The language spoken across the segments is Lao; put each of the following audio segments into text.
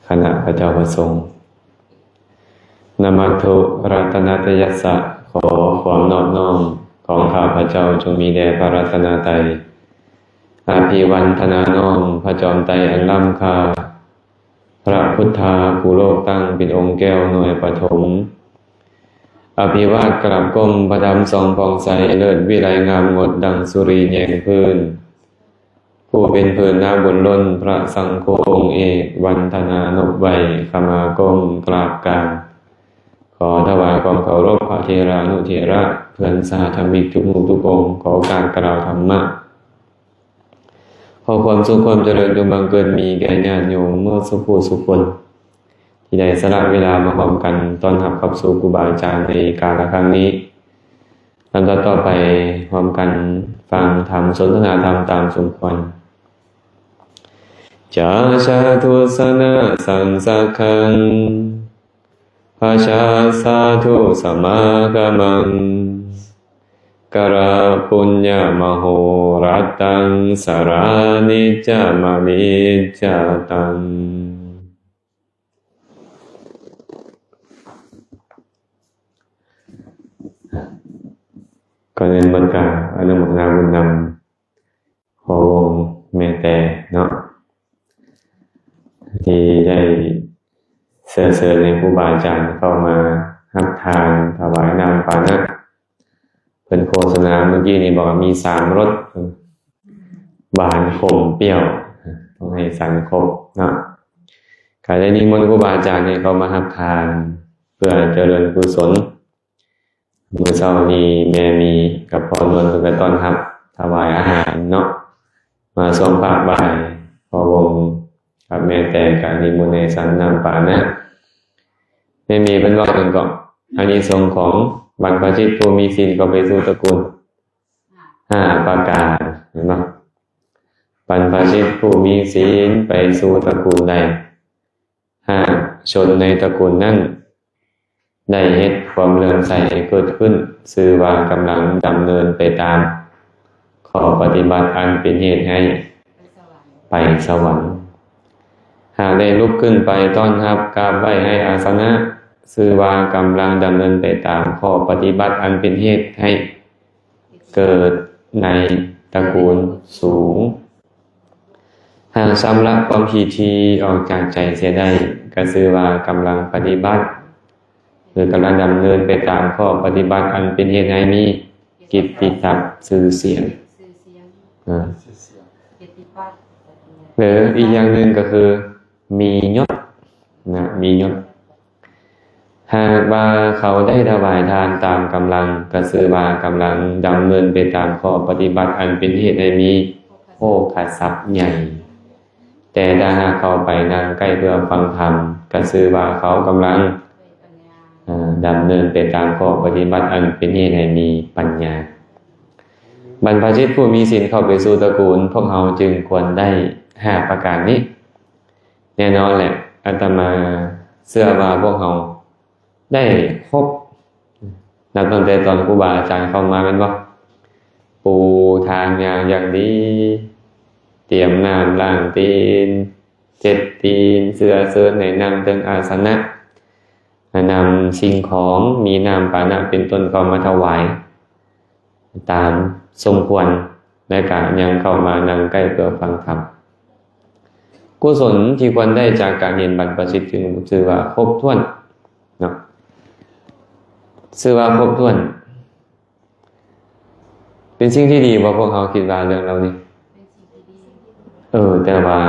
ຄະນະພະເຈົ້າພະສົງ. ນະມັດຖຸລັດຕະນະຕະຍັດສະ ຂໍຄວາມນອບນ້ອມຂອງຂ້າພະເຈົ້າຈົ່ງມີແດ່ພະລັດຕະນະໄຕ. ອະພິວັນທະນານ້ອມພະຈອມໄຕອັນລ້ຳຄ່າ, ພະພຸດທາຜູ້ໂລກຕັ້ງເປັນອົງແກ້ວໜ່ວຍປະຖົມ. ອະພິວາດກາບກົ້ມພະທຳສ່ອງຜ່ອງໃສ ເລີດວິໄລງາມງົດດັ່ງສຸຣີແຍງພື້ນ. ຜູ້ເປັນພື້ນນາບຸນລົ້ນ ພະສັງໂຄອົງເອກ ວັນທະນານົບໄຫວ້ ຂະມາກົ້ມກາບການ. ຂໍຖວາຍຄວາມເຄົາລົບພະເຖລານຸເຖລະ ເພື່ອນສະຫະທຳມິກທຸກຮູບທຸກອົງ ຂໍໂອກາດກ່າວທຳມະ. ຂໍຄວາມສຸກຄວາມຈະເລີນຈົ່ງບັງເກີດມີແກ່ຍາດໂຍມໝົດສູ່ຜູ້ສູ່ຄົນ ທີ່ໄດ້ສະຫຼະເວລາມາຮ່ວມກັນຕ້ອນຮັບເຂົ້າສູ່ຄູບາອາຈານໃນກາລະຄັ້ງນີ້. ລຳດັບຕໍ່ໄປ ຮ່ວມກັນຟັງທຳ ສົນທະນາທຳຕາມສົມຄວນ. ຈາສາທຸສະນະສັງສະຂັງ ພະຊາສາທຸສະມາຄະມັງ ກະລະປຸນຍະມະໂຫລະຕັງ ສາລານິດຈະມະນິດຈະຕັງ. ກ່ອນອື່ນໝົດກະອະນຸໂມທະນາບຸນນຳ ພໍ່ວົງແມ່ແຕ່ເນາະ ທີ່ໄດ້ເຊື້ອເຊີນໃຫ້ຄູບາອາຈານເຂົ້າມາຮັບທານ ຖວາຍນ້ຳປານະ. ເພິ່ນໂຄສະນາມື້ກີ້ນີ້ບອກວ່າມີສາມລົດ ຫວານ ຂົມ ປ່ຽວ ຕ້ອງໃຫ້ສັນຄົບເນາະ. ກະໄດ້ນິມົນຄູບາອາຈານໃຫ້ເຂົ້າມາຮັບທານ ເພື່ອຈະເລີນກຸສົນ. ມື້ເຊົ້ານີ້ແມ່ມີກັບພໍ່ນວນເພິ່ນກະຕ້ອນຮັບ ຖວາຍອາຫານເນາະ ມາຊ່ວງພາກບ່າຍ ພໍ່ວົງກັບແມ່ແຕ່ກະນິມົນໃຫ້ສັນນ້ຳປານະ. ແມ່ມີເພິ່ນເວົ້າຫຍັງເກາະ ອານິສົງຂອງບັນພະຊິດຜູ້ມີສິນເຂົ້າໄປສູ່ຕະກູນ ຫ້າປະການ ເຫັນບໍ່? ບັນພະຊິດຜູ້ມີສິນໄປສູ່ຕະກູນໃດ ຫາກຊົນໃນຕະກູນນັ້ນໄດ້ເຮັດຄວາມເຫຼື້ອມໃສໃຫ້ເກີດຂຶ້ນ ຊື່ວ່າກຳລັງດຳເນີນໄປຕາມຂໍ້ປະຕິບັດອັນເປັນເຫດໃຫ້ໄປສະຫວັນ. ຫາກໄດ້ລຸກຂຶ້ນໄປຕ້ອນຮັບກາບໄຫວ້ໃຫ້ອາສະນະ ຊື່ວ່າກຳລັງດຳເນີນໄປຕາມຂໍ້ປະຕິບັດອັນເປັນເຫດໃຫ້ ເກີດໃນຕະກູນສູງ. ຫາກຊຳລະຄວາມຂີ້ຖີ່ອອກຈາກໃຈເສຍໄດ້ ກະຊື່ວ່າກຳລັງປະຕິບັດ ຫຼື ກຳລັງດຳເນີນໄປຕາມຂໍ້ປະຕິບັດອັນເປັນເຫດໃຫ້ມີກິດຕິສັບຊື່ສຽງ. ເອີ ຫຼື ອີກຢ່າງໜຶ່ງກະຄືມີຍົດນະ ມີຍົດ. ຫາກວ່າເຂົາໄດ້ຖວາຍທານຕາມກຳລັງ ກະຊື່ວ່າກຳລັງດຳເນີນໄປຕາມຂໍ້ປະຕິບັດອັນເປັນເຫດໃຫ້ມີໂພຄະຊັບໃຫຍ່. ແຕ່ຖ້າຫາກເຂົ້າໄປນັ່ງໃກ້ເພື່ອຟັງທຳ ກະຊື່ວ່າເຂົາກຳລັງ ເອີ ດຳເນີນໄປຕາມຂໍ້ປະຕິບັດອັນເປັນເຫດໃຫ້ມີປັນຍາ. ບັນພະຊິດຜູ້ມີສິນເຂົ້າໄປສູ່ຕະກູນ ພວກເຮົາຈຶ່ງຄວນໄດ້ຫ້າປະການນີ້. ແນ່ນອນແຫຼະ ອາດຕະມາເຊື່ອວ່າພວກເຮົາໄດ້ຄົບ ນັບຕັ້ງແຕ່ຕອນຄູບາອາຈານເຂົ້າມາແມ່ນບໍ່? ປູທາງຢ່າງຢ່າງດີ, ຕຽມນ້ຳລ້າງຕີນ, ເຊັດຕີນ, ເຊື້ອເຊີນໃຫ້ນັ່ງເທິງອາສະນະ, ນຳສິ່ງຂອງມີນ້ຳປານະເປັນຕົ້ນເຂົ້າມາຖວາຍ ຕາມສົມຄວນ ແລະ ກະຍັງເຂົ້າມານັ່ງໃກ້ເພື່ອຟັງທຳ. ກຸສົນທີ່ຄວນໄດ້ຈາກການເຫັນບັນພະຊິດ ຈຶ່ງຊື່ວ່າຄົບຖ້ວນເນາະ ຊື່ວ່າຄົບຖ້ວນ. ເປັນສິ່ງທີ່ດີບໍ່ ພວກເຮົາຄິດວ່າເລື່ອງເຫຼົ່ານີ້? ເອີ ແຕ່ວ່າ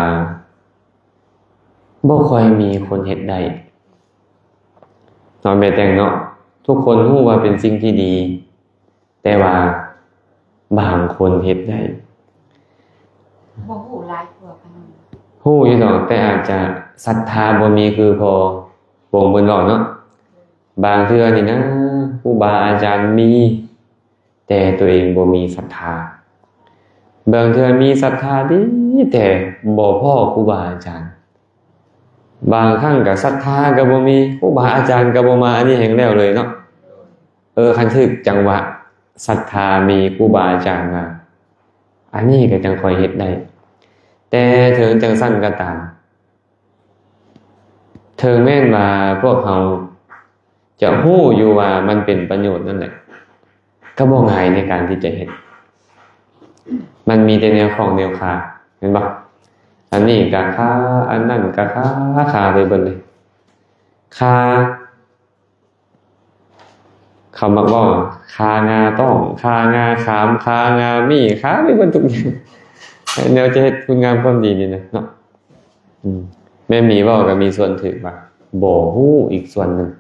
ບໍ່ຄ່ອຍມີຄົນເຮັດໄດ້ເນາະ ແມ່ແຕ່ງເນາະ. ທຸກຄົນຮູ້ວ່າເປັນສິ່ງທີ່ດີ ແຕ່ວ່າບາງຄົນເຮັດໄດ້. ບໍ່ຮູ້ຫຼາຍກວ່າຂະໜົມ. ຮູ້ຢູ່ດອກ ແຕ່ອາດຈະສັດທາບໍ່ມີຄືພໍ່ວົງເພິ່ນເວົ້າເນາະ. ບາງເທື່ອນີ້ນະ ຄູບາອາຈານມີ ແຕ່ຕົວເອງບໍ່ມີສັດທາ. ບາງເທື່ອມີສັດທາດີ ແຕ່ບໍ່ພໍ້ຄູບາອາຈານ. ບາງຄັ້ງກະສັດທາກະບໍ່ມີ ຄູບາອາຈານກະບໍ່ມາ ອັນນີ້ແຮ່ງແລ້ວເລີຍເນາະ. ເອີ ຄັນຖືກຈັງຫວະ ສັດທາມີຄູບາອາຈານມາ ອັນນີ້ກະຈັ່ງຄ່ອຍເຮັດໄດ້. ແຕ່ເຖິງຈັ່ງຊັ້ນກະຕາມ ເຖິງແມ່ນວ່າພວກເຮົາຈະຮູ້ຢູ່ວ່າມັນເປັນປະໂຫຍດນັ້ນແຫຼະ ກໍບໍ່ງ່າຍໃນການທີ່ຈະເຮັດ. ມັນມີແຕ່ແນວຂ້ອງແນວຄາ ແມ່ນບໍ່? ອັນນີ້ກໍຄາ ອັນນັ້ນກໍຄາ ຄາໄປເບິດເລີຍ. ຄາ ເຂົາມັກເວົ້າວ່າ ຄາງາຕ້ອງ ຄາງາຂາມ ຄາງາມີ້ ຄາໄປເບິດທຸກຢ່າງ ແນວຈະເຮັດຄຸນງາມຄວາມດີນີ້ນະເນາະ. ອືມ ແມ່ໝີເວົ້າກໍມີສ່ວນຖືກວ່າ ບໍ່ຮູ້ອີກສ່ວນໜຶ່ງ.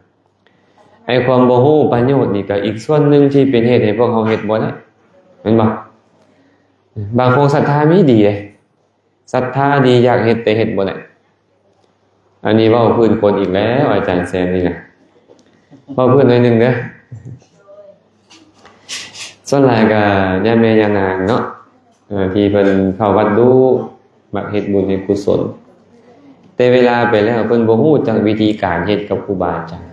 ໄອ້ຄວາມບໍ່ຮູ້ປະໂຫຍດນີ້ກໍອີກສ່ວນໜຶ່ງທີ່ເປັນເຫດໃຫ້ພວກເຮົາເຮັດບໍ່ໄດ້ ແມ່ນບໍ່? ບາງຄົນສັດທາມີດີເດ້ ສັດທາດີຢາກເຮັດແຕ່ເຮັດບໍ່ໄດ້. ອັນນີ້ເວົ້າພື້ນຄົນອີກແລ້ວ ອາຈານແຊມນີ້ນະ ເວົ້າພື້ນໜ້ອຍໜຶ່ງເດີ. ສ່ວນຫຼາຍກໍຍາແມ່ຍານາງເນາະ ເອີ ທີ່ເພິ່ນເຂົ້າວັດດຸ ມັກເຮັດບຸນເຮັດກຸສົນ ແຕ່ເວລາໄປແລ້ວເພິ່ນບໍ່ຮູ້ຈັກວິທີການເຮັດກັບຄູບາອາຈານ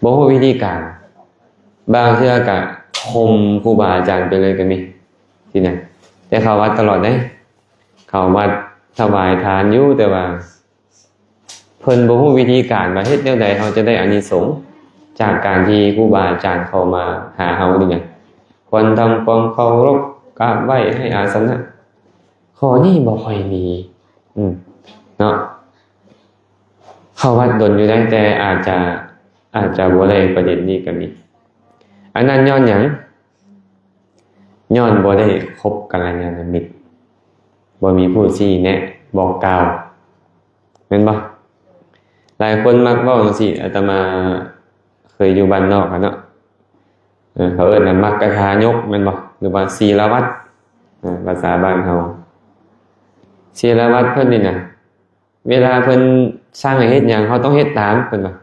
ບໍ່ຮູ້ວິທີການ ບາງເທື່ອກໍຂົ່ມຄູບາອາຈານໄປເລີຍກໍມີ ທີ່ນັ້ນ ແຕ່ເຂົ້າວັດຕະຫຼອດເດ້ ເຂົ້າວັດຖວາຍທານຢູ່ ແຕ່ວ່າເພິ່ນບໍ່ຮູ້ວິທີການວ່າເຮັດແນວໃດເຮົາຈະໄດ້ອານິສົງຈາກການທີ່ຄູບາອາຈານເຂົ້າມາຫາເຮົານີ້ນະ. ຄວນທຳຄວາມເຄົາລົບ ກາບໄຫວ້ໃຫ້ອາສະນະ ຂໍ້ນີ້ບໍ່ຄ່ອຍມີ ອືມ ເນາະ. ເຂົ້າວັດດົນຢູ່ໄດ໋ ແຕ່ອາດຈະ ອາດຈະບໍ່ໄດ້ປະເດັນນີ້ກໍມີ. ອັນນັ້ນຍ້ອນຫຍັງ? ຍ້ອນບໍ່ໄດ້ຄົບກັນລະຍານະມິດ ບໍ່ມີຜູ້ຊີ້ແນະບອກກ່າວ ແມ່ນບໍ່? ຫຼາຍຄົນມັກເວົ້າຈັ່ງຊີ້ ອາດຕະມາເຄີຍຢູ່ບ້ານນອກຫັ້ນເນາະ ເອີ ເຂົາເອີ້ນວ່າມັກກະທາຍົກ ແມ່ນບໍ່? ຫຼືວ່າສີລະວັດ ເອີ ພາສາບ້ານເຮົາ ສີລະວັດເພິ່ນນີ້ນະ ເວລາເພິ່ນສັ່ງໃຫ້ເຮັດຫຍັງ ເຮົາຕ້ອງເຮັດຕາມ ເພິ່ນວ່າ.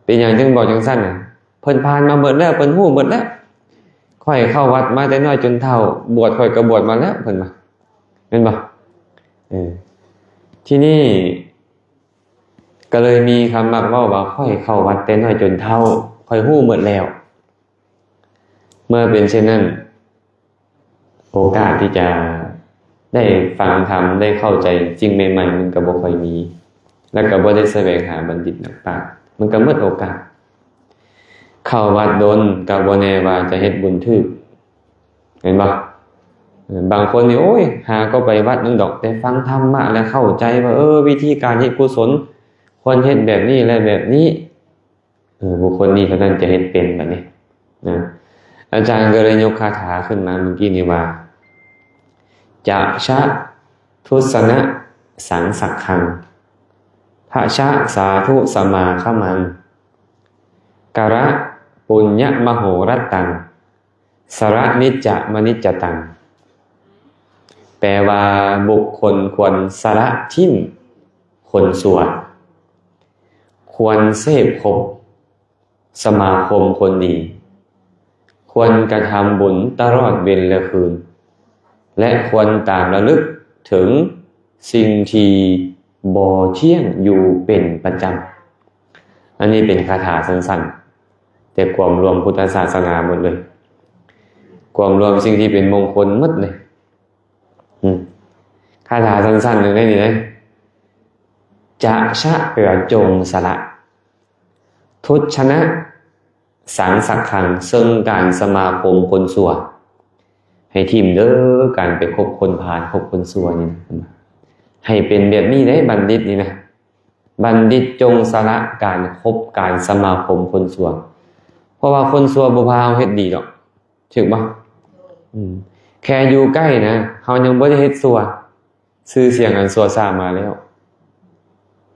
ເປັນຫຍັງຈຶ່ງບອກຈັ່ງຊັ້ນນະ? ເພິ່ນຜ່ານມາເບິດແລ້ວ ເພິ່ນຮູ້ເບິດແລ້ວ. ຂ້ອຍເຂົ້າວັດມາແຕ່ນ້ອຍຈົນເຖົ້າ ບວດຂ້ອຍກໍບວດມາແລ້ວ ເພິ່ນວ່າ ແມ່ນບໍ່? ເອີ ທີນີ້ກໍເລີຍມີຄຳມັກເວົ້າວ່າ ຂ້ອຍເຂົ້າວັດແຕ່ນ້ອຍຈົນເຖົ້າ ຂ້ອຍຮູ້ເບິດແລ້ວ. ເມື່ອເປັນເຊັ່ນນັ້ນ ໂອກາດທີ່ຈະໄດ້ຟັງທຳ ໄດ້ເຂົ້າໃຈສິ່ງໃໝ່ໆ ມັນກໍບໍ່ຄ່ອຍມີ ແລ້ວກໍບໍ່ໄດ້ສະແຫວງຫາບັນດິດນັກປາດ ມັນກໍໝົດໂອກາດ. ເຂົ້າວັດດົນກໍບໍ່ແນ່ວ່າຈະເຮັດບຸນຖືກ ແມ່ນບໍ່? ບາງຄົນນີ້ ໂອ້ຍ ຫາກໍໄປວັດນັ້ນດອກ ແຕ່ຟັງທຳມະແລ້ວເຂົ້າໃຈວ່າ ເອີ ວິທີການເຮັດກຸສົນ ຄວນເຮັດແບບນີ້ ແລະ ແບບນີ້. ເອີ ບຸກຄົນນີ້ເທົ່ານັ້ນຈະເຮັດເປັນບາດນີ້ນະ. ອາຈານກໍເລີຍຍົກຄາຖາຂຶ້ນມາເມື່ອກີ້ນີ້ວ່າ ຈະຊະທຸດສະນະສັງສັກຄັງ ພະຊະສາທຸສະມາຄະມັງ ກະລະປຸນຍະມະໂຫລັດຕັງ ສະລະນິດຈະມະນິດຈະຕັງ. ແປວ່າ ບຸກຄົນຄວນສະລະຖິ້ມຄົນຊົ່ວ ຄວນເສບຄົບສະມາຄົມຄົນດີ, ຄວນກະທຳບຸນຕະຫຼອດເວັນແລະຄືນ ແລະ ຄວນຕາມລະລຶກເຖິງສິ່ງທີ່ບໍ່ທ່ຽງຢູ່ເປັນປະຈຳ. ອັນນີ້ເປັນຄາຖາສັ້ນໆ ແຕ່ກວມລວມພຸດທະສາສະໜາໝົດເລີຍ, ກວມລວມສິ່ງທີ່ເປັນມົງຄົນໝົດເລີຍ. ອືມ ຄາຖາສັ້ນໆໜຶ່ງໃນນີ້ເດ້. ຈະຊະ ແປວ່າຈົ່ງສະລະ, ທຸດຊະນະ ສັງສັກຄັງ ເຊິ່ງການສະມາຄົມຄົນຊົ່ວ. ໃຫ້ຖິ້ມເດີ ການໄປຄົບຄົນພານ ຄົບຄົນຊົ່ວນີ້ນະ. ເພິ່ນວ່າ ໃຫ້ເປັນແບບນີ້ເດ້ ບັນດິດນີ້ນະ. ບັນດິດຈົ່ງສະລະການຄົບການສະມາຄົມຄົນຊົ່ວ, ເພາະວ່າຄົນຊົ່ວບໍ່ພາເຮົາເຮັດດີດອກ, ຖືກບໍ່? ອືມ ແຄ່ຢູ່ໃກ້ນະ ເຮົາຍັງບໍ່ໄດ້ເຮັດຊົ່ວ, ຊື່ສຽງອັນຊົ່ວຊ້າມາແລ້ວ.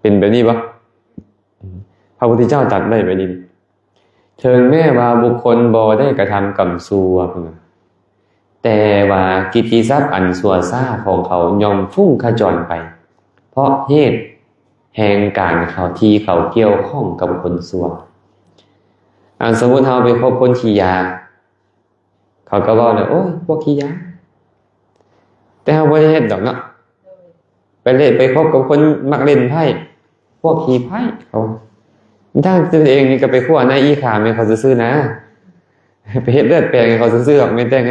ເປັນແບບນີ້ບໍ່? ອືມ ພະພຸດທະເຈົ້າຕັດໄວ້ແບບນີ້. ເຖິງແມ້ວ່າບຸກຄົນບໍ່ໄດ້ກະທຳກຳຊົ່ວ ເພິ່ນວ່າ ແຕ່ວ່າກິດຕິສັບອັນຊົ່ວຊ້າຂອງເຂົາຍ່ອມຟຸ້ງຂະຈອນໄປ ເພາະເຫດແຫ່ງການເຂົາທີ່ເຂົາກ່ຽວຂ້ອງກັບຄົນຊົ່ວ. ອັນສົມມຸດເຮົາໄປຄົບຄົນຂີ້ຢາ, ເຂົາກໍເວົ້າແລ້ວ ໂອ້ຍ ພວກຂີ້ຢາ, ແຕ່ເຮົາບໍ່ໄດ້ເຮັດດອກເນາະ. ໄປເລະ ໄປຄົບກັບຄົນມັກຫຼິ້ນໄພ້ ພວກຂີ້ໄພ້ ເຂົາ ທັງຕົນເອງນີ້ກໍໄປຂົ້ວໃນອີ່ຂາແມ່ເຂົາຊື່ໆນະ, ໄປເຮັດເລືອດແປງໃຫ້ເຂົາຊື່ໆດອກ ແມ່ນແຕ່ງ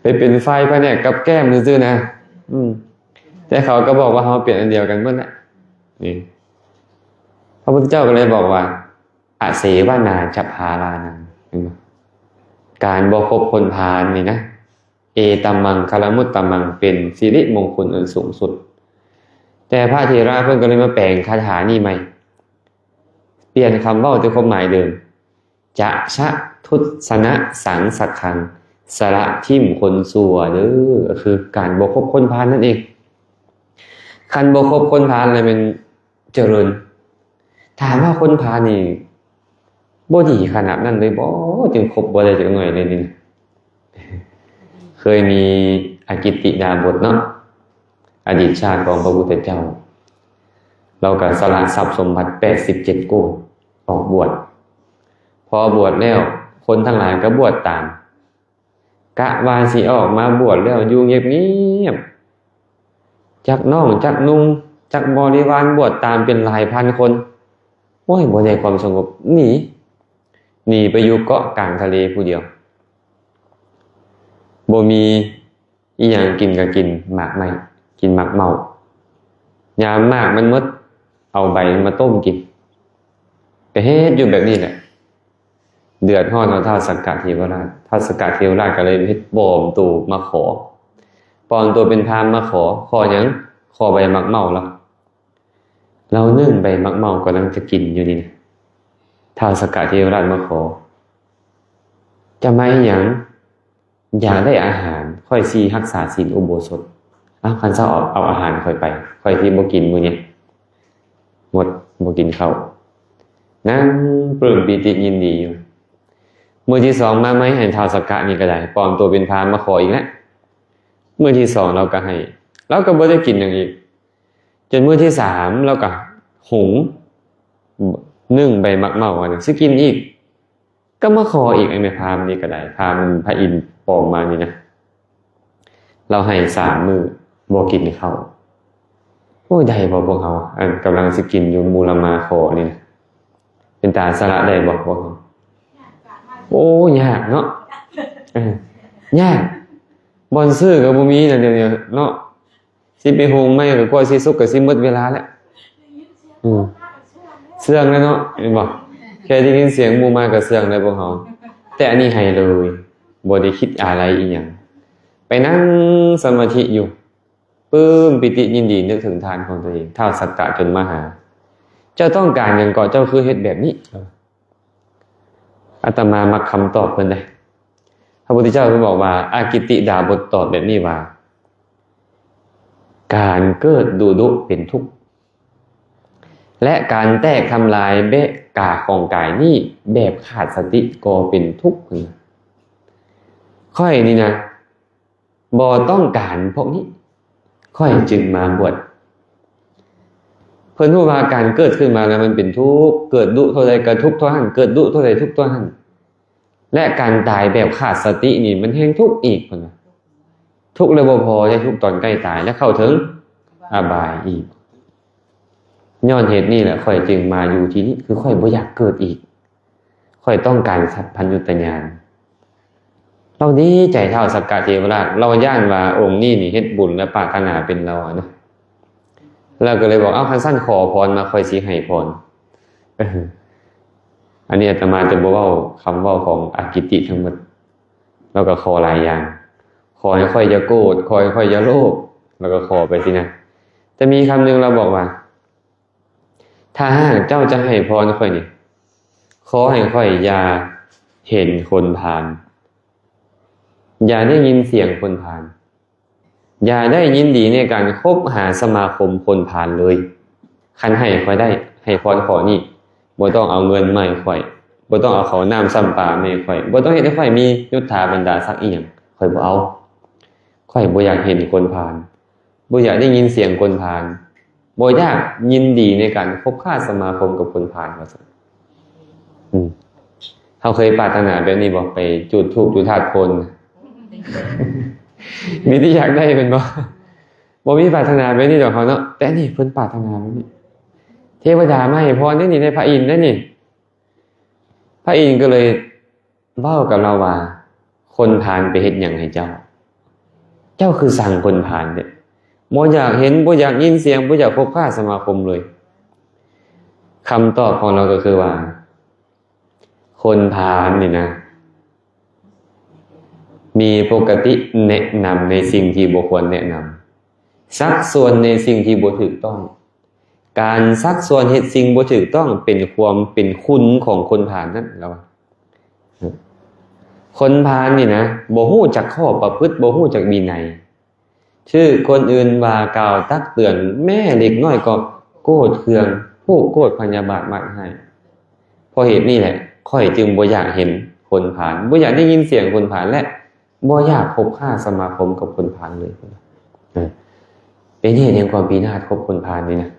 ໄປເປັນຝ່າຍພະແນກກັບແກ້ມຊື່ໆນະ. ອືມ ແຕ່ເຂົາກໍບອກວ່າເຮົາເປັນອັນດຽວກັນໝົດແຫຼະ. ນີ້ ພະພຸດທະເຈົ້າກໍເລີຍບອກວ່າ ອະເສວະນາຈະພາລານັງ ເຫັນບໍ່? ການບໍ່ຄົບຄົນພານນີ້ນະ ເອຕັມມັງຄະລະມຸດຕະມັງ ເປັນສິລິມົງຄຸນອັນສູງສຸດ. ແຕ່ພະເຖລະເພິ່ນກໍເລີຍມາແປງຄາຖານີ້ໃໝ່ ປ່ຽນຄຳເວົ້າແຕ່ຄວາມໝາຍເດີມ ຈະຊະທຸດສະນະສັງສັກຄັງ ສະລະຖິ້ມຄົນຊົ່ວເດີ ກໍຄືການບໍ່ຄົບຄົນພານນັ້ນເອງ. ຄັນບໍ່ຄົບຄົນພານແລ້ວແມ່ນຈະເລີນ. ຖາມວ່າຄົນພານນີ້ບໍ່ດີຂະໜາດນັ້ນເລີຍບໍ່? ຈຶ່ງຄົບບໍ່ໄດ້ຈັກໜ້ອຍເລີຍນີ້ນະ. ເຄີຍມີອາກິດຕິດາບົດເນາະ ອະດີດຊາດຂອງພະພຸດທະເຈົ້າ ລາວກໍສະຫຼະຊັບສົມບັດແປດສິບເຈັດໂກດ ອອກບວດ. ພໍບວດແລ້ວ ຄົນທັງຫຼາຍກໍບວດຕາມ. ກະວ່າຊິອອກມາບວດແລ້ວຢູ່ງຽບໆ ຈັກນ້ອງຈັກນຸ່ງຈັກບໍລິວານບວດຕາມເປັນຫຼາຍພັນຄົນ. ໂອ້ຍ ບໍ່ໄດ້ຄວາມສະຫງົບ ໜີ ໜີໄປຢູ່ເກາະກາງທະເລຜູ້ດຽວ. ບໍ່ມີອີ່ຫຍັງກິນກໍກິນໝາກໄມ້ ກິນໝາກເມົາ. ຍາມໝາກມັນໝົດ ເອົາໃບມັນມາຕົ້ມກິນ. ກໍເຮັດຢູ່ແບບນີ້ແຫຼະ. ເດືອດຮ້ອນເອົາທ້າວສັກກະເທວະລາດ. ທ້າວສັກກະເທວະລາດກໍເລີຍເຮັດປອມໂຕມາຂໍ ປອມໂຕເປັນພາມມາຂໍ. ຂໍຫຍັງ? ຂໍໃບໝາກເມົາລະ. ລາວໜຶ້ງໃບໝາກເມົາກຳລັງຈະກິນຢູ່ນີ້ນະ ທ້າວສັກກະເທວະລາດມາຂໍ ຈະມາອີ່ຫຍັງ? ຢາກໄດ້ອາຫານ ຂ້ອຍຊິຮັກສາສິນອຸໂບສົດ. ເອົ້າ ຄັນຊັ້ນເອົາ ເອົາອາຫານຂ້ອຍໄປ ຂ້ອຍຊິບໍ່ກິນມື້ນີ້ ໝົດ ບໍ່ກິນເຂົ້າ. ນັ່ງປຶ້ມປີຕິຍິນດີຢູ່. ມື້ທີສອງມາໃໝ່ ໃຫ້ທ້າວສັກກະນີ້ກໍໄດ້ ປອມໂຕເປັນພາມມາຂໍອີກແລ້ວ. ມື້ທີສອງລາວກໍໃຫ້ ລາວກໍບໍ່ໄດ້ກິນຫຍັງອີກ. ຈົນມື້ທີສາມລາວກໍຫຸງ ໜຶ້ງໃບໝາກເມົາ ວ່າຊິກິນອີກ ກໍມາຂໍອີກ. ໄອ້ແມ່ພາມນີ້ກໍໄດ້ ພາມພະອິນປອມມານີ້ນະ ລາວໃຫ້ສາມມື້ບໍ່ກິນເຂົ້າ. ໂອ້ຍ ໄດ້ບໍ່ພວກເຮົາ ອັນກຳລັງຊິກິນຢູ່ ໝູ່ລະມາຂໍນີ້ນະ ເປັນຕາສະຫຼະໄດ້ບໍ່ພວກເຮົາ? ໂອ້ ຍາກເນາະ ເອີ ຍາກ ບ່ອນຊື້ກໍບໍ່ມີແລ້ວດຽວນີ້ເນາະ. ຊິໄປຫຸງໃໝ່ກໍກວ່າຊິສຸກກໍຊິໝົດເວລາແລ້ວ. ອືມ ເຊື່ອງແລ້ວເນາະ ເຫັນບໍ່? ແຄ່ໄດ້ຍິນສຽງໝູ່ມາກໍເຊື່ອງແລ້ວພວກເຮົາ. ແຕ່ອັນນີ້ໃຫ້ເລີຍ ບໍ່ໄດ້ຄິດອາໄລອີ່ຫຍັງ ໄປນັ່ງສະມາທິຢູ່ ປຶ້ມປີຕິຍິນດີ ນຶກເຖິງທານຂອງຕົວເອງ. ທ້າວສັກກະຈົນມາຫາ ເຈົ້າຕ້ອງການຫຍັງເກາະ ເຈົ້າຄືເຮັດແບບນີ້? ອາດຕະມາມັກຄຳຕອບເພິ່ນເດ້. ພະພຸດທະເຈົ້າເພິ່ນບອກວ່າ ອາກິດຕິດາບົດຕອບແບບນີ້ວ່າ ການເກີດດຸດຸເປັນທຸກ ແລະ ການແຕກທຳລາຍແບບກາຂອງກາຍນີ້ແບບຂາດສະຕິກໍເປັນທຸກ. ຂ້ອຍນີ້ນະ ບໍ່ຕ້ອງການພວກນີ້ ຂ້ອຍຈຶ່ງມາບວດ. ເພິ່ນຮູ້ວ່າການເກີດຂຶ້ນມາແລ້ວມັນເປັນທຸກ ເກີດດຸເທົ່າໃດກໍທຸກເທົ່ານັ້ນ ເກີດດຸເທົ່າໃດທຸກເທົ່ານັ້ນ ແລະ ການຕາຍແບບຂາດສະຕິນີ້ມັນແຮ່ງທຸກອີກ ເພິ່ນວ່າ. ທຸກແລ້ວບໍ່ພໍ ຍັງທຸກຕອນໃກ້ຕາຍ ແລະ ເຂົ້າເຖິງອະບາຍອີກ. ຍ້ອນເຫດນີ້ແຫຼະ ຂ້ອຍຈຶ່ງມາຢູ່ທີ່ນີ້ ຄືຂ້ອຍບໍ່ຢາກເກີດອີກ. ຂ້ອຍຕ້ອງການສັບພັນຍຸດຕະຍານ. ລາວດີໃຈ ທ້າວສັກກະເທວະລາດ ລາວຢ້ານວ່າອົງນີ້ນີ້ເຮັດບຸນ ແລະ ປາດຖະໜາເປັນລາວນະ. ລາວກໍເລີຍບອກ ເອົ້າ ຄັນຊັ້ນຂໍພອນມາ ຂ້ອຍຊິໃຫ້ພອນ. ເອີ ອັນນີ້ອາດຕະມາຈະບໍ່ເວົ້າຄຳເວົ້າຂອງອາກິດຕິທັງໝົດ. ລາວກໍຂໍຫຼາຍຢ່າງ ຂໍໃຫ້ຂ້ອຍຢ່າໂກດ ຂໍໃຫ້ຂ້ອຍຢ່າໂລບ ລາວກໍຂໍໄປຊີ້ນະ. ແຕ່ມີຄຳໜຶ່ງລາວບອກວ່າ ຖ້າຫາກເຈົ້າຈະໃຫ້ພອນຂ້ອຍນີ້ ຂໍໃຫ້ຂ້ອຍຢ່າເຫັນຄົນພານ ຢ່າໄດ້ຍິນສຽງຄົນພານ ຢ່າໄດ້ຍິນດີໃນການຄົບຫາສະມາຄົມຄົນພານເລີຍ. ຄັນໃຫ້ຂ້ອຍໄດ້ ໃຫ້ພອນຂໍ້ນີ້ ບໍ່ຕ້ອງເອົາເງິນມາໃຫ້ຂ້ອຍ ບໍ່ຕ້ອງເອົາເຂົ້ານ້ຳຊ້ຳປາມາໃຫ້ຂ້ອຍ ບໍ່ຕ້ອງເຮັດໃຫ້ຂ້ອຍມີຍຸດຖາບັນດາສັກອີ່ຫຍັງ ຂ້ອຍບໍ່ເອົາ. ຂ້ອຍບໍ່ຢາກເຫັນຄົນພານ ບໍ່ຢາກໄດ້ຍິນສຽງຄົນພານ ບໍ່ຢາກຍິນດີໃນການຄົບຄ້າສະມາຄົມກັບຄົນພານ ວ່າຊັ້ນ. ອືມ ເຮົາເຄີຍປາດຖະໜາແບບນີ້ບໍ່? ໄປຈູດທູບຢູ່ທາດໂພນ ມີແຕ່ຢາກໄດ້ແມ່ນບໍ່? ບໍ່ມີປາດຖະໜາແບບນີ້ດອກເຮົາເນາະ. ແຕ່ນີ້ເພິ່ນປາດຖະໜາແບບນີ້ ເທວະດາມາໃຫ້ພອນເດ້ນີ້ ໃນພະອິນເດ້ນີ້. ພະອິນກໍເລີຍເວົ້າກັບລາວວ່າ ຄົນພານໄປເຮັດຫຍັງໃຫ້ເຈົ້າ? ເຈົ້າຄືຊັງຄົນພານເດ? ບໍ່ຢາກເຫັນ ບໍ່ຢາກຍິນສຽງ ບໍ່ຢາກພົບປະສະມາຄົມເລີຍ. ຄຳຕອບຂອງລາວກໍຄືວ່າ ຄົນພານນີ້ນະ ມີປົກກະຕິແນະນຳໃນສິ່ງທີ່ບໍ່ຄວນແນະນຳ, ຊັກຊວນໃນສິ່ງທີ່ບໍ່ຖືກຕ້ອງ. ການຊັກຊວນເຮັດສິ່ງບໍ່ຖືກຕ້ອງເປັນຄວາມເປັນຄຸນຂອງຄົນພານນັ້ນ ລາວວ່າ. ຄົນພານນີ້ນະ ບໍ່ຮູ້ຈັກຂໍ້ປະພຶດ ບໍ່ຮູ້ຈັກວິໄນ, ຖືກຄົນອື່ນວ່າກ່າວຕັກເຕືອນ ແມ້ເລັກນ້ອຍກໍໂກດເຄືອງ ຜູກໂກດພະຍາບາດໝາດຮ້າຍ. ເພາະເຫດນີ້ແຫຼະ ຂ້ອຍຈຶ່ງບໍ່ຢາກເຫັນຄົນພານ ບໍ່ຢາກໄດ້ຍິນສຽງຄົນພານ ແລະ ບໍ່ຢາກຄົບຄ້າສະມາຄົມກັບຄົນພານເລີຍ. ເອີ ເປັນເຫດແຫ່ງຄວາມພິນາດ ຄົບຄົນພານນີ້ນະ.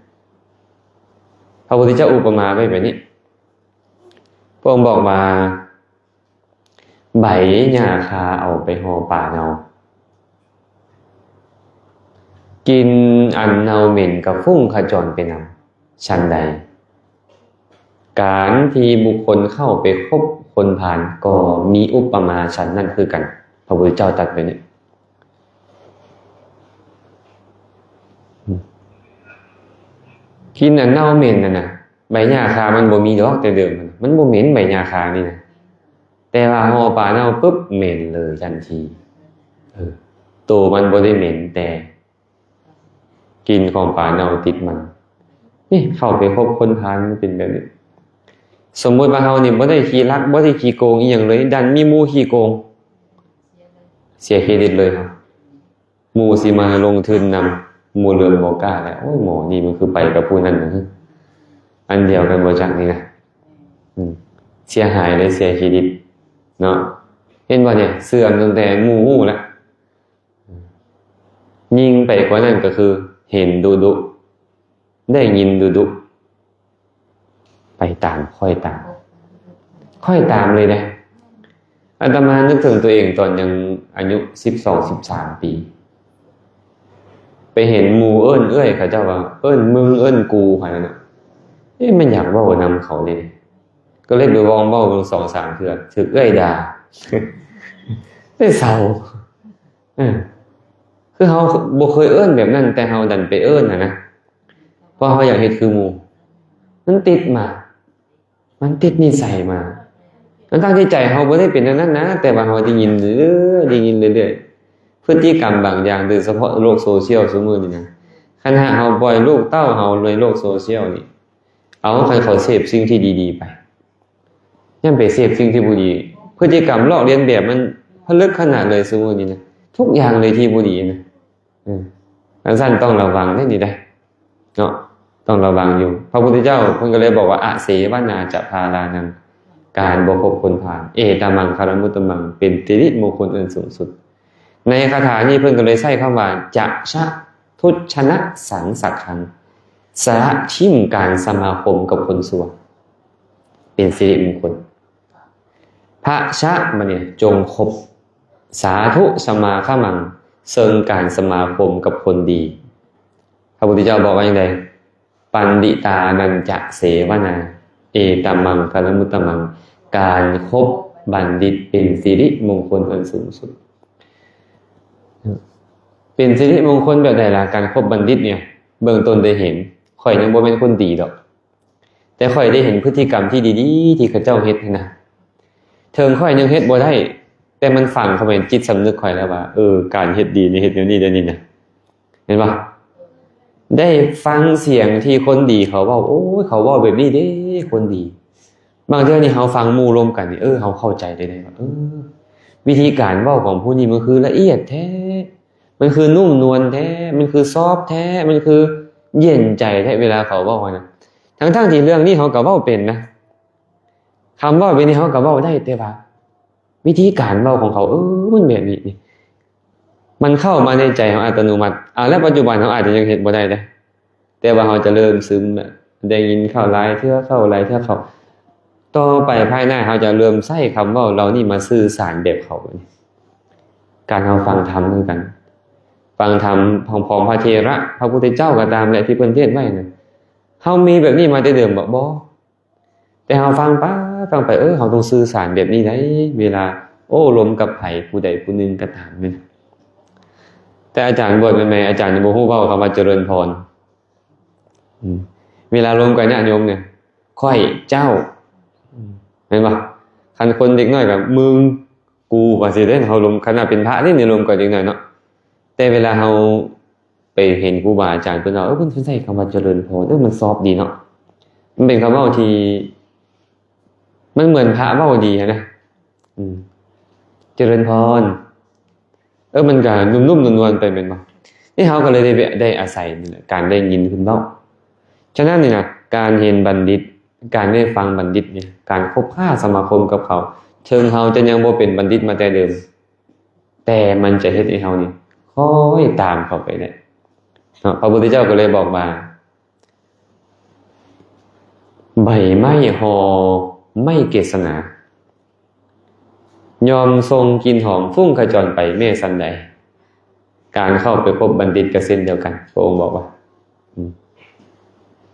ພະພຸດທະເຈົ້າອຸປະມາໄວ້ແບບນີ້ ພະອົງບອກວ່າ ໃບຫຍ້າຄາເອົາໄປຫໍ່ປາເນົ່າ, ກິ່ນອັນເນົ່າເໝັນກໍຟຸ້ງຂະຈອນໄປນຳ. ສັນໃດ ການທີ່ບຸກຄົນເຂົ້າໄປຄົບຄົນພານກໍມີອຸປະມາສັນນັ້ນຄືກັນ. ພະພຸດທະເຈົ້າຕັດໄວ້ນີ້ ກິນອັນເນົ່າເໝັນນັ້ນນະ, ໃບຫຍ້າຄາມັນບໍ່ມີດອກແຕ່ເດີມ, ມັນບໍ່ເໝັນໃບຫຍ້າຄານີ້ນະ, ແຕ່ວ່າຫໍ່ປາເນົ່າປຶບ ເໝັນເລີຍທັນທີ. ເອີ ໂຕມັນບໍ່ໄດ້ເໝັນ ແຕ່ ກິ່ນຂອງປາເນົ່າຕິດມັນ. ນີ້ເຂົ້າໄປຄົບຄົນພານມັນເປັນແບບນີ້. ສົມມຸດວ່າເຮົານີ້ບໍ່ໄດ້ຂີ້ລັກ ບໍ່ໄດ້ຂີ້ໂກງອີ່ຫຍັງເລີຍ, ດັນມີໝູ່ຂີ້ໂກງ, ເສຍເຄຣດິດເລີຍເນາະ. ໝູ່ຊິມາລົງທຶນນຳ, ໝູ່ເລີ່ມບໍ່ກ້າແລ້ວ. ໂອ້ຍ ໝໍນີ້ມັນຄືໄປກັບຜູ້ນັ້ນນະ, ອັນດຽວກັນບໍ່ຈັກນີ້ນະ. ອືມ ເສຍຫາຍເລີຍ, ເສຍເຄຣດິດເນາະ. ເຫັນບໍ່ນີ້? ເສື່ອມຕັ້ງແຕ່ໝູ່ຮູ້ແລ້ວ. ຍິ່ງໄປກວ່ານັ້ນກໍຄືເຫັນດຸໆ ໄດ້ຍິນດຸໆ ໄປຕາມ ຄ້ອຍຕາມ ຄ້ອຍຕາມເລີຍເດ້. ອາຕມານຶກເຖິງຕົວເອງຕອນຍັງອາຍຸສິບສອງ ສິບສາມປີ, ໄປເຫັນໝູ່ເອີ້ນເອື້ອຍເຂົາເຈົ້າວ່າ ເອີ້ນມຶງເອີ້ນກູ ຫັ້ນນະ. ເອີ ມັນຢາກເວົ້ານຳເຂົາເດ້, ກໍເລີຍໄປລອງເວົ້າເບິ່ງສອງສາມເທື່ອ ຖືກເອື້ອຍດ່າ ໄດ້ເຊົາ. ເອີ ຄືເຮົາບໍ່ເຄີຍເອີ້ນແບບນັ້ນ ແຕ່ເຮົາດັນໄປເອີ້ນຫັ້ນນະ ເພາະເຮົາຢາກເຮັດຄືໝູ່. ມັນຕິດມາ ມັນຕິດນິໄສມາ ທັງໆທີ່ໃຈເຮົາບໍ່ໄດ້ເປັນແນວນັ້ນນະ, ແຕ່ວ່າເຮົາໄດ້ຍິນເລື້ອຍໆ ໄດ້ຍິນເລື້ອຍໆ. ພຶດຕິກຳບາງຢ່າງ ໂດຍສະເພາະໂລກໂຊຊຽວຊຸມື້ນີ້ນະ, ຄັນຫາກເຮົາປ່ອຍລູກເຕົ້າເຮົາໃນໂລກໂຊຊຽວນີ້ ເອົາ ຄັນເຂົາເສບສິ່ງທີ່ດີໆໄປ ຍັງໄປເສບສິ່ງທີ່ບໍ່ດີ, ພຶດຕິກຳລອກລຽນແບບມັນຜະລຶກຂະໜາດເລີຍຊຸມື້ນີ້ນະ, ທຸກຢ່າງເລີຍທີ່ບໍ່ດີນະ. ເອີ ຈັ່ງຊັ້ນຕ້ອງລະວັງເດ້ນີ້ເດ້ເນາະ, ຕ້ອງລະວັງຢູ່. ພະພຸດທະເຈົ້າເພິ່ນກໍເລີຍບອກວ່າ ອະເສວະນາຈະພາລານັງ, ການບໍ່ຄົບຄົນພານ, ເອຕະມັງຄະລະມຸດຕະມັງ, ເປັນສິລິມົງຄົນອັນສູງສຸດ. ໃນຄາຖານີ້ເພິ່ນກໍເລີຍໃຊ້ຄຳວ່າ ຈະຊະທຸດຊະນະສັງສັກຄັງ, ສະລະຖິ້ມການສະມາຄົມກັບຄົນຊົ່ວ ເປັນສິລິມົງຄົນ. ພະຊະ ບາດນີ້ ຈົ່ງຄົບ, ສາທຸສະມາຄະມັງ, ເຊິ່ງການສະມາຄົມກັບຄົນດີ. ພະພຸດທະເຈົ້າບອກວ່າຈັ່ງໃດ? ປັນດິຕານັນຈະເສວະນາ ເອຕະມັງຄະລະມຸດຕະມັງ, ການຄົບບັນດິດເປັນສິລິມົງຄົນອັນສູງສຸດ. ເປັນສິລິມົງຄົນແບບໃດລະ? ການຄົບບັນດິດນີ້ ເບື້ອງຕົ້ນໄດ້ເຫັນ, ຂ້ອຍຍັງບໍ່ແມ່ນຄົນດີດອກ, ແຕ່ຂ້ອຍໄດ້ເຫັນພຶດຕິກຳທີ່ດີໆ ທີ່ເຂົາເຈົ້າເຮັດຫັ້ນນະ. ເຖິງຂ້ອຍຍັງເຮັດບໍ່ໄດ້, ແຕ່ມັນຝັງເຂົ້າໄປໃນຈິດສຳນຶກຂ້ອຍແລ້ວວ່າ ເອີ ການເຮັດດີນີ້ເຮັດແນວນີ້ແນວນີ້ນະ. ເຫັນບໍ່? ໄດ້ຟັງສຽງທີ່ຄົນດີເຂົາເວົ້າ, ໂອ້ຍ ເຂົາເວົ້າແບບນີ້ເດ້ ຄົນດີ. ບາງເທື່ອນີ້ເຮົາຟັງໝູ່ລົມກັນນີ້ ເອີ ເຮົາເຂົ້າໃຈໄດ້ເດ້ວ່າ ເອີ ວິທີການເວົ້າຂອງຜູ້ນີ້ມັນຄືລະອຽດແທ້, ມັນຄືນຸ້ມນວນແທ້, ມັນຄືຊອບແທ້, ມັນຄືເຢັນໃຈແທ້ ເວລາເຂົາເວົ້າຫັ້ນນະ. ທັງໆທີ່ເລື່ອງນີ້ເຮົາກໍເວົ້າເປັນນະ, ຄຳເວົ້າແບບນີ້ເຮົາກໍເວົ້າໄດ້, ແຕ່ວ່າວິທີການເວົ້າຂອງເຂົາ ເອີ ມັນແບບນີ້ນີ້ ມັນເຂົ້າມາໃນໃຈເຮົາອັດຕະໂນມັດ. ອາ ແລ້ວປັດຈຸບັນເຮົາອາດຈະຍັງເຮັດບໍ່ໄດ້ເດ້, ແຕ່ວ່າເຮົາຈະເລີ່ມຊຶມ ໄດ້ຍິນເຂົ້າຫຼາຍເທື່ອເຂົ້າ ຫຼາຍເທື່ອເຂົ້າ, ຕໍ່ໄປພາຍໜ້າເຮົາຈະເລີ່ມໃຊ້ຄຳເວົ້າເຫຼົ່ານີ້ມາສື່ສານແບບເຂົາ. ການເຮົາຟັງທຳຄືກັນ, ຟັງທຳຂອງພະເຖລະ ພະພຸດທະເຈົ້າກໍຕາມແຫຼະ ທີ່ເພິ່ນເທດໄວ້ນະ, ເຮົາມີແບບນີ້ມາແຕ່ເດີມບໍ? ບໍ່. ແຕ່ເຮົາຟັງໄປ ຟັງໄປ ເອີ ເຮົາຕ້ອງສື່ສານແບບນີ້ໄດ໋ ເວລາໂອ້ລົມກັບໃຜຜູ້ໃດຜູ້ໜຶ່ງກໍຕາມແມ່ນ. ແຕ່ອາຈານບວດໃໝ່ໆ ອາຈານບໍ່ຮູ້ເວົ້າຄຳວ່າຈະເລີນພອນ. ອືມ ເວລາລົມກັບຍາດໂຍມນີ້ ຂ້ອຍ ເຈົ້າ ອືມ ແມ່ນບໍ່? ຄັນຄົນເດັກນ້ອຍກໍມຶງ ກູ ວ່າຊີ້ເດ້ ເຮົາລົມ ຄັນວ່າເປັນພະນີ້ ລົມກັບເດັກນ້ອຍເນາະ. ແຕ່ເວລາເຮົາໄປເຫັນຄູບາອາຈານເພິ່ນເວົ້າ ເອີ ເພິ່ນ ເພິ່ນໃຊ້ຄຳວ່າຈະເລີນພອນ ເອີ ມັນຊອບດີເນາະ. ມັນເປັນຄຳເວົ້າທີ່ ມັນເໝືອນພະເວົ້າດີຫັ້ນນະ. ອືມ ຈະເລີນພອນ ເອີ ມັນກະນຸ້ມໆນວນໆໄປແມ່ນບໍ່? ນີ້ເຮົາກໍເລີຍໄດ້ ໄດ້ອາໄສນີ້ແຫຼະ ການໄດ້ຍິນເພິ່ນເວົ້າ. ສະນັ້ນນີ້ນະ ການເຫັນບັນດິດ ການໄດ້ຟັງບັນດິດນີ້ ການຄົບຄ້າສະມາຄົມກັບເຂົາ ເຖິງເຮົາຈະຍັງບໍ່ເປັນບັນດິດມາແຕ່ເດີມ ແຕ່ມັນຈະເຮັດໃຫ້ເຮົານີ້ຄ່ອຍຕາມເຂົາໄປໄດ້ເນາະ. ພະພຸດທະເຈົ້າກໍເລີຍບອກວ່າ ໃບໄມ້ຫໍ່ໄມ້ເກດສະໜາ ຍ່ອມສົ່ງກິ່ນຫອມຟຸ້ງຂະຈອນໄປແມ້ສັນໃດ ການເຂົ້າໄປຄົບບັນດິດກໍເຊັ່ນດຽວກັນ. ພະອົງບອກວ່າ ອືມ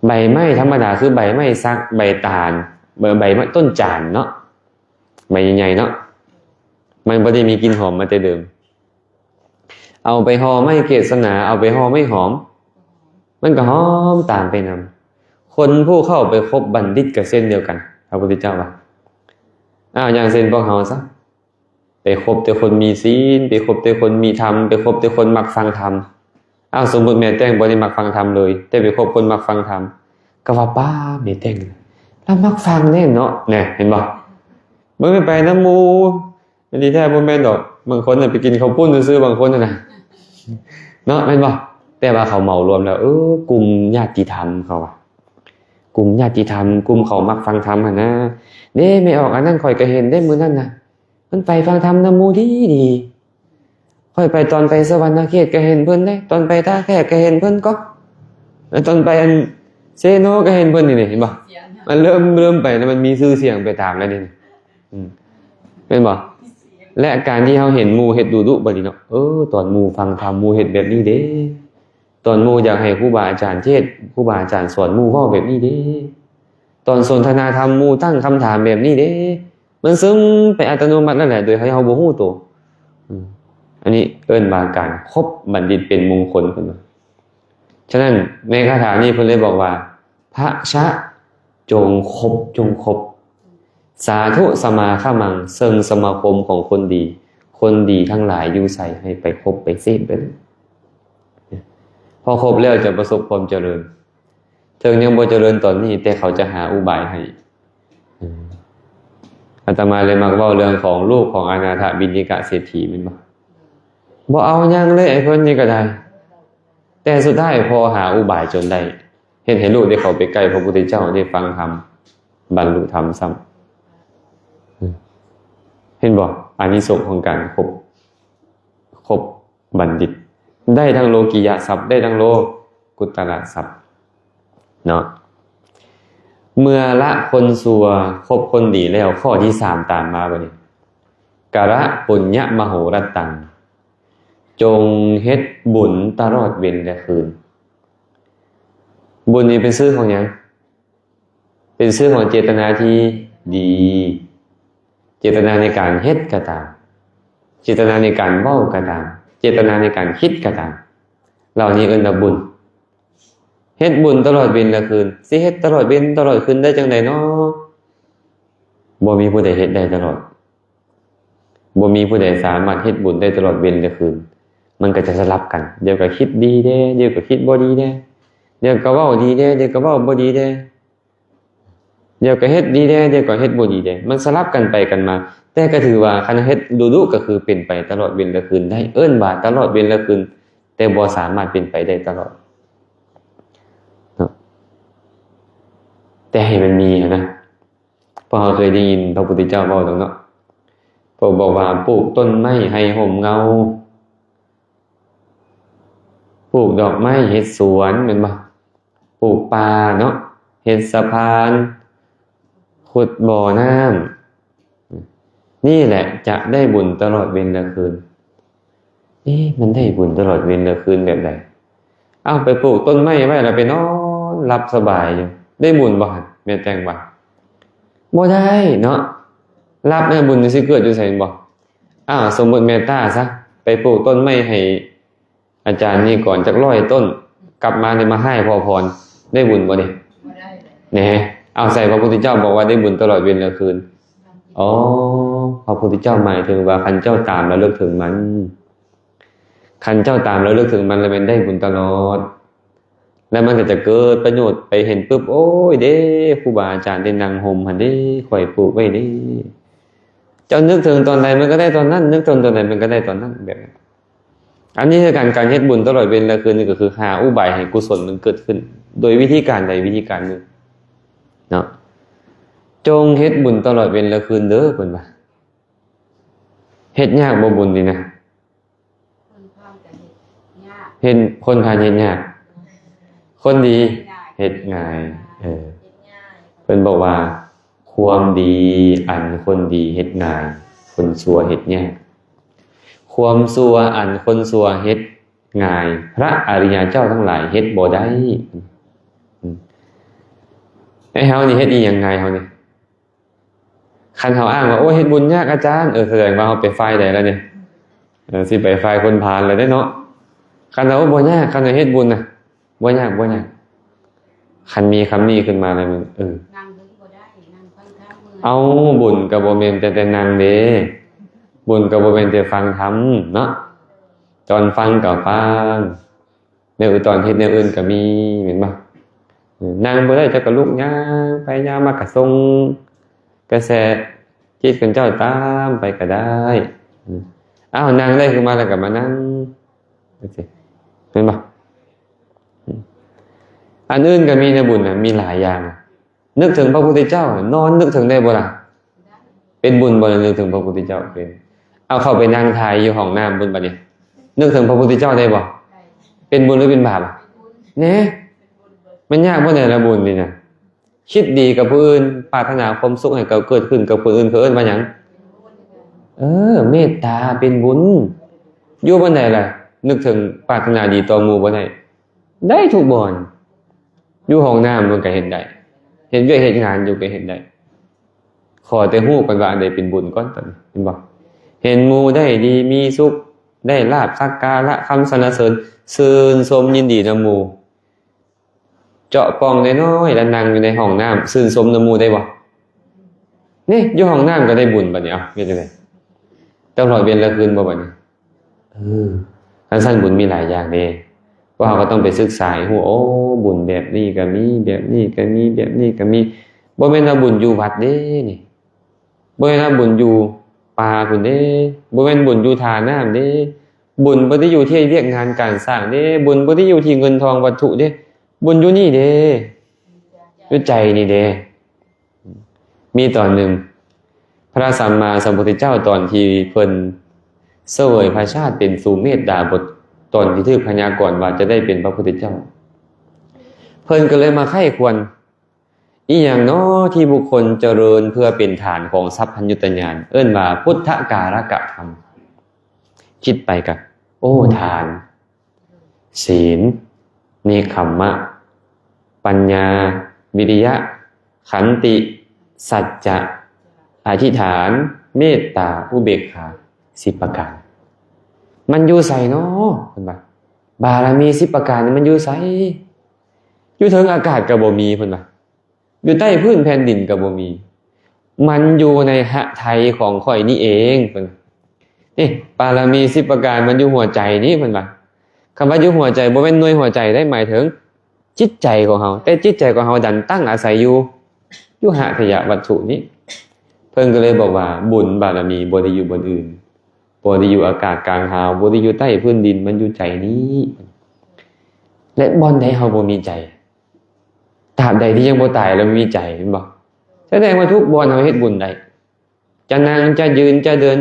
ໃບໄມ້ທຳມະດາຄືໃບໄມ້ສັກ ໃບຕານ ໃບ ໃບໄມ້ ຕົ້ນຈານເນາະ ໃບໃຫຍ່ໆເນາະ ມັນບໍ່ໄດ້ມີກິ່ນຫອມມາແຕ່ເດີມ. ເອົາໄປຫໍ່ໄມ້ເກດສະໜາ ເອົາໄປຫໍ່ໄມ້ຫອມ ມັນກໍຫອມຕາມໄປນຳ. ຄົນຜູ້ເຂົ້າໄປຄົບບັນດິດກໍເຊັ່ນດຽວກັນ ພະພຸດທະເຈົ້າວ່າ. ອ້າວ ຢ່າງເຊັ່ນພວກເຮົາຊະ ໄປຄົບແຕ່ຄົນມີສິນ ໄປຄົບແຕ່ຄົນມີທຳ ໄປຄົບແຕ່ຄົນມັກຟັງທຳ. ອ້າວ ສົມມຸດແມ່ແຕງບໍ່ໄດ້ມັກຟັງທຳເລີຍ ແຕ່ໄປຄົບຄົນມັກຟັງທຳ ກໍວ່າ ປ້າ ແມ່ແຕງລາວມັກຟັງແນ່ເນາະ ແນ່ ເຫັນບໍ່? ບໍ່ແມ່ນໄປນຳໝູ່ ອັນນີ້ແທ້ບໍ່ແມ່ນດອກ. ບາງຄົນນະໄປກິນເຂົ້າປຸ້ນຊື່ໆ ບາງຄົນນະ ເນາະ ແມ່ນບໍ່? ແຕ່ວ່າເຂົາເໝົາລວມແລ້ວ ເອີ ກຸ່ມຍາດຕິທຳ ເຂົາວ່າ ກຸ່ມຍາດຕິທຳ ກຸ່ມເຂົາມັກຟັງທຳຫັ້ນນະ. ເດ້ ແມ່ອອກອັນນັ້ນ ຂ້ອຍກໍເຫັນເດ້ມື້ນັ້ນນະ ເພິ່ນໄປຟັງທຳນຳໝູ່ດີໆ. ຂ້ອຍໄປ ຕອນໄປສະຫວັນນະເຂດກໍເຫັນເພິ່ນເດ້ ຕອນໄປທ່າແຂກກໍເຫັນເພິ່ນກໍ ແລະ ຕອນໄປອັນເຊໂນກໍເຫັນເພິ່ນ. ນີ້ເຫັນບໍ່? ມັນເລີ່ມ ເລີ່ມໄປແລ້ວ ມັນມີຊື່ສຽງໄປຕາມແລ້ວນີ້. ອືມ ແມ່ນບໍ່? ແລະ ການທີ່ເຮົາເຫັນໝູ່ເຮັດດຸໆ ບັດນີ້ເນາະ ເອີ ຕອນໝູ່ຟັງທຳ ໝູ່ເຮັດແບບນີ້ເດ້ ຕອນໝູ່ຢາກໃຫ້ຄູບາອາຈານເທດ ຄູບາອາຈານສອນ ໝູ່ເວົ້າແບບນີ້ເດ້ ຕອນສົນທະນາທຳ ໝູ່ຕັ້ງຄຳຖາມແບບນີ້ເດ້. ມັນຊຶມໄປອັດຕະໂນມັດນັ້ນແຫຼະ ໂດຍທີ່ເຮົາບໍ່ຮູ້ໂຕ. ອືມ ອັນນີ້ເອີ້ນວ່າການຄົບບັນດິດເປັນມົງຄົນ ເພິ່ນວ່າ. ສະນັ້ນໃນຄາຖານີ້ເພິ່ນເລີຍບອກວ່າ ພະຊະ ຈົ່ງຄົບ ຈົ່ງຄົບ ສາທຸສະມາຄະມັງ ເຊິ່ງສະມາຄົມຂອງຄົນດີ ຄົນດີທັງຫຼາຍຢູ່ໃສ ໃຫ້ໄປຄົບໄປເສບໄປເລີຍ. ພໍຄົບແລ້ວຈະປະສົບຄວາມຈະເລີນ ເຖິງຍັງບໍ່ຈະເລີນຕອນນີ້ ແຕ່ເຂົາຈະຫາອຸບາຍໃຫ້. ອາດຕະມາເລີຍມັກເວົ້າເລື່ອງຂອງລູກຂອງອະນາຖະບິນທິກະເສດຖີ ແມ່ນບໍ່? ບໍ່ເອົາຫຍັງເລີຍໄອ້ເພິ່ນນີ້ກໍໄດ້ ແຕ່ສຸດທ້າຍພໍ່ຫາອຸບາຍຈົນໄດ້ ເຮັດໃຫ້ລູກໄດ້ເຂົ້າໄປໃກ້ພະພຸດທະເຈົ້າ ໄດ້ຟັງທຳ ບັນລຸທຳຊ້ຳ. ເຫັນບໍ່? ອານິສົງຂອງການຄົບ ຄົບບັນດິດ ໄດ້ທັງໂລກິຍະຊັບ ໄດ້ທັງໂລກຸດຕະລະຊັບເນາະ. ເມື່ອລະຄົນຊົ່ວ ຄົບຄົນດີແລ້ວ ຂໍ້ທີສາມຕາມມາບັດນີ້ ກະຣະປຸນຍະມະໂຫລະຕັງ ຈົ່ງເຮັດບຸນຕະຫຼອດເວັນແລະຄືນ. ບຸນນີ້ເປັນຊື່ຂອງຫຍັງ? ເປັນຊື່ຂອງເຈດຕະນາທີ່ດີ ເຈດຕະນາໃນການເຮັດກໍຕາມ ເຈດຕະນາໃນການເວົ້າກໍຕາມ ເຈດຕະນາໃນການຄິດກໍຕາມ ເຫຼົ່ານີ້ເອີ້ນວ່າບຸນ. ເຮັດບຸນຕະຫຼອດເວັນແລະຄືນ ຊິເຮັດຕະຫຼອດເວັນຕະຫຼອດຄືນໄດ້ຈັ່ງໃດເນາະ? ບໍ່ມີຜູ້ໃດເຮັດໄດ້ຕະຫຼອດ. ບໍ່ມີຜູ້ໃດສາມາດເຮັດບຸນໄດ້ຕະຫຼອດເວັນແລະຄືນ ມັນກໍຈະສະຫຼັບກັນ ດຽວກໍຄິດດີແດ່ ດຽວກໍຄິດບໍ່ດີແດ່ ດຽວກໍເວົ້າດີແດ່ ດຽວກໍເວົ້າບໍ່ດີແດ່ ດຽວກໍເຮັດດີແດ່ ດຽວກໍເຮັດບໍ່ດີແດ່ ມັນສະຫຼັບກັນໄປກັນມາ. ແຕ່ກໍຖືວ່າຄັນເຮັດດຸໆ ກໍຄືເປັນໄປຕະຫຼອດເວັນແລະຄືນໄດ້ ເອີ້ນວ່າຕະຫຼອດເວັນແລະຄືນ ແຕ່ບໍ່ສາມາດເປັນໄປໄດ້ຕະຫຼອດເນາະ ແຕ່ໃຫ້ມັນມີຫັ້ນນະ. ພວກເຮົາເຄີຍໄດ້ຍິນພະພຸດທະເຈົ້າເວົ້າດອກເນາະ ພວກບອກວ່າ ປູກຕົ້ນໄມ້ໃຫ້ຮົ່ມເງົາ ປູກດອກໄມ້ເຮັດສວນ ແມ່ນບໍ່? ປູກປ່າເນາະ ເຮັດສະພານ ຂຸດບໍ່ນ້ຳ ນີ້ແຫຼະຈະໄດ້ບຸນຕະຫຼອດເວັນແລະຄືນ. ເອະ ມັນໄດ້ບຸນຕະຫຼອດເວັນແລະຄືນແບບໃດ? ເອົ້າ ໄປປູກຕົ້ນໄມ້ໄວ້ແລ້ວໄປນອນຫຼັບສະບາຍຢູ່ ໄດ້ບຸນບໍ່ຫັ້ນ ແມ່ແຕງວ່າ? ບໍ່ໄດ້ເນາະ ຫຼັບແລ້ວບຸນມັນຊິເກີດຢູ່ໃສແມ່ນບໍ່? ອ້າວ ສົມມຸດແມ່ຕາຊະ ໄປປູກຕົ້ນໄມ້ໃຫ້ ອາຈານນີ້ກ່ອນຈັກຮ້ອຍຕົ້ນ ກັບມານີ້ມາໃຫ້ພໍ່ພອນ ໄດ້ບຸນບໍ່ນີ້? ບໍ່ໄດ້ເລີຍ ແນ່. ເອົາ ໃສ່ພະພຸດທະເຈົ້າບອກວ່າໄດ້ບຸນຕະຫຼອດເວັນລະຄືນ. ອໍ ພະພຸດທະເຈົ້າໝາຍເຖິງວ່າ ຄັນເຈົ້າຕາມລະລຶກເຖິງມັນ ຄັນເຈົ້າຕາມລະລຶກເຖິງມັນ ລະແມ່ນໄດ້ບຸນຕະຫຼອດ. ແລ້ວມັນກໍຈະເກີດປະໂຫຍດ ໄປເຫັນປຶບ ໂອ້ຍເດ້ ຄູບາອາຈານໄດ້ນັ່ງຮົ່ມຫັ້ນເດ້ ຂ້ອຍປູກໄວ້ເດ້. ເຈົ້ານຶກເຖິງຕອນໃດ ມັນກໍໄດ້ຕອນນັ້ນ, ນຶກເຖິງຕອນໃດ ມັນກໍໄດ້ຕອນນັ້ນ ແບບນັ້ນ. ອັນນີ້ຄືການ ການເຮັດບຸນຕະຫຼອດເວັນລະຄືນ ນີ້ກໍຄືຫາອຸບາຍໃຫ້ກຸສົນມັນເກີດຂຶ້ນ ໂດຍວິທີການໃດວິທີການໜຶ່ງເນາະ. ຈົ່ງເຮັດບຸນຕະຫຼອດເວັນລະຄືນເດີ ເພິ່ນວ່າ. ເຮັດຍາກບໍ່ບຸນນີ້ນະ? ຄົນພານກໍເຮັດຍາກ ເຮັດ ຄົນພານເຮັດຍາກ ຄົນດີເຮັດງ່າຍ ເຮັດງ່າຍ ເອີ ເຮັດງ່າຍ. ເພິ່ນບອກວ່າ ຄວາມດີອັນຄົນດີເຮັດງ່າຍ ຄົນຊົ່ວເຮັດຍາກ ຄວາມຊົ່ວອັນຄົນຊົ່ວເຮັດງ່າຍ ພະອະລິຍະເຈົ້າທັງຫຼາຍເຮັດບໍ່ໄດ້. ອືມ ໃຫ້ເຮົານີ້ເຮັດອີ່ຫຍັງງ່າຍ ເຮົານີ້? ຄັນເຮົາອ້າງວ່າ ໂອ້ ເຮັດບຸນຍາກອາຈານ ເອີ ສະແດງວ່າເຮົາໄປຝ່າຍໃດລະນີ້? ເອີ ຊິໄປຝ່າຍຄົນພານລະເດ້ເນາະ. ຄັນວ່າ ໂອ້ ບໍ່ຍາກ ຄັນວ່າເຮັດບຸນນະ ບໍ່ຍາກ ບໍ່ຍາກ. ຄັນມີຄຳນີ້ຂຶ້ນມາແລ້ວ ເອີ ນັ່ງເບິ່ງບໍ່ໄດ້ ນັ່ງຟັງທຳເມື່ອຍ. ເອົ້າ ບຸນກໍບໍ່ແມ່ນແຕ່ ແຕ່ນັ່ງເດ້ ບຸນກໍບໍ່ແມ່ນແຕ່ຟັງທຳເນາະ. ຕອນຟັງກໍຟັງ ແນວອື່ນ ຕອນເຮັດແນວອື່ນກໍມີ ແມ່ນບໍ່? ເອີ ນັ່ງບໍ່ໄດ້ ເຈົ້າກໍລຸກຍ່າງໄປຍ່າງມາ ກໍສົ່ງກະແສຈິດຂອງເຈົ້າຕາມໄປກໍໄດ້. ເອີ ອ້າວ ນັ່ງໄດ້ຂຶ້ນມາແລ້ວກໍມານັ່ງ ຈັ່ງຊີ້ ແມ່ນບໍ່? ອັນອື່ນກໍມີນະ ບຸນນະ ມີຫຼາຍຢ່າງ. ນຶກເຖິງພະພຸດທະເຈົ້າ ນອນນຶກເຖິງໄດ້ບໍ່ລະ? ເປັນບຸນບໍ່ລະ ນຶກເຖິງພະພຸດທະເຈົ້າ? ເປັນ. ເອົາ ເຂົ້າໄປນັ່ງຖ່າຍຢູ່ຫ້ອງນ້ຳພຸ້ນ ບາດນີ້ ນຶກເຖິງພະພຸດທະເຈົ້າໄດ້ບໍ່? ເປັນບຸນຫຼືເປັນບາບ? ແນ່ ມັນຍາກບໍ່ແດ່ລະບຸນນີ້ນະ. ຄິດດີກັບຜູ້ອື່ນ ປາດຖະໜາຄວາມສຸກໃຫ້ເກີດຂຶ້ນກັບຜູ້ອື່ນ ເຂົາເອີ້ນວ່າຫຍັງ? ເອີ ເມດຕາເປັນບຸນ. ຢູ່ບ່ອນໃດລະ ນຶກເຖິງປາດຖະໜາດີຕໍ່ໝູ່ບໍ່ໄດ້? ໄດ້ທຸກບ່ອນ. ຢູ່ຫ້ອງນ້ຳມັນກໍເຮັດໄດ້ ເຮັດວຽກເຮັດງານຢູ່ກໍເຮັດໄດ້. ຂໍແຕ່ຮູ້ກ່ອນວ່າອັນໃດເປັນບຸນກ່ອນ ຕອນນີ້ ເຫັນບໍ່? ເຫັນໝູ່ໄດ້ດີມີສຸກ ໄດ້ລາບສັກກາລະຄຳສັນລະເສີນ ຊື່ນຊົມຍິນດີນຳໝູ່. ເຈາະປ່ອງນ້ອຍໆ ແລ້ວນັ່ງຢູ່ໃນຫ້ອງນ້ຳ ຊື່ນຊົມນຳໝູ່ໄດ້ບໍ່? ນີ້ ຢູ່ຫ້ອງນ້ຳກໍໄດ້ບຸນ ບາດນີ້ ເອົ້າ ເຮັດຈັ່ງໃດ? ຕ້ອງລອຍເວັນລະຄືນບໍ່ ບາດນີ້? ເອີ ຄັນຊັ້ນບຸນມີຫຼາຍຢ່າງເດ້. ພວກເຮົາກໍຕ້ອງໄປສຶກສາໃຫ້ຮູ້ ໂອ້ ບຸນແບບນີ້ກໍມີ ແບບນີ້ກໍມີ ແບບນີ້ກໍມີ. ບໍ່ແມ່ນວ່າບຸນຢູ່ວັດເດ້ນີ້ ບໍ່ແມ່ນວ່າບຸນຢູ່ປ່າພຸ້ນເດ້ ບໍ່ແມ່ນບຸນຢູ່ທ່ານ້ຳເດ້. ບຸນບໍ່ໄດ້ຢູ່ທີ່ວຽກງານການສ້າງເດ້ ບຸນບໍ່ໄດ້ຢູ່ທີ່ເງິນທອງວັດຖຸເດ້ ບຸນຢູ່ນີ້ເດ້ ຢູ່ໃຈນີ້ເດ້. ມີຕອນໜຶ່ງ ພະສຳມາສຳພຸດທະເຈົ້າ ຕອນທີ່ເພິ່ນສະເຫວີຍພະຊາດເປັນສຸເມດດາບົດ ຕອນທີ່ຖືກພະຍາກອນວ່າຈະໄດ້ເປັນພະພຸດທະເຈົ້າ ເພິ່ນກໍເລີຍມາໃຄ່ຄວນ ອີ່ຫຍັງນໍທີ່ບຸກຄົນຈະເລີນເພື່ອເປັນຖານຂອງສັບພັນຍຸດຕະຍານ ເອີ້ນວ່າພຸດທະກາລະກະທຳ. ຄິດໄປກະ ໂອ້ ທານ ສີນ ເນກຂຳມະ ປັນຍາ ວິລິຍະ ຂັນຕິ ສັດຈະ ອະທິຖານ ເມດຕາ ອຸເບກຂາ ສິບປະການ ມັນຢູ່ໃສນໍ? ເພິ່ນວ່າ ບາລະມີສິບປະການນີ້ມັນຢູ່ໃສ? ຢູ່ເທິງອາກາດກໍບໍ່ມີ ເພິ່ນວ່າ ຢູ່ໃຕ້ພື້ນແຜ່ນດິນກໍບໍ່ມີ ມັນຢູ່ໃນຫະໄທຂອງຂ້ອຍນີ້ເອງ ເພິ່ນ. ນີ້ ບາລະມີສິບປະການມັນຢູ່ຫົວໃຈນີ້ ເພິ່ນວ່າ. ຄຳວ່າຢູ່ຫົວໃຈ ບໍ່ແມ່ນໜ່ວຍຫົວໃຈໄດ້ ໝາຍເຖິງຈິດໃຈຂອງເຮົາ ແຕ່ຈິດໃຈຂອງເຮົາດັນຕັ້ງອາໄສຢູ່ ຢູ່ຫະໄທຍະວັດຖຸນີ້. ເພິ່ນກໍເລີຍບອກວ່າ ບຸນບາລະມີບໍ່ໄດ້ຢູ່ບ່ອນອື່ນ ບໍ່ໄດ້ຢູ່ອາກາດກາງຫາວ ບໍ່ໄດ້ຢູ່ໃຕ້ພື້ນດິນ ມັນຢູ່ໃຈນີ້. ແລະ ບ່ອນໃດເຮົາບໍ່ມີໃຈ? ຕາບໃດທີ່ຍັງບໍ່ຕາຍ ແລ້ວມີໃຈ ແມ່ນບໍ່? ສະແດງວ່າທຸກບ່ອນເຮົາເຮັດບຸນໄດ້ ຈະນັ່ງ ຈະຢືນ ຈະເດີນ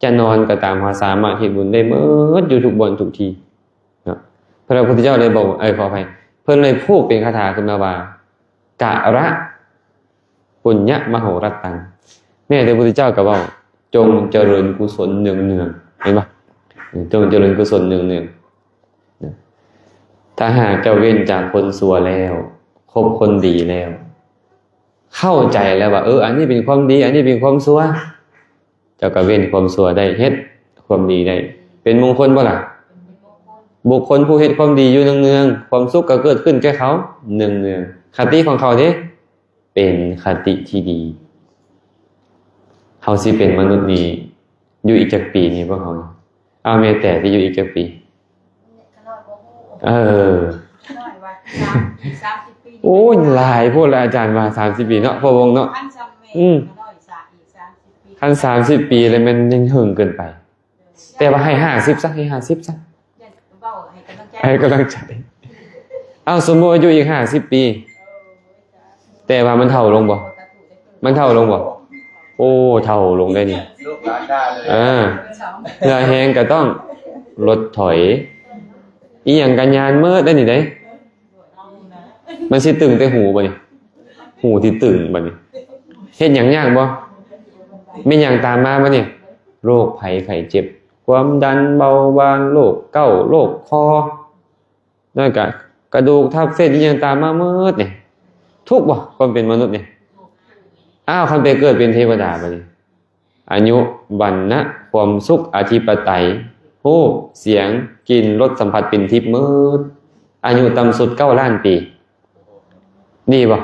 ຈະນອນກໍຕາມ ເຮົາສາມາດເຮັດບຸນໄດ້ໝົດ ຢູ່ທຸກບ່ອນທຸກທີ່ເນາະ. ພະພຸດທະເຈົ້າໄດ້ບອກ ເອີ ຂໍອະໄພ ເພິ່ນໄດ້ພູກເປັນຄາຖາຂຶ້ນມາວ່າ ກະລະ ປຸນຍະມະໂຫຣະຕັງ. ແມ້ແຕ່ພຸດທະເຈົ້າກໍເວົ້າ ຈົ່ງຈະເລີນກຸສົນເນືອງໆ ເຫັນບໍ່? ຈົ່ງຈະເລີນກຸສົນເນືອງໆ. ຖ້າຫາກເຈົ້າເວັ້ນຈາກຄົນຊົ່ວແລ້ວ ຄົບຄົນດີແລ້ວ ເຂົ້າໃຈແລ້ວວ່າ ເອີ ອັນນີ້ເປັນຄວາມດີ ອັນນີ້ເປັນຄວາມຊົ່ວ ເຈົ້າກໍເວັ້ນຄວາມຊົ່ວໄດ້ ເຮັດຄວາມດີໄດ້ ເປັນມົງຄົນບໍ່ລະ? ເປັນມົງຄົນ ບຸກຄົນຜູ້ເຮັດຄວາມດີຢູ່ເນືອງໆ ຄວາມສຸກກໍເກີດຂຶ້ນແກ່ເຂົາເນືອງໆ. ຄະຕິຂອງເຂົາເດ້ ເປັນຄະຕິທີ່ດີ. ເຮົາຊິເປັນມະນຸດນີ້ ຢູ່ອີກຈັກປີນີ້ພວກເຮົາ? ເອົາ ແມ່ແຕ່ຊິຢູ່ອີກຈັກປີ? ເອີ ໂອ້ຍ ຫຼາຍໂພດລະ ອາຈານວ່າສາມສິບປີເນາະ ພໍ່ວົງເນາະ. ອືມ ຄັນສາມສິບປີແລ້ວແມ່ນຍັງເຫິງເກີນໄປ. ແຕ່ວ່າໃຫ້ຫ້າສິບຊະ ໃຫ້ຫ້າສິບຊະ ໃຫ້ກຳລັງໃຈ. ເອົ້າ ສົມມຸດວ່າຢູ່ອີກຫ້າສິບປີ ແຕ່ວ່າມັນເຖົ້າລົງບໍ່? ມັນເຖົ້າລົງບໍ່? ໂອ້ ເຖົ້າລົງໄດ໋ນີ້. ເອີ ເຫື່ອແຮງກໍຕ້ອງລົດຖອຍ ອີ່ຫຍັງກໍຍານເໝິດໄດ໋ນີ້ເດ້. ມັນຊິຕຶງແຕ່ຫູບັດນີ້ ຫູທີ່ຕຶງບັດນີ້ ເຮັດຫຍັງຍາກບໍ່? ແມ່ນຫຍັງຕາມມາບັດນີ້? ໂລກໄພໄຂ້ເຈັບ ຄວາມດັນ ເບົາຫວານ ໂລກເກົາ ໂລກຄໍ ແລ້ວກະກະດູກທັບເສັ້ນ ອີ່ຫຍັງຕາມມາເໝິດນີ້. ທຸກບໍ່ ຄວາມເປັນມະນຸດນີ້? ອ້າວ ຄັນໄປເກີດເປັນເທວະດາບັດນີ້ ອາຍຸ ວັນນະ ຄວາມສຸກ ອະທິປະໄຕ ຮູບ ສຽງ ກິ່ນ ລົດ ສຳຜັດ ເປັນທິບໝົດ ອາຍຸຕ່ຳສຸດເກົ້າລ້ານປີ ດີບໍ່?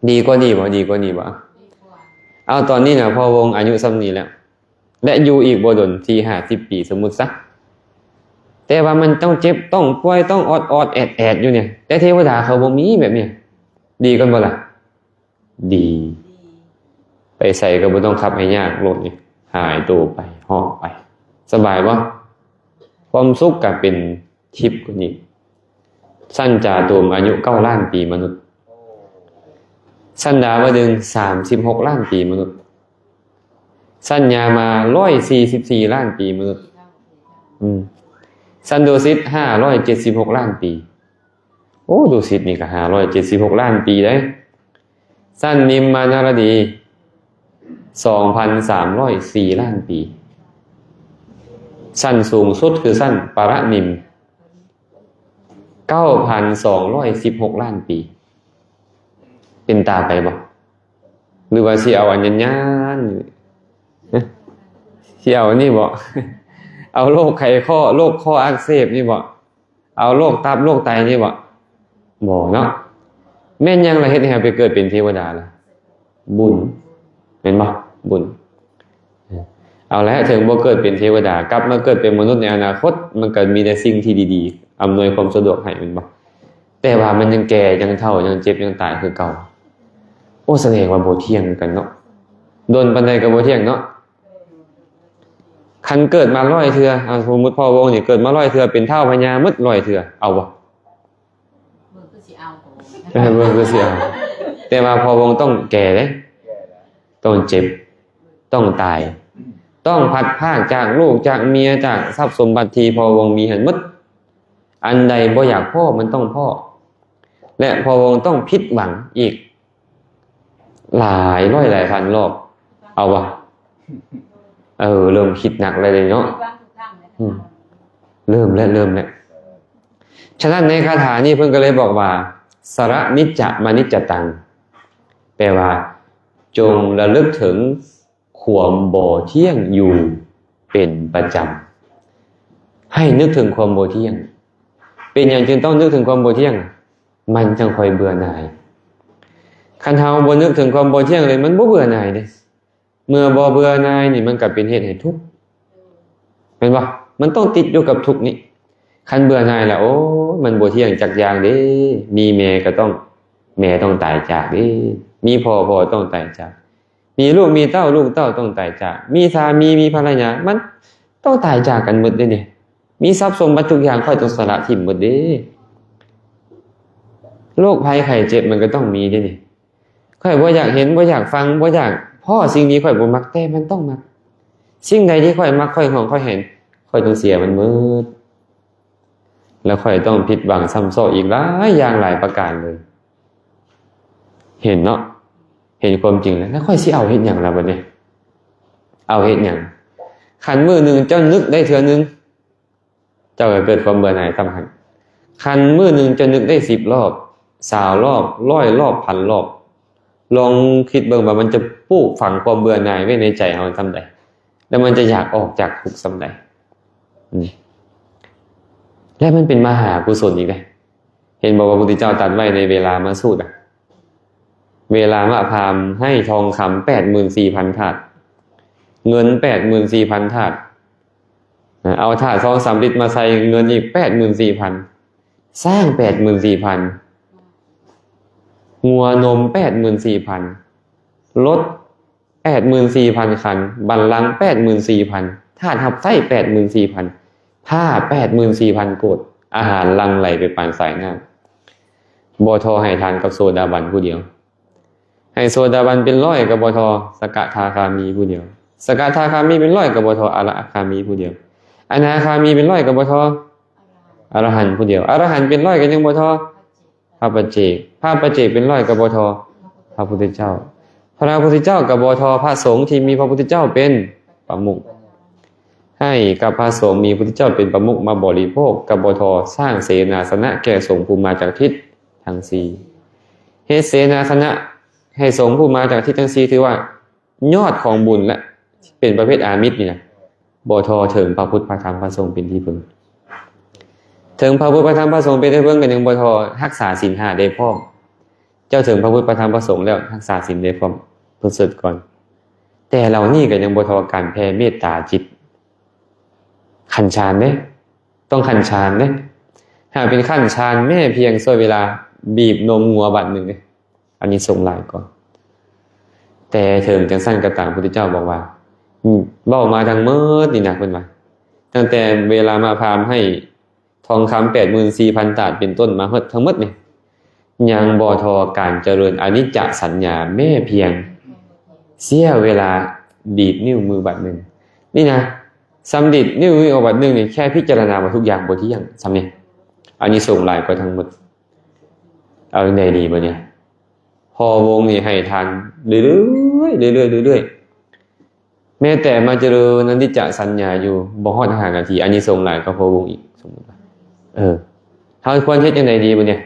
ດີກວ່ານີ້ບໍ່? ດີກວ່ານີ້ບໍ່? ເອົາ ຕອນນີ້ນະ ພໍ່ວົງອາຍຸສ່ຳນີ້ແລ້ວ ແລະ ຢູ່ອີກບໍ່ດົນ ສີ່ຫ້າສິບປີ ສົມມຸດຊະ ແຕ່ວ່າມັນຕ້ອງເຈັບ ຕ້ອງປ່ວຍ ຕ້ອງອອດໆແອດໆຢູ່ນີ້ ແຕ່ເທວະດາເຂົາບໍ່ມີແບບນີ້ ດີກ່ອນບໍ່ລະ? ດີ ໄປໃສກໍບໍ່ຕ້ອງຂັບໃຫ້ຍາກ ລົດນີ້ຫາຍໂຕໄປ ເຫາະໄປ ສະບາຍບໍ່? ຄວາມສຸກກໍເປັນທິບກວ່ານີ້. ຊັ້ນຈາໂຕມອາຍຸເກົ້າລ້ານປີມະນຸດ ຊັ້ນດາວະດຶງສາມສິບຫົກລ້ານປີມະນຸດ ຊັ້ນຍາມາຮ້ອຍສີ່ສິບສີ່ລ້ານປີມະນຸດ ອືມ ຊັ້ນດຸສິດຫ້າຮ້ອຍເຈັດສິບຫົກລ້ານປີ. ໂອ້ ດຸສິດນີ້ກໍຫ້າຮ້ອຍເຈັດສິບຫົກລ້ານປີໄດ໋. ຊັ້ນນິມມານາລະດີ ສອງພັນສາມຮ້ອຍສີ່ລ້ານປີ. ຊັ້ນສູງສຸດຄືຊັ້ນປະລະນິມ ເກົ້າພັນສອງຮ້ອຍສິບຫົກລ້ານປີ. ເປັນຕາໄປບໍ່? ຫຼືວ່າຊິເອົາອັນຍານໆ ຊິເອົາອັນນີ້ບໍ່? ເອົາໂລກໄຂຂໍ້ ໂລກຂໍ້ອັກເສບນີ້ບໍ່? ເອົາໂລກຕັບໂລກໄຕນີ້ບໍ່? ບໍ່ເນາະ. ແມ່ນຫຍັງລະເຮັດໃຫ້ເຮົາໄປເກີດເປັນເທວະດາລະ? ບຸນ ແມ່ນບໍ່? ບຸນ. ເອົາແຫຼະ ເຖິງບໍ່ເກີດເປັນເທວະດາ ກັບມາເກີດເປັນມະນຸດໃນອະນາຄົດ ມັນກໍມີແຕ່ສິ່ງທີ່ດີໆ ອຳນວຍຄວາມສະດວກໃຫ້ ແມ່ນບໍ່? ແຕ່ວ່າມັນຍັງແກ່ ຍັງເຖົ້າ ຍັງເຈັບ ຍັງຕາຍຄືເກົ່າ. ໂອ້ ສະແດງວ່າບໍ່ທ່ຽງຄືກັນເນາະ. ດົນປານໃດກໍບໍ່ທ່ຽງເນາະ. ຄັນເກີດມາຮ້ອຍເທື່ອ ເອົາ ສົມມຸດພໍ່ວົງນີ້ເກີດມາຮ້ອຍເທື່ອ ເປັນທ້າວພະຍາໝົດຮ້ອຍເທື່ອ ເອົາບໍ່? ເບິ່ງຄືຊິເອົາ ເອີ ເບິ່ງຄືຊິເອົາ. ແຕ່ວ່າພໍ່ວົງຕ້ອງແກ່ເດ້ ຕ້ອງເຈັບ ຕ້ອງຕາຍ ຕ້ອງພັດພາກຈາກລູກຈາກເມຍ ຈາກຊັບສົມບັດທີ່ພໍ່ວົງມີຫັ້ນໝົດ. ອັນໃດບໍ່ຢາກພໍ້ມັນຕ້ອງພໍ້ ແລະ ພໍ່ວົງຕ້ອງຜິດຫວັງອີກ ຫຼາຍຮ້ອຍຫຼາຍພັນລອບ ເອົາວະ? ເອີ ເລີ່ມຄິດໜັກແລ້ວເດເນາະ. ອືມ ເລີ່ມແລ້ວ ເລີ່ມແລ້ວ. ສະນັ້ນໃນຄາຖານີ້ເພິ່ນກໍເລີຍບອກວ່າ ສະລະນິດຈະມະນິດຈະຕັງ ແປວ່າ ຈົ່ງລະລຶກເຖິງຄວາມບໍ່ທ່ຽງຢູ່ເປັນປະຈຳ. ໃຫ້ນຶກເຖິງຄວາມບໍ່ທ່ຽງ. ເປັນຫຍັງຈຶ່ງຕ້ອງນຶກເຖິງຄວາມບໍ່ທ່ຽງ? ມັນຈັ່ງຄ່ອຍເບື່ອໜ່າຍ. ຄັນເຮົາບໍ່ນຶກເຖິງຄວາມບໍ່ທ່ຽງເລີຍ ມັນບໍ່ເບື່ອໜ່າຍເດ້. ເມື່ອບໍ່ເບື່ອໜ່າຍນີ້ ມັນກໍເປັນເຫດໃຫ້ທຸກ ແມ່ນບໍ່? ມັນຕ້ອງຕິດຢູ່ກັບທຸກນີ້. ຄັນເບື່ອໜ່າຍລະ ໂອ້ຍ ມັນບໍ່ທ່ຽງຈັກຢ່າງເດ້. ມີແມ່ກໍຕ້ອງ ແມ່ຕ້ອງຕາຍຈາກເດ້. ມີພໍ່ ພໍ່ຕ້ອງຕາຍຈາກ. ມີລູກມີເຕົ້າ ລູກເຕົ້າຕ້ອງຕາຍຈາກ. ມີສາມີ ມີພັນລະຍາ ມັນຕ້ອງຕາຍຈາກກັນໝົດເດ້ນີ້. ມີຊັບສົມບັດທຸກຢ່າງ ຂ້ອຍຕ້ອງສະລະຖິ້ມໝົດເດ້. ໂລກໄພໄຂ້ເຈັບມັນກໍຕ້ອງມີເດ້ນີ້. ຂ້ອຍບໍ່ຢາກເຫັນ ບໍ່ຢາກຟັງ ບໍ່ຢາກພໍ້ສິ່ງທີ່ຂ້ອຍບໍ່ມັກ ແຕ່ມັນຕ້ອງມັກ. ສິ່ງໃດທີ່ຂ້ອຍມັກ ຂ້ອຍຫວງ ຂ້ອຍແຫນ ຂ້ອຍຕ້ອງເສຍມັນໝົດ. ແລ້ວຂ້ອຍຕ້ອງຜິດຫວັງຊ້ຳຊອກອີກຫຼາຍຢ່າງຫຼາຍປະການເລີຍ. ເຫັນເນາະ ເຫັນຄວາມຈິງແລ້ວ ແລ້ວຂ້ອຍຊິເອົາເຮັດຫຍັງລະບັດນີ້? ເອົາເຮັດຫຍັງ? ຄັນມື້ໜຶ່ງເຈົ້ານຶກໄດ້ເທື່ອໜຶ່ງ ເຈົ້າກໍເກີດຄວາມເບື່ອໜ່າຍຊ້ຳຫັ້ນ. ຄັນມື້ໜຶ່ງເຈົ້ານຶກໄດ້ສິບລອບ ຊາວລອບ ຮ້ອຍລອບ ພັນລອບ ລອງຄິດເບິ່ງວ່າມັນຈະປູກຝັງຄວາມເບື່ອໜ່າຍໄວ້ໃນໃຈເຮົາສ່ຳໃດ ແລ້ວມັນຈະຢາກອອກຈາກທຸກສ່ຳໃດ? ອືມ. ແລະມັນເປັນມະຫາກຸສົນອີກເດ້. ເຫັນບໍ່ວ່າພະພຸດທະເຈົ້າຕັດໄວ້ໃນເວລາມະສູດອະ ເວລາມະພາມໃຫ້ທອງຄຳແປດໝື່ນສີ່ພັນຖາດ, ເງິນແປດໝື່ນສີ່ພັນຖາດ, ເອົາຖາດທອງສຳລິດມາໃສ່ເງິນອີກແປດໝື່ນສີ່ພັນ, ຊ້າງແປດໝື່ນສີ່ພັນ, ງົວນົມແປດໝື່ນສີ່ພັນ, ລົດ ແປດໝື່ນສີ່ພັນຄັນ, ບັນລັງແປດໝື່ນສີ່ພັນ, ທາດຮັບໃຊ້ແປດໝື່ນສີ່ພັນ, ຜ້າແປດໝື່ນສີ່ພັນໂກດ, ອາຫານຫຼັ່ງໄຫຼໄປປານສາຍນ້ຳ. ບໍ່ທໍ່ໃຫ້ທານກັບໂສດາບັນຜູ້ດຽວ. ໃຫ້ໂສດາບັນເປັນຮ້ອຍກໍບໍ່ທໍ່ສະກະທາຄາມີຜູ້ດຽວ. ສະກະທາຄາມີເປັນຮ້ອຍກໍບໍ່ທໍ່ອະລະຄາມີຜູ້ດຽວ. ອະນາຄາມີເປັນຮ້ອຍກໍບໍ່ທໍ່ອະລະຫັນຜູ້ດຽວ. ອະລະຫັນເປັນຮ້ອຍກໍຍັງບໍ່ທໍ່ ພະປັດເຈກ, ພະປັດເຈກເປັນຮ້ອຍກໍບໍ່ທໍ່ພະພຸດທະເຈົ້າ, ພະພຸດທະເຈົ້າກໍບໍ່ທໍ່ພະສົງທີ່ມີພະພຸດທະເຈົ້າເປັນປະມຸກ. ໃຫ້ກັບພະສົງມີພະພຸດທະເຈົ້າເປັນປະມຸກມາບໍລິໂພກກໍບໍ່ທໍ່ສ້າງເສນາສະນະແກ່ສົງຜູ້ມາຈາກທິດທັງສີ່. ເຮັດເສນາສະນະໃຫ້ສົງຜູ້ມາຈາກທິດທັງສີ່ ຖືວ່າ ຍອດຂອງບຸນ ແລະ ເປັນປະເພດອາມິດນີ້ນະ ບໍ່ທໍ່ເຖິງພະພຸດ ພະທຳ ພະສົງເປັນທີ່ເພິ່ງ. ເຖິງພະພຸດ ພະທຳ ພະສົງເປັນທີ່ເພິ່ງ ກໍຍັງບໍ່ທໍ່ຮັກສາສິນຫ້າໄດ້ພ້ອມ. ເຈົ້າເຖິງພະພຸດ ພະທຳ ພະສົງແລ້ວ ຮັກສາສິນໄດ້ພ້ອມ ປະເສີດກ່ອນ. ແຕ່ເຫຼົ່ານີ້ກໍຍັງບໍ່ທໍ່ການແຜ່ເມດຕາຈິດ ຂັ້ນຊານເດ້, ຕ້ອງຂັ້ນຊານເດ້. ຫາກເປັນຂັ້ນຊານແມ້ພຽງຊົ່ວເວລາ ບີບນົມງົວບາດໜຶ່ງເດ້ ອານິສົງຫຼາຍກວ່າ. ແຕ່ເຖິງຈັ່ງຊັ້ນກໍຕາມ ພຸດທະເຈົ້າບອກວ່າ ເວົ້າມາທັງໝົດນີ້ນະ ເພິ່ນວ່າ ຕັ້ງແຕ່ເວລາມະພາມໃຫ້ທອງຄຳແປດໝື່ນສີ່ພັນຕາດເປັນຕົ້ນມາເບິດທັງໝົດນີ້ ຍັງບໍ່ທໍ່ການຈະເລີນອະນິດຈະສັນຍາແມ້ພຽງເສ້ຍເວລາດີດນິ້ວມືບາດໜຶ່ງນີ້ນະ. ສ່ຳດີດນິ້ວມືອອກບາດໜຶ່ງນີ້ ແຄ່ພິຈາລະນາວ່າທຸກຢ່າງບໍ່ທ່ຽງ ສ່ຳນີ້ ອານິສົງຫຼາຍກວ່າທັງໝົດ. ເອົາຈັ່ງໃດດີບາດນີ້? ພໍ່ວົງນີ້ໃຫ້ທານເລື້ອຍໆ ເລື້ອຍໆ ເລື້ອຍໆ ແມ້ແຕ່ມາຈະເລີນອະນິດຈະສັນຍາຢູ່ ບໍ່ຮອດຫ້ານາທີ ອານິສົງຫຼາຍກວ່າພໍ່ວົງອີກ ສົມມຸດວ່າ. ເອີ ເຮົາຄວນເຮັດຈັ່ງໃດດີບາດນີ້?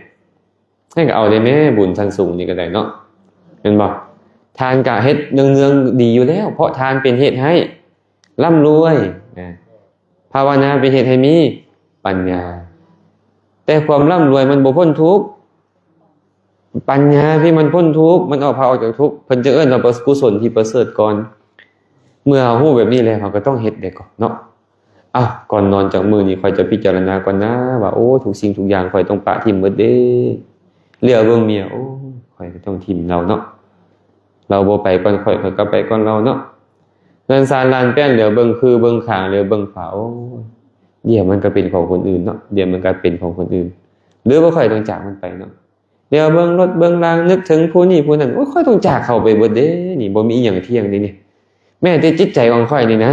ໃຫ້ກໍເອົາໄດ້ແມ້ ບຸນຊັ້ນສູງນີ້ກໍໄດ້ເນາະ ແມ່ນບໍ່? ທານກະເຮັດເນືອງໆ ດີຢູ່ແລ້ວ ເພາະທານເປັນເຫດໃຫ້ລ່ຳລວຍນະ, ພາວະນາເປັນເຫດໃຫ້ມີປັນຍາ. ແຕ່ຄວາມລ່ຳລວຍມັນບໍ່ພົ້ນທຸກ, ປັນຍາທີ່ມັນພົ້ນທຸກ, ມັນເອົາພາອອກຈາກທຸກ, ເພິ່ນຈຶ່ງເອີ້ນວ່າ ປະ ກຸສົນທີ່ປະເສີດກ່ອນ. ເມື່ອເຮົາຮູ້ແບບນີ້ແລ້ວ ເຮົາກໍຕ້ອງເຮັດໄດ້ກ່ອນເນາະ. ເອົ້າ ກ່ອນນອນຈັກມື້ນີ້ ຂ້ອຍຈະພິຈາລະນາກ່ອນນາວ່າ ໂອ້ ທຸກສິ່ງທຸກຢ່າງຂ້ອຍຕ້ອງປະຖິ້ມເບິດເດ້. ຫຼຽວເບິ່ງເມຍ ໂອ້ ຂ້ອຍກໍຕ້ອງຖິ້ມລາວເນາະ, ລາວບໍ່ໄປກ່ອນຂ້ອຍ ຂ້ອຍກໍໄປກ່ອນລາວເນາະ. ເຮືອນຊານລານແປ້ນ ຫຼຽວເບິ່ງຄືເບິ່ງຂ້າງ ຫຼຽວເບິ່ງຂວາ ໂອ້ຍ ດຽວມັນກໍເປັນຂອງຄົນອື່ນເນາະ, ດຽວມັນກໍເປັນຂອງຄົນອື່ນ ຫຼືວ່າຂ້ອຍຕ້ອງຈາກມັນໄປເນາະ. ດຽວເບິ່ງລົດເບິ່ງລາງ ນຶກເຖິງຜູ້ນີ້ຜູ້ນັ້ນ ໂອ້ຍ ຂ້ອຍຕ້ອງຈາກເຂົາໄປເບິດເດ້. ນີ້ບໍ່ມີອີ່ຫຍັງທ່ຽງເດ້ນີ້, ແມ້ແຕ່ຈິດໃຈຂອງຂ້ອຍນີ້ນະ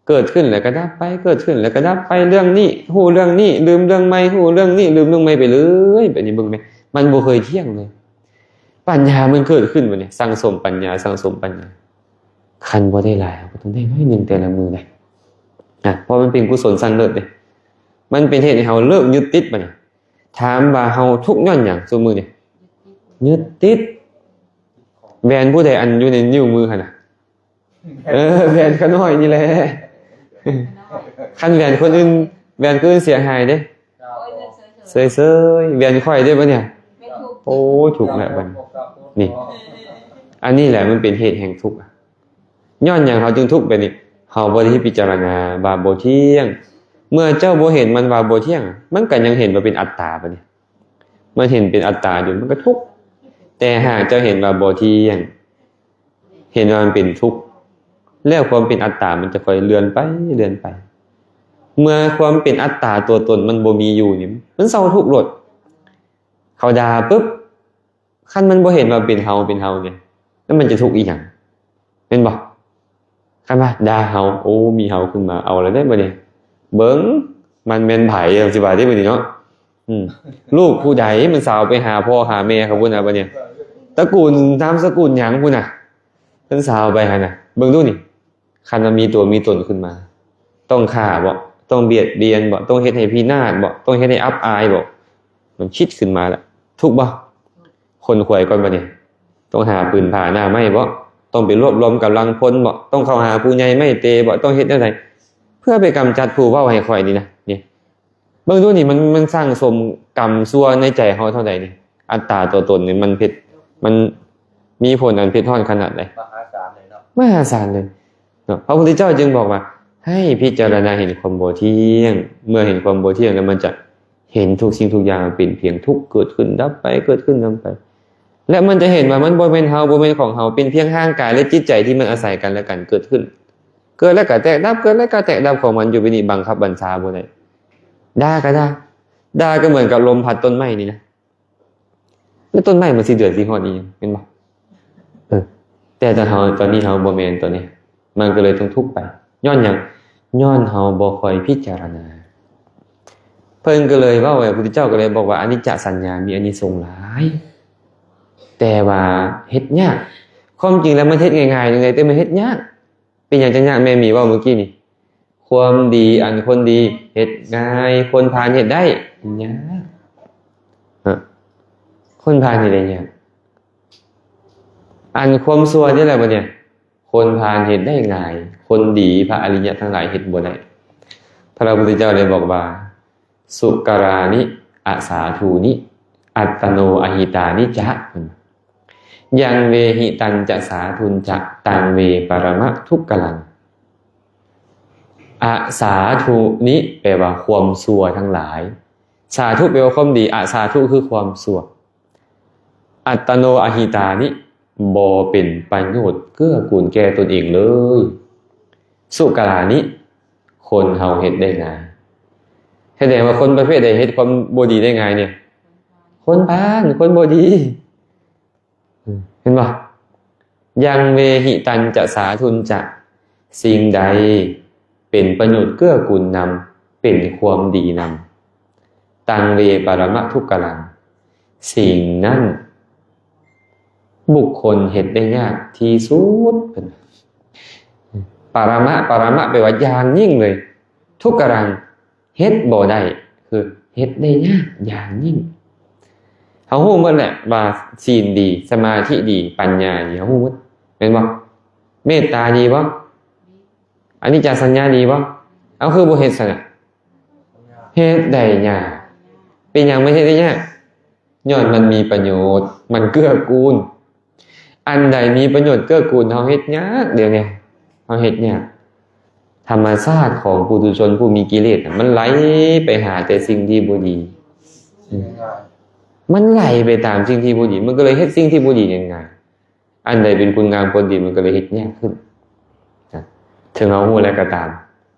ເກີດຂຶ້ນແລ້ວກໍດັບໄປ ເກີດຂຶ້ນແລ້ວກໍດັບໄປ, ເລື່ອງນີ້ຮູ້ເລື່ອງນີ້ ລືມເລື່ອງໃໝ່ ຮູ້ເລື່ອງນີ້ລືມເລື່ອງໃໝ່ໄປເລື້ອຍ. ແບບນີ້ເບິ່ງແມ້ ມັນບໍ່ເຄີຍທ່ຽງເລີຍ. ປັນຍາມັນເກີດຂຶ້ນບັດນີ້ ສັງສົມປັນຍາ ສັງສົມປັນຍາ. ຄັນບໍ່ໄດ້ຫຼາຍ ເຮົາກໍຕ້ອງໄດ້ໜ້ອຍໜຶ່ງແຕ່ລະມື້ນະ ນະ ເພາະມັນເປັນກຸສົນຊັ້ນເລີດເດ້. ມັນເປັນເຫດໃຫ້ເຮົາເລີກຍຶດຕິດບັດນີ້. ຖາມວ່າເຮົາທຸກຍ້ອນຫຍັງຊຸມື້ນີ້? ຍຶດຕິດ. ແຫວນຜູ້ໃດອັນຢູ່ໃນນິ້ວມືຫັ້ນນະ? ເອີ ແຫວນຂ້ານ້ອຍນີ້ແຫຼະ. ຄັນແຫວນຄົນອື່ນ ແຫວນຄົນອື່ນເສຍຫາຍເດ້. ເຊີຍໆ ແຫວນຂ້ອຍເດ້ບັດນີ້. ໂອ້ຍ ທຸກແລ້ວບັດນີ້. ນີ້ ອັນນີ້ແຫຼະມັນເປັນເຫດແຫ່ງທຸກ. ຍ້ອນຫຍັງເຮົາຈຶ່ງທຸກແບບນີ້? ເຮົາບໍ່ໄດ້ພິຈາລະນາວ່າບໍ່ທ່ຽງ. ເມື່ອເຈົ້າບໍ່ເຫັນມັນວ່າບໍ່ທ່ຽງ ມັນກໍຍັງເຫັນວ່າເປັນອັດຕາບັດນີ້. ມັນເຫັນເປັນອັດຕາຢູ່ ມັນກໍທຸກ. ແຕ່ຫາກເຈົ້າເຫັນວ່າບໍ່ທ່ຽງ ເຫັນວ່າມັນເປັນທຸກ ແລ້ວຄວາມເປັນອັດຕາມັນຈະຄ່ອຍເລື່ອນໄປ ເລື່ອນໄປ. ເມື່ອຄວາມເປັນອັດຕາຕົວຕົນມັນບໍ່ມີຢູ່ນີ້ ມັນເຊົາທຸກໂລດ. ເຂົາດ່າປຶບ ຄັນມັນບໍ່ເຫັນວ່າເປັນເຮົາ ເປັນເຮົານີ້ ແລ້ວມັນຈະທຸກອີ່ຫຍັງ? ແມ່ນບໍ່? ຄັນວ່າດ່າເຮົາ ໂອ້ ມີເຮົາຂຶ້ນມາ ເອົາແລ້ວເດ້ບັດນີ້. ເບິ່ງ ມັນແມ່ນໃຜ ຈັ່ງຊິວ່າເດ້ບັດນີ້ເນາະ. ອືມ ລູກຜູ້ໃດມັນສາວໄປຫາພໍ່ຫາແມ່ເຂົາພຸ້ນນະບັດນີ້. ຕະກູນນາມສະກຸນຫຍັງພຸ້ນນະ ເພິ່ນສາວໄປຫັ້ນນະ. ເບິ່ງດູນີ້ ຄັນວ່າມີຕົວມີຕົນຂຶ້ນມາ ຕ້ອງຂ້າບໍ? ຕ້ອງບຽດບຽນບໍ? ຕ້ອງເຮັດໃຫ້ພິນາດບໍ? ຕ້ອງເຮັດໃຫ້ອັບອາຍບໍ? ມັນຄິດຂຶ້ນມາແລ້ວ ທຸກບໍ? ຂົນຂວາຍກ່ອນບັດນີ້. ຕ້ອງຫາປືນຜາໜ້າໄມ້ບໍ? ຕ້ອງໄປລວບລວມກຳລັງພົນບໍ? ຕ້ອງເຂົ້າຫາຜູ້ໃຫຍ່ໄມ້ເຕບໍ? ຕ້ອງເຮັດແນວໃດ ເພື່ອໄປກຳຈັດຜູ້ເວົ້າໃຫ້ຂ້ອຍນີ້ນະ? ນີ້ ເບິ່ງດູນີ້ ມັນ ມັນສັ່ງສົມກຳຊົ່ວໃນໃຈເຮົາເທົ່າໃດນີ້? ອັດຕາຕົວຕົນນີ້ມັນເພັດ ມັນມີຜົນອັນເພັດຮ້ອນຂະໜາດໃດ? ມະຫາສານເລີຍເນາະ ມະຫາສານເລີຍເນາະ. ພະພຸດທະເຈົ້າຈຶ່ງບອກວ່າ ໃຫ້ພິຈາລະນາເຫັນຄວາມບໍ່ທ່ຽງ. ເມື່ອເຫັນຄວາມບໍ່ທ່ຽງແລ້ວ ມັນຈະເຫັນທຸກສິ່ງທຸກຢ່າງເປັນພຽງທຸກ ເກີດຂຶ້ນດັບໄປ ເກີດຂຶ້ນດັບໄປ. ແລະ ມັນຈະເຫັນວ່າມັນບໍ່ແມ່ນເຮົາ ບໍ່ແມ່ນຂອງເຮົາ ເປັນພຽງຮ່າງກາຍ ແລະ ຈິດໃຈທີ່ມັນອາໄສກັນແລະກັນເກີດຂຶ້ນ. ເກີດແລ້ວກໍແຕກ ດັບ ເກີດແລ້ວກໍແຕກ ດັບຂອງມັນຢູ່ແບບນີ້ ບັງຄັບບັນຊາບໍ່ໄດ້. ດ່າກໍດ່າ ດ່າກໍເໝືອນກັບລົມພັດຕົ້ນໄມ້ນີ້ນະ ແລ້ວຕົ້ນໄມ້ມັນຊິເດືອດຊິຮ້ອນອີ່ຫຍັງ ແມ່ນບໍ່? ເອີ ແຕ່ຕອນເຮົາ ຕອນນີ້ເຮົາບໍ່ແມ່ນຕົວນີ້ ມັນກໍເລີຍຕ້ອງທຸກໄປ. ຍ້ອນຫຍັງ? ຍ້ອນເຮົາບໍ່ຄ່ອຍພິຈາລະນາ. ເພິ່ນກໍເລີຍເວົ້າ ພະພຸດທະເຈົ້າກໍເລີຍບອກວ່າ ອະນິດຈະສັນຍາມີອານິສົງຫຼາຍ ແຕ່ວ່າເຮັດຍາກ. ຄວາມຈິງແລ້ວມັນເຮັດງ່າຍໆ ຈັ່ງໃດ ແຕ່ມັນເຮັດຍາກ. ເປັນຫຍັງຈັ່ງຍາກ? ແມ່ໝີເວົ້າມື້ກີ້ນີ້ ຄວາມດີອັນຄົນດີເຮັດງ່າຍ ຄົນພານເຮັດໄດ້ຍາກ. ຮະ ຄົນພານເຮັດໄດ້ຍາກ. ອັນຄວາມຊົ່ວນີ້ແຫຼະບັດນີ້ ຄົນພານເຮັດໄດ້ງ່າຍ ຄົນດີພະອະລິຍະທັງຫຼາຍເຮັດບໍ່ໄດ້. ພະພຸດທະເຈົ້າເລີຍບອກວ່າ ສຸກາລານິ ອະສາທຸນິ ອັດຕະໂນອະຫິຕານິຈະ ຍັງເວຫິຕັນຈະສາທຸນຈະ ຕັງເວປະລະມະທຸກກະລັງ. ອະສາທຸນິ ແປວ່າຄວາມຊົ່ວທັງຫຼາຍ. ສາທຸ ແປວ່າຄວາມດີ. ອະສາທຸ ຄືຄວາມຊົ່ວ. ອັດຕະໂນອະຫິຕານິ ບໍ່ເປັນປະໂຫຍດເກື້ອກູນແກ່ຕົນເອງເລີຍ. ສຸກາລານິ ຄົນເຮົາເຮັດໄດ້ງ່າຍ. ສະແດງວ່າຄົນປະເພດໃດເຮັດຄວາມບໍ່ດີໄດ້ງ່າຍນີ້? ຄົນພານ ຄົນບໍ່ດີ. ເຫັນບໍ່? ຍັງເວຫິຕັນຈະສາທຸນຈະ ສິ່ງໃດເປັນປະໂຫຍດເກື້ອກູນນຳ ເປັນຄວາມດີນຳ ຕັງເວປະລະມະທຸກກະລັງ ສິ່ງນັ້ນບຸກຄົນເຮັດໄດ້ຍາກທີ່ສຸດ. ເພິ່ນ ປະລະມະ ປະລະມະ ແປວ່າຢ່າງຍິ່ງເລີຍ. ທຸກກະລັງ ເຮັດບໍ່ໄດ້ ຄືເຮັດໄດ້ຍາກຢ່າງຍິ່ງ. ເຮົາຮູ້ໝົດແຫຼະວ່າສີນດີ ສະມາທິດີ ປັນຍາດີ ເຮົາຮູ້ໝົດ ແມ່ນບໍ່? ເມດຕາດີບໍ່? ອະນິດຈະສັນຍາດີບໍ່? ເອົາ ຄືບໍ່ເຮັດຊັ້ນນະ? ເຮັດໄດ້ຍາກ. ເປັນຫຍັງມັນເຮັດໄດ້ຍາກ? ຍ້ອນມັນມີປະໂຫຍດ ມັນເກື້ອກູນ. ອັນໃດມີປະໂຫຍດເກື້ອກູນ ເຮົາເຮັດຍາກ. ດຽວນີ້ເຮົາເຮັດຍາກ. ທຳມະຊາດຂອງປຸຖຸຊົນຜູ້ມີກິເລດນະ ມັນໄຫຼໄປຫາແຕ່ສິ່ງທີ່ບໍ່ດີ. ອືມ ມັນໄຫຼໄປຕາມສິ່ງທີ່ບໍ່ດີ ມັນກໍເລີຍເຮັດສິ່ງທີ່ບໍ່ດີງ່າຍໆ. ອັນໃດເປັນຄຸນງາມຄວາມດີ ມັນກໍເລີຍເຮັດຍາກຂຶ້ນນະ ເຖິງເຮົາຮູ້ແລ້ວກໍຕາມ.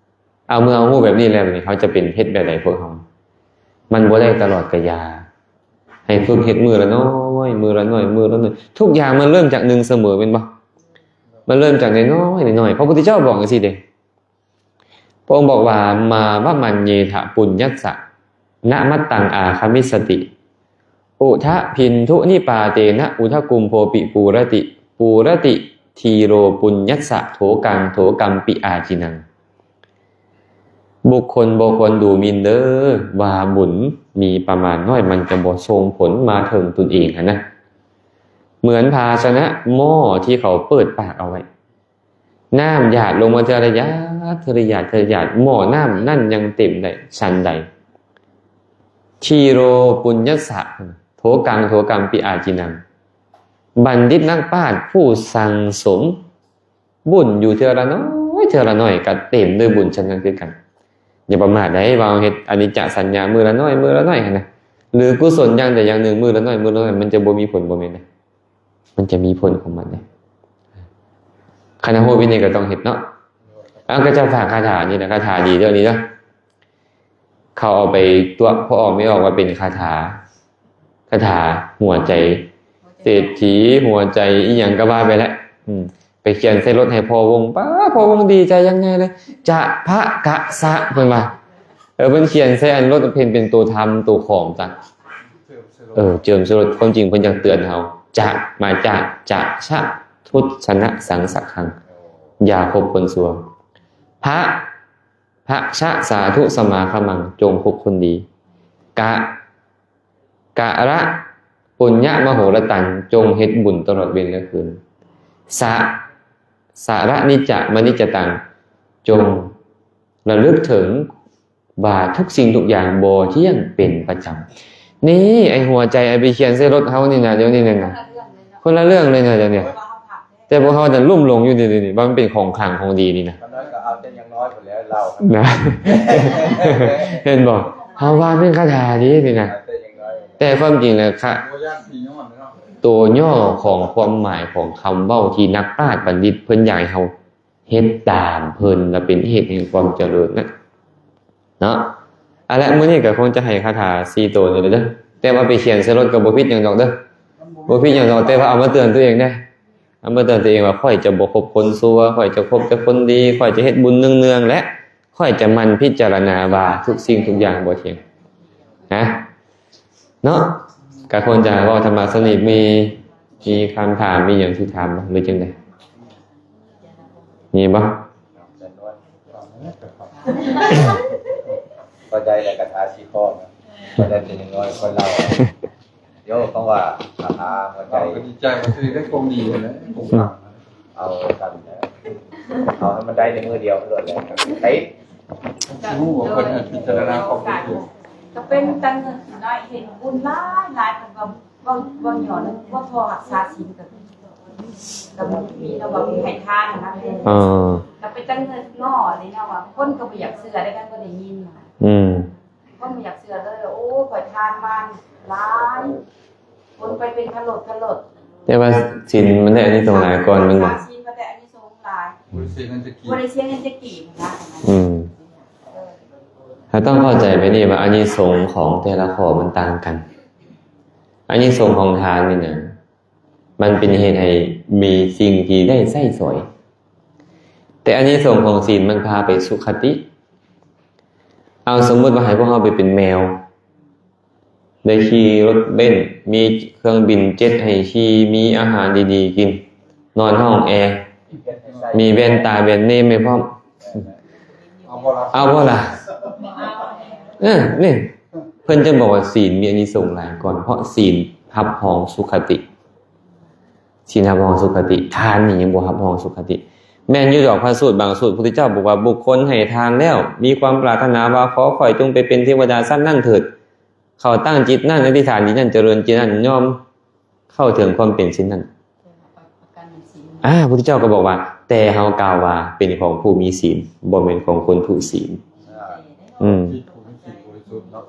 ເອົາ ເມື່ອເຮົາຮູ້ແບບນີ້ແລ້ວ ບາດນີ້ເຮົາຈະເປັນ ເຮັດແບບໃດພວກເຮົາ? ມັນບໍ່ໄດ້ຕະຫຼອດກະຢ່າ. ໃຫ້ຝຶກເຮັດມື້ລະໜ້ອຍ ມື້ລະໜ້ອຍ ມື້ລະໜ້ອຍ. ທຸກຢ່າງມັນເລີ່ມຈາກໜຶ່ງສະເໝີ ແມ່ນບໍ່? ມັນເລີ່ມຈາກນ້ອຍໆ ນ້ອຍໆ. ພະພຸດທະເຈົ້າບອກຈັ່ງຊີ້ເດ້. ພະອົງບອກວ່າ ມາວະມັນເຍທະປຸນຍັດສະ ນະມັດຕັງອາຄາມິສະຕິ ອຸທະພິນທຸນິປາເຕນະ ອຸທະກຸມໂພປິປູຣະຕິ ປູຣະຕິ ທີໂຣປຸນຍັດສະ ໂທກັງ ໂທກັມປິອາຈິນັງ. ບຸກຄົນບໍ່ຄວນດູໝິ່ນເດີ ວ່າບຸນມີປະມານນ້ອຍ ມັນຈະບໍ່ສົ່ງຜົນມາເຖິງຕົນເອງຫັ້ນນະ. ເໝືອນພາຊະນະໝໍ້ທີ່ເຂົາເປີດປາກເອົາໄວ້ ນ້ຳຫຍາດລົງມາເທື່ອລະຫຍາດ ເທື່ອລະຫຍາດ ເທື່ອລະຫຍາດ ໝໍ້ນ້ຳນັ້ນຍັງເຕັມໄດ້ ສັນໃດ ທີໂຣປຸນຍັດສະ ໂທກັງ ໂທກັມປິອາຈິນັງ. ບັນດິດນັກປາດຜູ້ສັ່ງສົມບຸນຢູ່ເທື່ອລະໜ້ອຍ ເທື່ອລະໜ້ອຍ ກໍເຕັມດ້ວຍບຸນຊັ້ນນັ້ນຄືກັນ. ຢ່າປະໝາດໃດ ວ່າເຮົາເຮັດອະນິດຈະສັນຍາມື້ລະໜ້ອຍ ມື້ລະໜ້ອຍຫັ້ນນະ ຫຼື ກຸສົນຢ່າງໃດຢ່າງໜຶ່ງ ມື້ລະໜ້ອຍ ມື້ລະໜ້ອຍ ມັນຈະບໍ່ມີຜົນ ບໍ່ແມ່ນເດ້. ມັນຈະມີຜົນຂອງມັນເດ້. ຄັນເຮົາຮູ້ວິໄນກໍຕ້ອງເຮັດເນາະ. ເອົາ ກໍຈະຝາກຄາຖານີ້ນະ ຄາຖາດີເດີ້ນີ້ເດີ້. ເຂົາເອົາໄປຕົວະພໍ່ອອກແມ່ອອກວ່າເປັນຄາຖາ ຄາຖາຫົວໃຈເສດຖີ ຫົວໃຈອີ່ຫຍັງກໍວ່າໄປແຫຼະ. ອືມ ໄປຂຽນໃສ່ລົດໃຫ້ພໍ່ວົງ ປ້າ ພໍ່ວົງດີໃຈຢ່າງໃຫຍ່ເລີຍ ຈະພະກະສະ ເພິ່ນວ່າ. ເອີ ເພິ່ນຂຽນໃສ່ອັນລົດເພິ່ນເປັນໂຕທຳໂຕຂອງຈ້ະ. ເອີ ເຈີມໃສ່ລົດ ຄວາມຈິງເພິ່ນຢາກເຕືອນເຮົາ ຈະ ມາຈາກ ຈະ ຊະ ທຸດສະນະ ສັງ ສະຄັງ ຢ່າຄົບຄົນຊົ່ວ. ພະ ພະຊະ ສາທຸ ສະມາຄະມັງ ຈົ່ງຄົບຄົນດີ. ກະ ກະລະ ປຸນຍະມະໂຫລະຕັງ ຈົ່ງເຮັດບຸນຕະຫຼອດເວັນແລະຄືນ. ສະ ສະລະນິດຈະມະນິດຈະຕັງ ຈົ່ງລະລຶກເຖິງ ວ່າທຸກສິ່ງທຸກຢ່າງບໍ່ທ່ຽງເປັນປະຈຳ. ນີ້ ໄອ້ຫົວໃຈໄອ້ໄປຂຽນໃສ່ລົດເຮົານີ້ນະ ດຽວນີ້ນັ້ນນະ ຄົນລະເລື່ອງເລີຍນະ ດຽວນີ້. ແຕ່ພວກເຮົານັ້ນລຸ່ມຫຼົງຢູ່ນີ້ ນີ້ ວ່າມັນເປັນຂອງຂລັງຂອງດີນີ້ນະ. ຢ່າງນ້ອຍກໍເອົາແຕ່ຢ່າງນ້ອຍພຸ້ນແຫຼະ ເຮົານະ ເຫັນບໍ່? ເຮົາວ່າແມ່ນຄາຖາດີນີ້ນະ ເອົາແຕ່ຢ່າງນ້ອຍ. ແຕ່ຄວາມຈິງແລ້ວຄະ ບໍ່ຢ້ານຜີຍ້ອນເນາະ ໂຕຫຍໍ້ຂອງຄວາມໝາຍຂອງຄຳເວົ້າທີ່ນັກປາດບັນດິດເພິ່ນຢາກໃຫ້ເຮົາເຮັດຕາມເພິ່ນ ແລະ ເປັນເຫດແຫ່ງຄວາມຈະເລີນນະ ເນາະ. ເອົາລະ ມື້ນີ້ກໍຄົງຈະໃຫ້ຄາຖາສີ່ໂຕນີ້ແຫຼະເດີ ແຕ່ວ່າໄປຂຽນໃສ່ລົດກໍບໍ່ຜິດຫຍັງດອກເດີ ບໍ່ຜິດຫຍັງດອກ ແຕ່ວ່າເອົາມາເຕືອນຕົວເອງເດ້. ເອົາມາເຕືອນຕົວເອງວ່າ ຂ້ອຍຈະບໍ່ຄົບຄົນຊົ່ວ, ຂ້ອຍຈະຄົບແຕ່ຄົນດີ, ຂ້ອຍຈະເຮັດບຸນເນືອງໆ ແລະ ຂ້ອຍຈະໝັ່ນພິຈາລະນາວ່າທຸກສິ່ງທຸກຢ່າງບໍ່ທ່ຽງ ນະ ເນາະ. ກະຄົງຈະເວົ້າທຳມະຊະນິດ ມີ ມີຄຳຖາມ ມີຫຍັງຊິຖາມບໍ່ ຫຼືຈັ່ງໃດ? ມີບໍ່? ເຂົ້າໃຈແລ້ວ ຄາຖາສີ່ຂໍ້ນະ ໄດ້ເປັນຢ່າງນ້ອຍຄົນລາວ. ໂຍ ຄຳວ່າຄາຖາຫົວໃຈ ເຮົາກໍດີໃຈວ່າຊິໄດ້ຄວາມດີຫັ້ນແຫຼະ ຄົງຟັງ ເອົາຊັ້ນແຫຼະ ເອົາໃຫ້ມັນໄດ້ໃນມື້ດຽວໂລດແຫຼະ ໄດ້ ຮູ້ວ່າເພິ່ນໃຫ້ພິຈາລະນາຄອບຄົວ ກໍເປັນຕັ້ງເງິນໜ້ອຍ ເຫັນບຸນຫຼາຍໆ ເພິ່ນວ່າ ເວົ້າ ເວົ້າຫຍໍ້ນະ ບໍ່ພໍຮັກສາສິນກໍ ກໍມີເນາະ ວ່າມີໃຫ້ທານນະ ເອີ ກໍເປັນຕັ້ງເງິນໜ້ອຍເລີຍເນາະ ວ່າຄົນກໍບໍ່ຢາກເຊື່ອໄດ້ ຄັນບໍ່ໄດ້ຍິນນະ ອືມ ຄົນບໍ່ຢາກເຊື່ອເລີຍ ໂອ້ ຂ້ອຍທານມາຫຼາຍ ຄົນໄປເປັນຂະໂຫຼດຂະໂຫຼດ ແຕ່ວ່າສິນມັນໄດ້ອານິສົງຫຼາຍກ່ອນແມ່ນບໍ່? ສິນມັນໄດ້ອານິສົງຫຼາຍ ບໍ່ໄດ້ເສຍເງິນຈັກກີບ ບໍ່ໄດ້ເສຍເງິນຈັກກີບນະ ອືມ ເຮົາຕ້ອງເຂົ້າໃຈແບບນີ້ວ່າອານິສົງຂອງແຕ່ລະຂໍ້ມັນຕ່າງກັນ ອານິສົງຂອງທານນີ້ນະ ມັນເປັນເຫດໃຫ້ມີສິ່ງທີ່ໄດ້ໃຊ້ສອຍ ແຕ່ອານິສົງຂອງສິນມັນພາໄປສຸຄະຕິ. ເອົາ ສົມມຸດວ່າໃຫ້ພວກເຮົາໄປເປັນແມວ ໄດ້ຂີ່ລົດເບັນ ມີເຄື່ອງບິນເຈັດໃຫ້ຂີ່ ມີອາຫານດີໆກິນ ນອນຫ້ອງແອ ມີແວ່ນຕາແບຣນເນມໃຫ້ພ້ອມ ເອົາບໍ່ລະ? ເອົາບໍ່ລະ? ເອີ ນີ້ ເພິ່ນຈະບອກວ່າສິນມີອານິສົງຫຼາຍກ່ອນ ເພາະສິນຮັບຮອງສຸຄະຕິ. ສິນຮັບຮອງສຸຄະຕິ ທານນີ້ຍັງບໍ່ຮັບຮອງສຸຄະຕິ. ແມ່ນຢູ່ດອກ ພະສູດບາງສູດ ພຸດທະເຈົ້າບອກວ່າ ບຸກຄົນໃຫ້ທານແລ້ວ ມີຄວາມປາດຖະໜາວ່າ ຂໍຂ້ອຍຈົ່ງໄປເປັນເທວະດາຊັ້ນນັ້ນເຖີດ ເຂົາຕັ້ງຈິດນັ້ນ ອະທິຖານຈິດນັ້ນ ຈະເລີນຈິດນັ້ນ ຍ່ອມເຂົ້າເຖິງຄວາມເປັນເຊັ່ນນັ້ນ. ອາ ພຸດທະເຈົ້າກໍບອກວ່າ ແຕ່ເຮົາກ່າວວ່າເປັນຂອງຜູ້ມີສິນ ບໍ່ແມ່ນຂອງຄົນທຸສິນ. ອືມ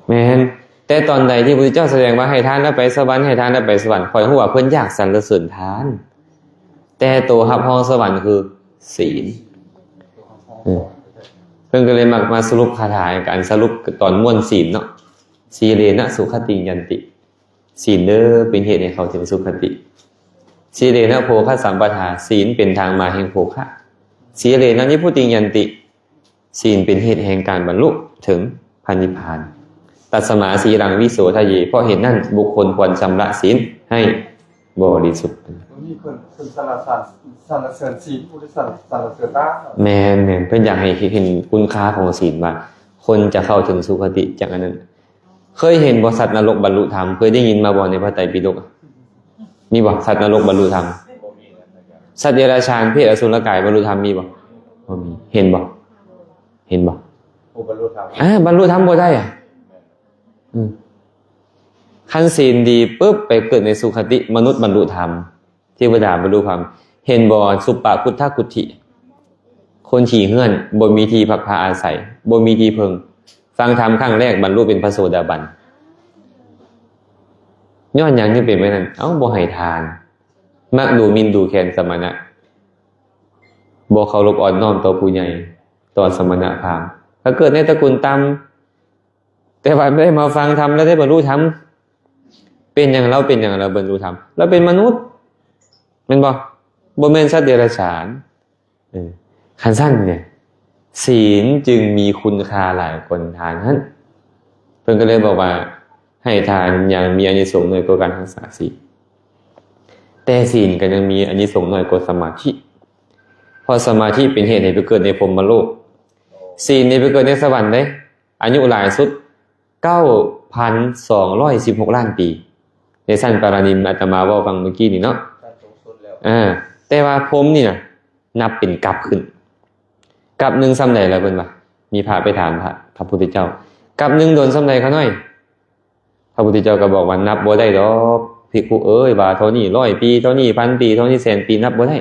ແມ່ນ ແຕ່ຕອນໃດທີ່ພຸດທະເຈົ້າສະແດງວ່າໃຫ້ທານແລ້ວໄປສະຫວັນ ໃຫ້ທານແລ້ວໄປສະຫວັນ ຂ້ອຍຮູ້ວ່າເພິ່ນຢາກສັນລະເສີນທານ ແຕ່ໂຕຮັບຮອງສະຫວັນຄືສິນ. ອືມ ເພິ່ນກໍເລີຍມັກມາສະຫຼຸບຄາຖາ ການສະຫຼຸບຕອນມ້ວນສິນເນາະ ສີເລນະສຸຄະຕິງຍັນຕິ ສິນເດີ ເປັນເຫດໃຫ້ເຂົ້າເຖິງສຸຄະຕິ ສີເລນະໂພຄະສຳປະທາ ສິນເປັນທາງມາແຫ່ງໂພຄະ ສີເລນະນິບພຸຕິງຍັນຕິ ສິນເປັນເຫດແຫ່ງການບັນລຸເຖິງພະນິບພານ ຕັດສະມາສີລັງວິໂສທະເຍ ເພາະເຫດນັ້ນ ບຸກຄົນຄວນຊຳລະສິນໃຫ້ບໍລິສຸດ. ຕົວນີ້ເພິ່ນ ເພິ່ນສັນລະເສີນ ສັນລະເສີນສິນ ບໍ່ໄດ້ສັນ ສັນລະເສີນທານ. ແມ່ນໆ ເພິ່ນຢາກໃຫ້ເຫັນຄຸນຄ່າຂອງສິນວ່າ ຄົນຈະເຂົ້າເຖິງສຸຄະຕິຈາກອັນນັ້ນ. ເຄີຍເຫັນບໍ່ ສັດນະລົກບັນລຸທຳ? ເຄີຍໄດ້ຍິນມາບໍ່ໃນພະໄຕປິດົກ? ມີບໍ່ ສັດນະລົກບັນລຸທຳ? ສັດເດຍລະຊານ ເປດ ອະສຸລະກາຍບັນລຸທຳ ມີບໍ່? ບໍ່ມີ. ເຫັນບໍ່? ເຫັນບໍ່? ບໍ່ບັນລຸທຳ. ອາ ບັນລຸທຳບໍ່ໄດ້ອະ. ອືມ ຄັນສິນດີປຶບ ໄປເກີດໃນສຸຄະຕິ ມະນຸດບັນລຸທຳ ເທວະດາບັນລຸທຳ. ເຫັນບໍ່? ສຸປະຄຸດທະຄຸດທິ ຄົນຂີ້ເຫື່ອນ ບໍ່ມີທີ່ພັກພາອາໄສ ບໍ່ມີທີ່ເພິ່ງ ຟັງທຳຄັ້ງແລກບັນລຸເປັນພະໂສດາບັນ. ຍ້ອນຫຍັງຈຶ່ງເປັນແບບນັ້ນ? ເອົ້າ ບໍ່ໃຫ້ທານ ມັກດູໝິ່ນດູແຄນສະມະນະ ບໍ່ເຄົາລົບອ່ອນນ້ອມຕໍ່ຜູ້ໃຫຍ່ ຕໍ່ສະມະນະພາມ ກໍເກີດໃນຕະກຸນຕ່ຳ ແຕ່ວ່າໄດ້ມາຟັງທຳ ແລ້ວໄດ້ບັນລຸທຳ. ເປັນຫຍັງລາວ ເປັນຫຍັງລາວບັນລຸທຳ? ລາວເປັນມະນຸດ ແມ່ນບໍ່? ບໍ່ແມ່ນສັດເດຍລະສານ. ເອີ ຄັນຊັ້ນນີ້ ສິນຈຶ່ງມີຄຸນຄ່າຫຼາຍກວ່າທານຫັ້ນ. ເພິ່ນກໍເລີຍບອກວ່າ ໃຫ້ທານຍັງມີອານິສົງໜ້ອຍກວ່າການຮັກສາສິນ ແຕ່ສິນກໍຍັງມີອານິສົງໜ້ອຍກວ່າສະມາທິ ເພາະສະມາທິເປັນເຫດໃຫ້ໄປເກີດໃນພົມມະໂລກ ສິນນີ້ໄປເກີດໃນສະຫວັນເດ້. ອາຍຸຫຼາຍສຸດ ເກົ້າພັນສອງຮ້ອຍສິບຫົກລ້ານປີ ໃນຊັ້ນປາລານິນ ອາດຕະມາເວົ້າຟັງມື້ກີ້ນີ້ເນາະ. ອ່າ ແຕ່ວ່າພົມນີ້ນະ ນັບເປັນກັບຂຶ້ນ ກັບໜຶ່ງສ່ຳໃດລະເພິ່ນວ່າ? ມີພະໄປຖາມພະ ພະພຸດທະເຈົ້າ ກັບໜຶ່ງດົນສ່ຳໃດຂ້ານ້ອຍ? ພະພຸດທະເຈົ້າກໍບອກວ່າ ນັບບໍ່ໄດ້ດອກ ພິກຂຸເອີຍ ວ່າເທົ່ານີ້ຮ້ອຍປີ ເທົ່ານີ້ພັນປີ ເທົ່ານີ້ແສນປີ ນັບບໍ່ໄດ້.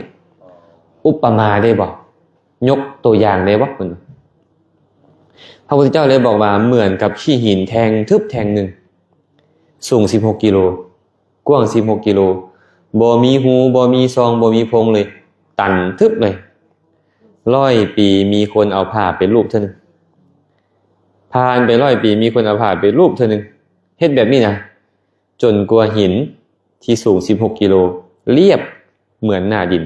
ອຸປະມາໄດ້ບໍ່? ຍົກຕົວຢ່າງໄດ້ບໍ່? ເພິ່ນ ພະພຸດທະເຈົ້າເລີຍບອກວ່າ ເໝືອນກັບຂີ້ຫີນແທ່ງທຶບແທ່ງໜຶ່ງ ສູງສິບຫົກກິໂລ ກວ້າງສິບຫົກກິໂລ ບໍ່ມີຮູ ບໍ່ມີຊ່ອງ ບໍ່ມີໂພງເລີຍ ຕັນທຶບເລີຍ. ຮ້ອຍປີມີຄົນເອົາຜ້າໄປລູບເທື່ອໜຶ່ງ ຜ່ານໄປຮ້ອຍປີ ມີຄົນເອົາຜ້າໄປລູບເທື່ອໜຶ່ງ ເຮັດແບບນີ້ນະ ຈົນກວ່າຫີນທີ່ສູງສິບຫົກກິໂລລຽບເໝືອນໜ້າດິນ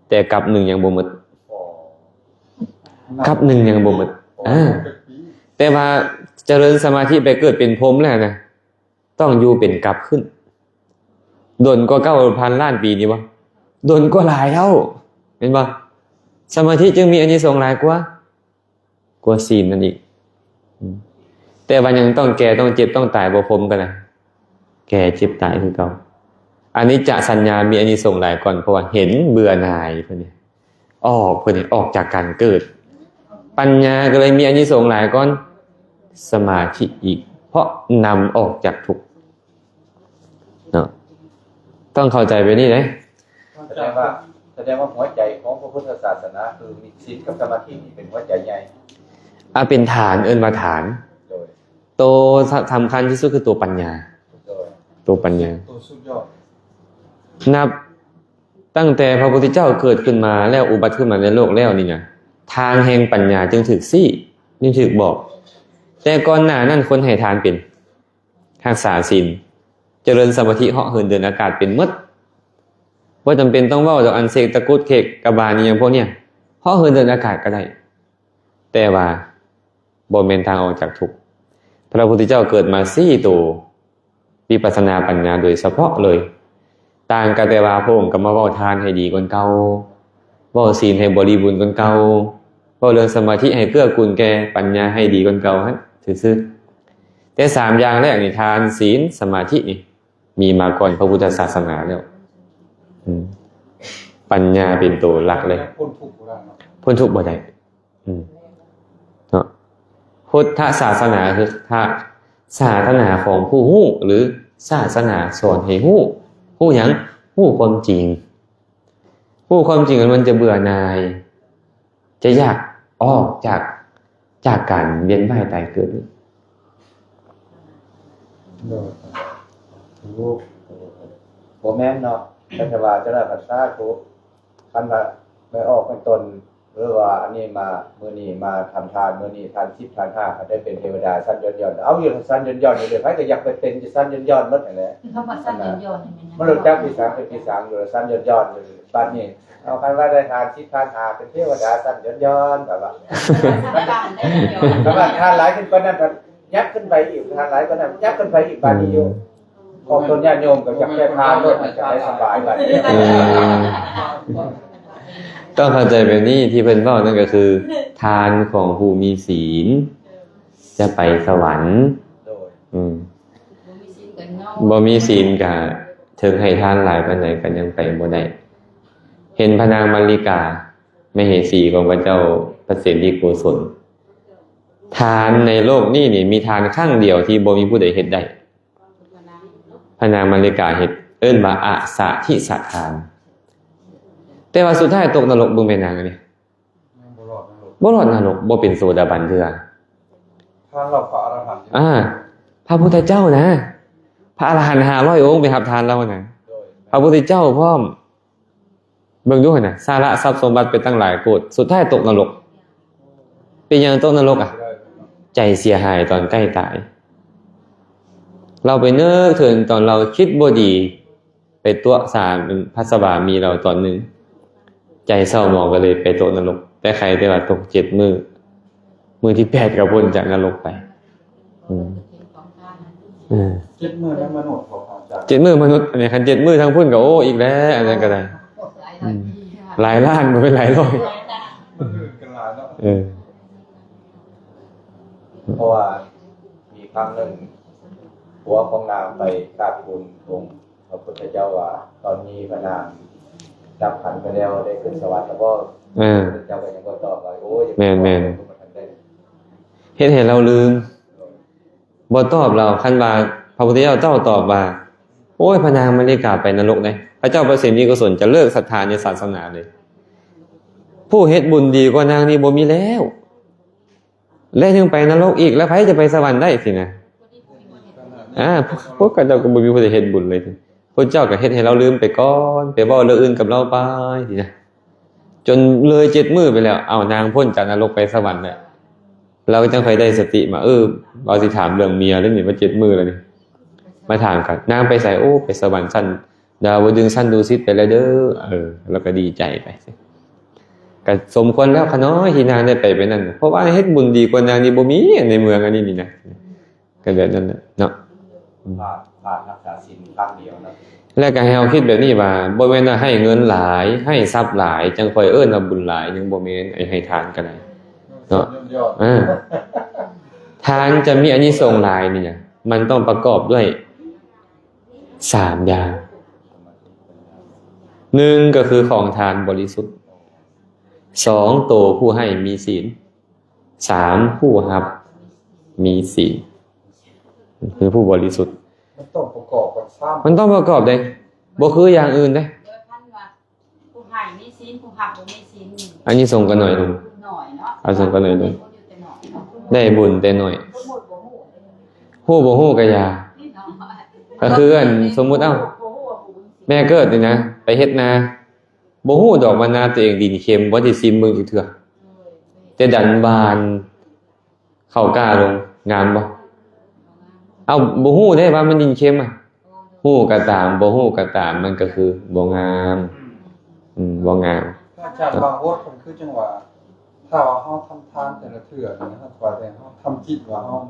ແຕ່ກັບໜຶ່ງຍັງບໍ່ໝົດ ກັບໜຶ່ງຍັງບໍ່ໝົດ. ອາ ແຕ່ວ່າຈະເລີນສະມາທິໄປເກີດເປັນພົມແລ້ວນະ ຕ້ອງຢູ່ເປັນກັບຂຶ້ນ. ດົນກວ່າເກົ້າພັນລ້ານປີນີ້ບໍ່? ດົນກວ່າຫຼາຍເທົ່າ ແມ່ນບໍ່? ສະມາທິຈຶ່ງມີອານິສົງຫຼາຍກວ່າ ກວ່າສິນນັ້ນອີກ. ອືມ ແຕ່ວ່າຍັງຕ້ອງແກ່ ຕ້ອງເຈັບ ຕ້ອງຕາຍ ບໍ່ພົມກໍນະ ແກ່ເຈັບຕາຍຄືເກົ່າ. ອະນິດຈະສັນຍາມີອານິສົງຫຼາຍກ່ອນ ເພາະວ່າເຫັນເບື່ອໜ່າຍ ເພິ່ນນີ້ ອອກ ເພິ່ນນີ້ ອອກຈາກການເກີດ. ປັນຍາກໍເລີຍມີອານິສົງຫຼາຍກ່ອນສະມາທິອີກ ເພາະນຳອອກຈາກທຸກເນາະ. ຕ້ອງເຂົ້າໃຈແບບນີ້ເດ້. ສະແດງວ່າ ສະແດງວ່າຫົວໃຈຂອງພະພຸດທະສາສະໜາ ຄືມີສິນກັບສະມາທິນີ້ເປັນຫົວໃຈໃຫຍ່ ອາ ເປັນຖານ ເອີ້ນວ່າຖານ. ໂດຍ ໂຕສະ ສຳຄັນທີ່ສຸດຄືໂຕປັນຍາ. ໂດຍ ໂຕປັນຍາ ໂຕສຸດຍອດ. ນັບຕັ້ງແຕ່ພະພຸດທະເຈົ້າເກີດຂຶ້ນມາແລ້ວ ອຸບັດຂຶ້ນມາໃນໂລກແລ້ວນີ້ນະ ທາງແຫ່ງປັນຍາຈຶ່ງຖືກຊີ້ ຈຶ່ງຖືກບອກ. ແຕ່ກ່ອນໜ້ານັ້ນຄົນໃຫ້ທານເປັນ ຮັກສາສິນ ຈະເລີນສະມາທິ ເຫາະເຫີນເດີນອາກາດເປັນໝົດ. ບໍ່ຈຳເປັນຕ້ອງເວົ້າດອກ ອັນເສກຕະກຸດເຂກກະບານອີ່ຫຍັງພວກເນີ້ຍ ເຫາະເຫີນເດີນອາກາດກໍໄດ້ ແຕ່ວ່າບໍ່ແມ່ນທາງອອກຈາກທຸກ. ພະພຸດທະເຈົ້າເກີດມາຊີ້ໂຕວິປັດສະນາປັນຍາໂດຍສະເພາະເລີຍ. ຕ່າງກັນແຕ່ວ່າພະອົງກໍມາເວົ້າທານໃຫ້ດີກ່ອນເກົ່າ, ເວົ້າສິນໃຫ້ບໍລິບູນກ່ອນເກົ່າ, ເວົ້າເລື່ອງສະມາທິໃຫ້ເກື້ອກູນແກ່ປັນຍາໃຫ້ດີກ່ອນເກົ່າຫັ້ນຊື່ໆ. ແຕ່ສາມຢ່າງແລກນີ້ ທານ, ສິນ, ສະມາທິນີ້ ມີມາກ່ອນພະພຸດທະສາສະໜາແລ້ວ. ອືມ ປັນຍາເປັນໂຕຫຼັກເລີຍ. ພົ້ນທຸກບໍ່ໄດ້ເນາະ. ພົ້ນທຸກບໍ່ໄດ້. ອືມ ເນາະ. ພຸດທະສາສະໜາຄືທະ ສາສະໜາຂອງຜູ້ຮູ້ ຫຼື ສາສະໜາສອນໃຫ້ຮູ້. ຮູ້ຫຍັງ? ຮູ້ຄວາມຈິງ. ຮູ້ຄວາມຈິງ ມັນຈະເບື່ອໜ່າຍ. ຈະຢາກອອກຈາກ ຈາກການວຽນວ່າຍຕາຍເກີດນີ້. ໂດຍ ບໍ່ແມ່ນເນາະ. ຄັນຈະວ່າຈັ່ງໃດກໍສາທຸ. ຄັນວ່າໄປອອກເປັນຕົ້ນ ຫຼືວ່າອັນນີ້ມາ ມື້ນີ້ມາທຳທານ ມື້ນີ້ທານສິບທານຫ້າ ຄັນໄດ້ເປັນເທວະດາຊັ້ນຍ້ອນໆ. ເອົາຢູ່ຊັ້ນຍ້ອນໆນີ້ເດ ໃຜກໍຢາກໄປເປັນຢູ່ຊັ້ນຍ້ອນໆໝົດຫັ້ນແຫຼະ. ຄຳວ່າຊັ້ນຍ້ອນໆນີ້ແມ່ນຫຍັງ? ມັນຮູ້ຈັກທີ່ສາງເປັນທີ່ສາງຢູ່ຊັ້ນຍ້ອນໆຢູ່. ບັດນີ້ ເອົາ ຄັນວ່າໄດ້ທານສິບທານຫ້າ ເປັນເທວະດາຊັ້ນຍ້ອນໆ ແບບວ່າ ຄັນວ່າທານຫຼາຍຂຶ້ນກວ່ານັ້ນ ຍັບຂຶ້ນໄປອີກ ທານຫຼາຍກວ່ານັ້ນ ຍັບຂຶ້ນໄປອີກ. ບັດນີ້ຢູ່ ອອກຕົນຍາດໂຍມກໍຢາກໄດ້ທານໂລດ ມັນຈະໄດ້ສະບາຍບັດນີ້. ອືມ ຕ້ອງເຂົ້າໃຈແບບນີ້ ທີ່ເພິ່ນເວົ້ານັ້ນກໍຄື ທານຂອງຜູ້ມີສິນຈະໄປສະຫວັນ. ໂດຍ ອືມ ບໍ່ມີສິນກໍເຖິງໃຫ້ທານຫຼາຍປານໃດກໍຍັງໄປບໍ່ໄດ້. ເຫັນພະນາງມະລິກາ ມະເຫສີຂອງພະເຈົ້າພະເສນລິໂກສົນ. ທານໃນໂລກນີ້ນີ້ ມີທານຄັ້ງດຽວທີ່ບໍ່ມີຜູ້ໃດເຮັດໄດ້. ພະນາງມະລິກາເຮັດ ເອີ້ນວ່າອະສາທິສະທານ. ແຕ່ວ່າສຸດທ້າຍຕົກນະລົກ. ເບິ່ງແມ່ນາງອັນນີ້ ບໍ່ລອດນະລົກ ບໍ່ເປັນໂສດາບັນເທື່ອ. ທານເຫຼົ່າພະອະລະຫັນ ອາ ພະພຸດທະເຈົ້ານະ ພະອະລະຫັນຫ້າຮ້ອຍອົງໄປຮັບທານລາວນະ. ໂດຍ ພະພຸດທະເຈົ້າພ້ອມ. ເບິ່ງດູຫັ້ນນະ ສາລະຊັບສົມບັດໄປຕັ້ງຫຼາຍໂກດ ສຸດທ້າຍຕົກນະລົກ. ເປັນຫຍັງຕົກນະລົກອະ? ໃຈເສຍຫາຍຕອນໃກ້ຕາຍ. ລາວໄປນຶກເຖິງຕອນລາວຄິດບໍ່ດີ ໄປຕົວະສາ ພະສະວາມີລາວຕອນໜຶ່ງ ໃຈເສົ້າໝອງກໍເລີຍໄປຕົກນະລົກ. ແຕ່ໃຄແຕ່ວ່າຕົກເຈັດມື້ ມື້ທີແປດກໍພົ້ນຈາກນະລົກໄປ. ອືມ ເອີ ເຈັດມື້ໃນມະນຸດບໍ່ ອາຈານ? ເຈັດມື້ມະນຸດ. ອັນນີ້ຄັນເຈັດມື້ທາງພຸ້ນກໍ ໂອ້ ອີກແລ້ວ ອັນນັ້ນກໍໄດ້. ອືມ ຫຼາຍລ້ານ ບໍ່ແມ່ນຫຼາຍຮ້ອຍ. ເອີ ເພາະວ່າມີຄັ້ງໜຶ່ງ ຜົວຂອງນາງໄປກາບທູນອົງ ພະພຸດທະເຈົ້າວ່າ ຕອນນີ້ພະນາງດັບຂັນໄປແລ້ວ ໄດ້ຂຶ້ນສະຫວັນແລ້ວບໍ່? ເອີ ພະພຸດທະເຈົ້າກໍຍັງບໍ່ຕອບວ່າ ໂອ້ຍ ແມ່ນໆ ຍັງບໍ່ທັນໄດ້ ເຮັດໃຫ້ລາວລືມ ບໍ່ຕອບລາວ. ຄັນວ່າພະພຸດທະເຈົ້າເຈົ້າຕອບວ່າ ໂອ້ຍ ພະນາງມະລິກາໄປນະລົກເດ້, ພະເຈົ້າພະສິດທິໂກສົນຈະເລີກສັດທາໃນສາສະໜາເລີຍ. ຜູ້ເຮັດບຸນດີກວ່ານາງນີ້ບໍ່ມີແລ້ວ ແລະຍັງໄປນະລົກອີກ, ແລ້ວໃຜຈະໄປສະຫວັນໄດ້ຊີ້ນະ? ອາ ພວກ ພວກເຂົາເຈົ້າກໍບໍ່ມີຜູ້ໃດເຮັດບຸນເລີຍ. ພະເຈົ້າກໍເຮັດໃຫ້ລາວລືມໄປກ່ອນ, ໄປເວົ້າເລື່ອງອື່ນກັບລາວໄປຊີ້ນະ. ຈົນເລີຍເຈັດມື້ໄປແລ້ວ, ເອົາ ນາງພົ້ນຈາກນະລົກໄປສະຫວັນແລ້ວ, ລາວກໍຈັ່ງຄ່ອຍໄດ້ສະຕິມາ, ເອີ ລາວຊິຖາມເລື່ອງເມຍເດ້ນີ້, ມາເຈັດມື້ແລ້ວນີ້, ມາຖາມກັນ, ນາງໄປໃສ? ໂອ້ ໄປສະຫວັນຊັ້ນດາວະດຶງ ຊັ້ນດຸສິດໄປແລ້ວເດີ້. ເອີ ລາວກໍດີໃຈໄປ. ກໍສົມຄວນແລ້ວຂະນ້ອຍທີ່ນາງໄດ້ໄປ ໄປນັ້ນ, ເພາະວ່າເຮັດບຸນດີກວ່ານາງນີ້ບໍ່ມີໃນເມືອງອັນນີ້ນີ້ນະ. ກໍແບບນັ້ນແຫຼະເນາະ. ອືມ ບາດ ບາດຮັກສາສິນຄັ້ງດຽວນະ. ແລ້ວກໍໃຫ້ເຮົາຄິດແບບນີ້ວ່າ ບໍ່ແມ່ນວ່າໃຫ້ເງິນຫຼາຍ ໃຫ້ຊັບຫຼາຍ ຈັ່ງຄ່ອຍເອີ້ນວ່າບຸນຫຼາຍ, ຍັງບໍ່ແມ່ນ. ໄອ້ໃຫ້ທານກໍໄດ້ເນາະ. ເອີ ທານຈະມີອານິສົງຫຼາຍນີ້ນະ ມັນຕ້ອງປະກອບດ້ວຍສາມຢ່າງ. ໜຶ່ງ ກໍຄືຂອງທານບໍລິສຸດ, ສອງ ໂຕຜູ້ໃຫ້ມີສິນ, ສາມ ຜູ້ຮັບມີສິນ ຄືຜູ້ບໍລິສຸດ. ມັນຕ້ອງປະກອບກັນຊ້ຳ. ມັນຕ້ອງປະກອບເດ້, ບໍ່ຄືຢ່າງອື່ນເດ້. ໂດຍພັນວ່າ ຜູ້ໃຫ້ມີສິນ ຜູ້ຮັບບໍ່ມີສິນ ອານິສົງກໍໜ້ອຍລົງ, ໜ້ອຍເນາະ, ອານິສົງກໍໜ້ອຍລົງ, ໄດ້ບຸນແຕ່ໜ້ອຍ. ຮູ້ບໍ່ຮູ້ກໍຢ່າ, ກໍຄືອັນ ສົມມຸດ ເອົ້າ ແມ່ເກີດນີ້ນະ ໄປເຮັດນາ, ບໍ່ຮູ້ດອກວ່ານາຕົວເອງດິນເຄັມ, ບໍ່ໄດ້ຊິມເບິ່ງຈັກເທື່ອ, ແຕ່ດັນຫວ່ານເຂົ້າກ້າລົງ, ງາມບໍ່? ເອົ້າ ບໍ່ຮູ້ເດ້ວ່າມັນດິນເຄັມອະ. ຮູ້ກໍຕາມ ບໍ່ຮູ້ກໍຕາມ, ມັນກໍຄືບໍ່ງາມ. ອືມ ບໍ່ງາມ. ອາຈານ ບາງບົດເພິ່ນຄືຈັ່ງວ່າ ຖ້າວ່າເຮົາທຳທານແຕ່ລະເທື່ອນີ້ນະ, ເຮົາວ່າແຕ່ເຮົາທຳຈິດວ່າເຮົາ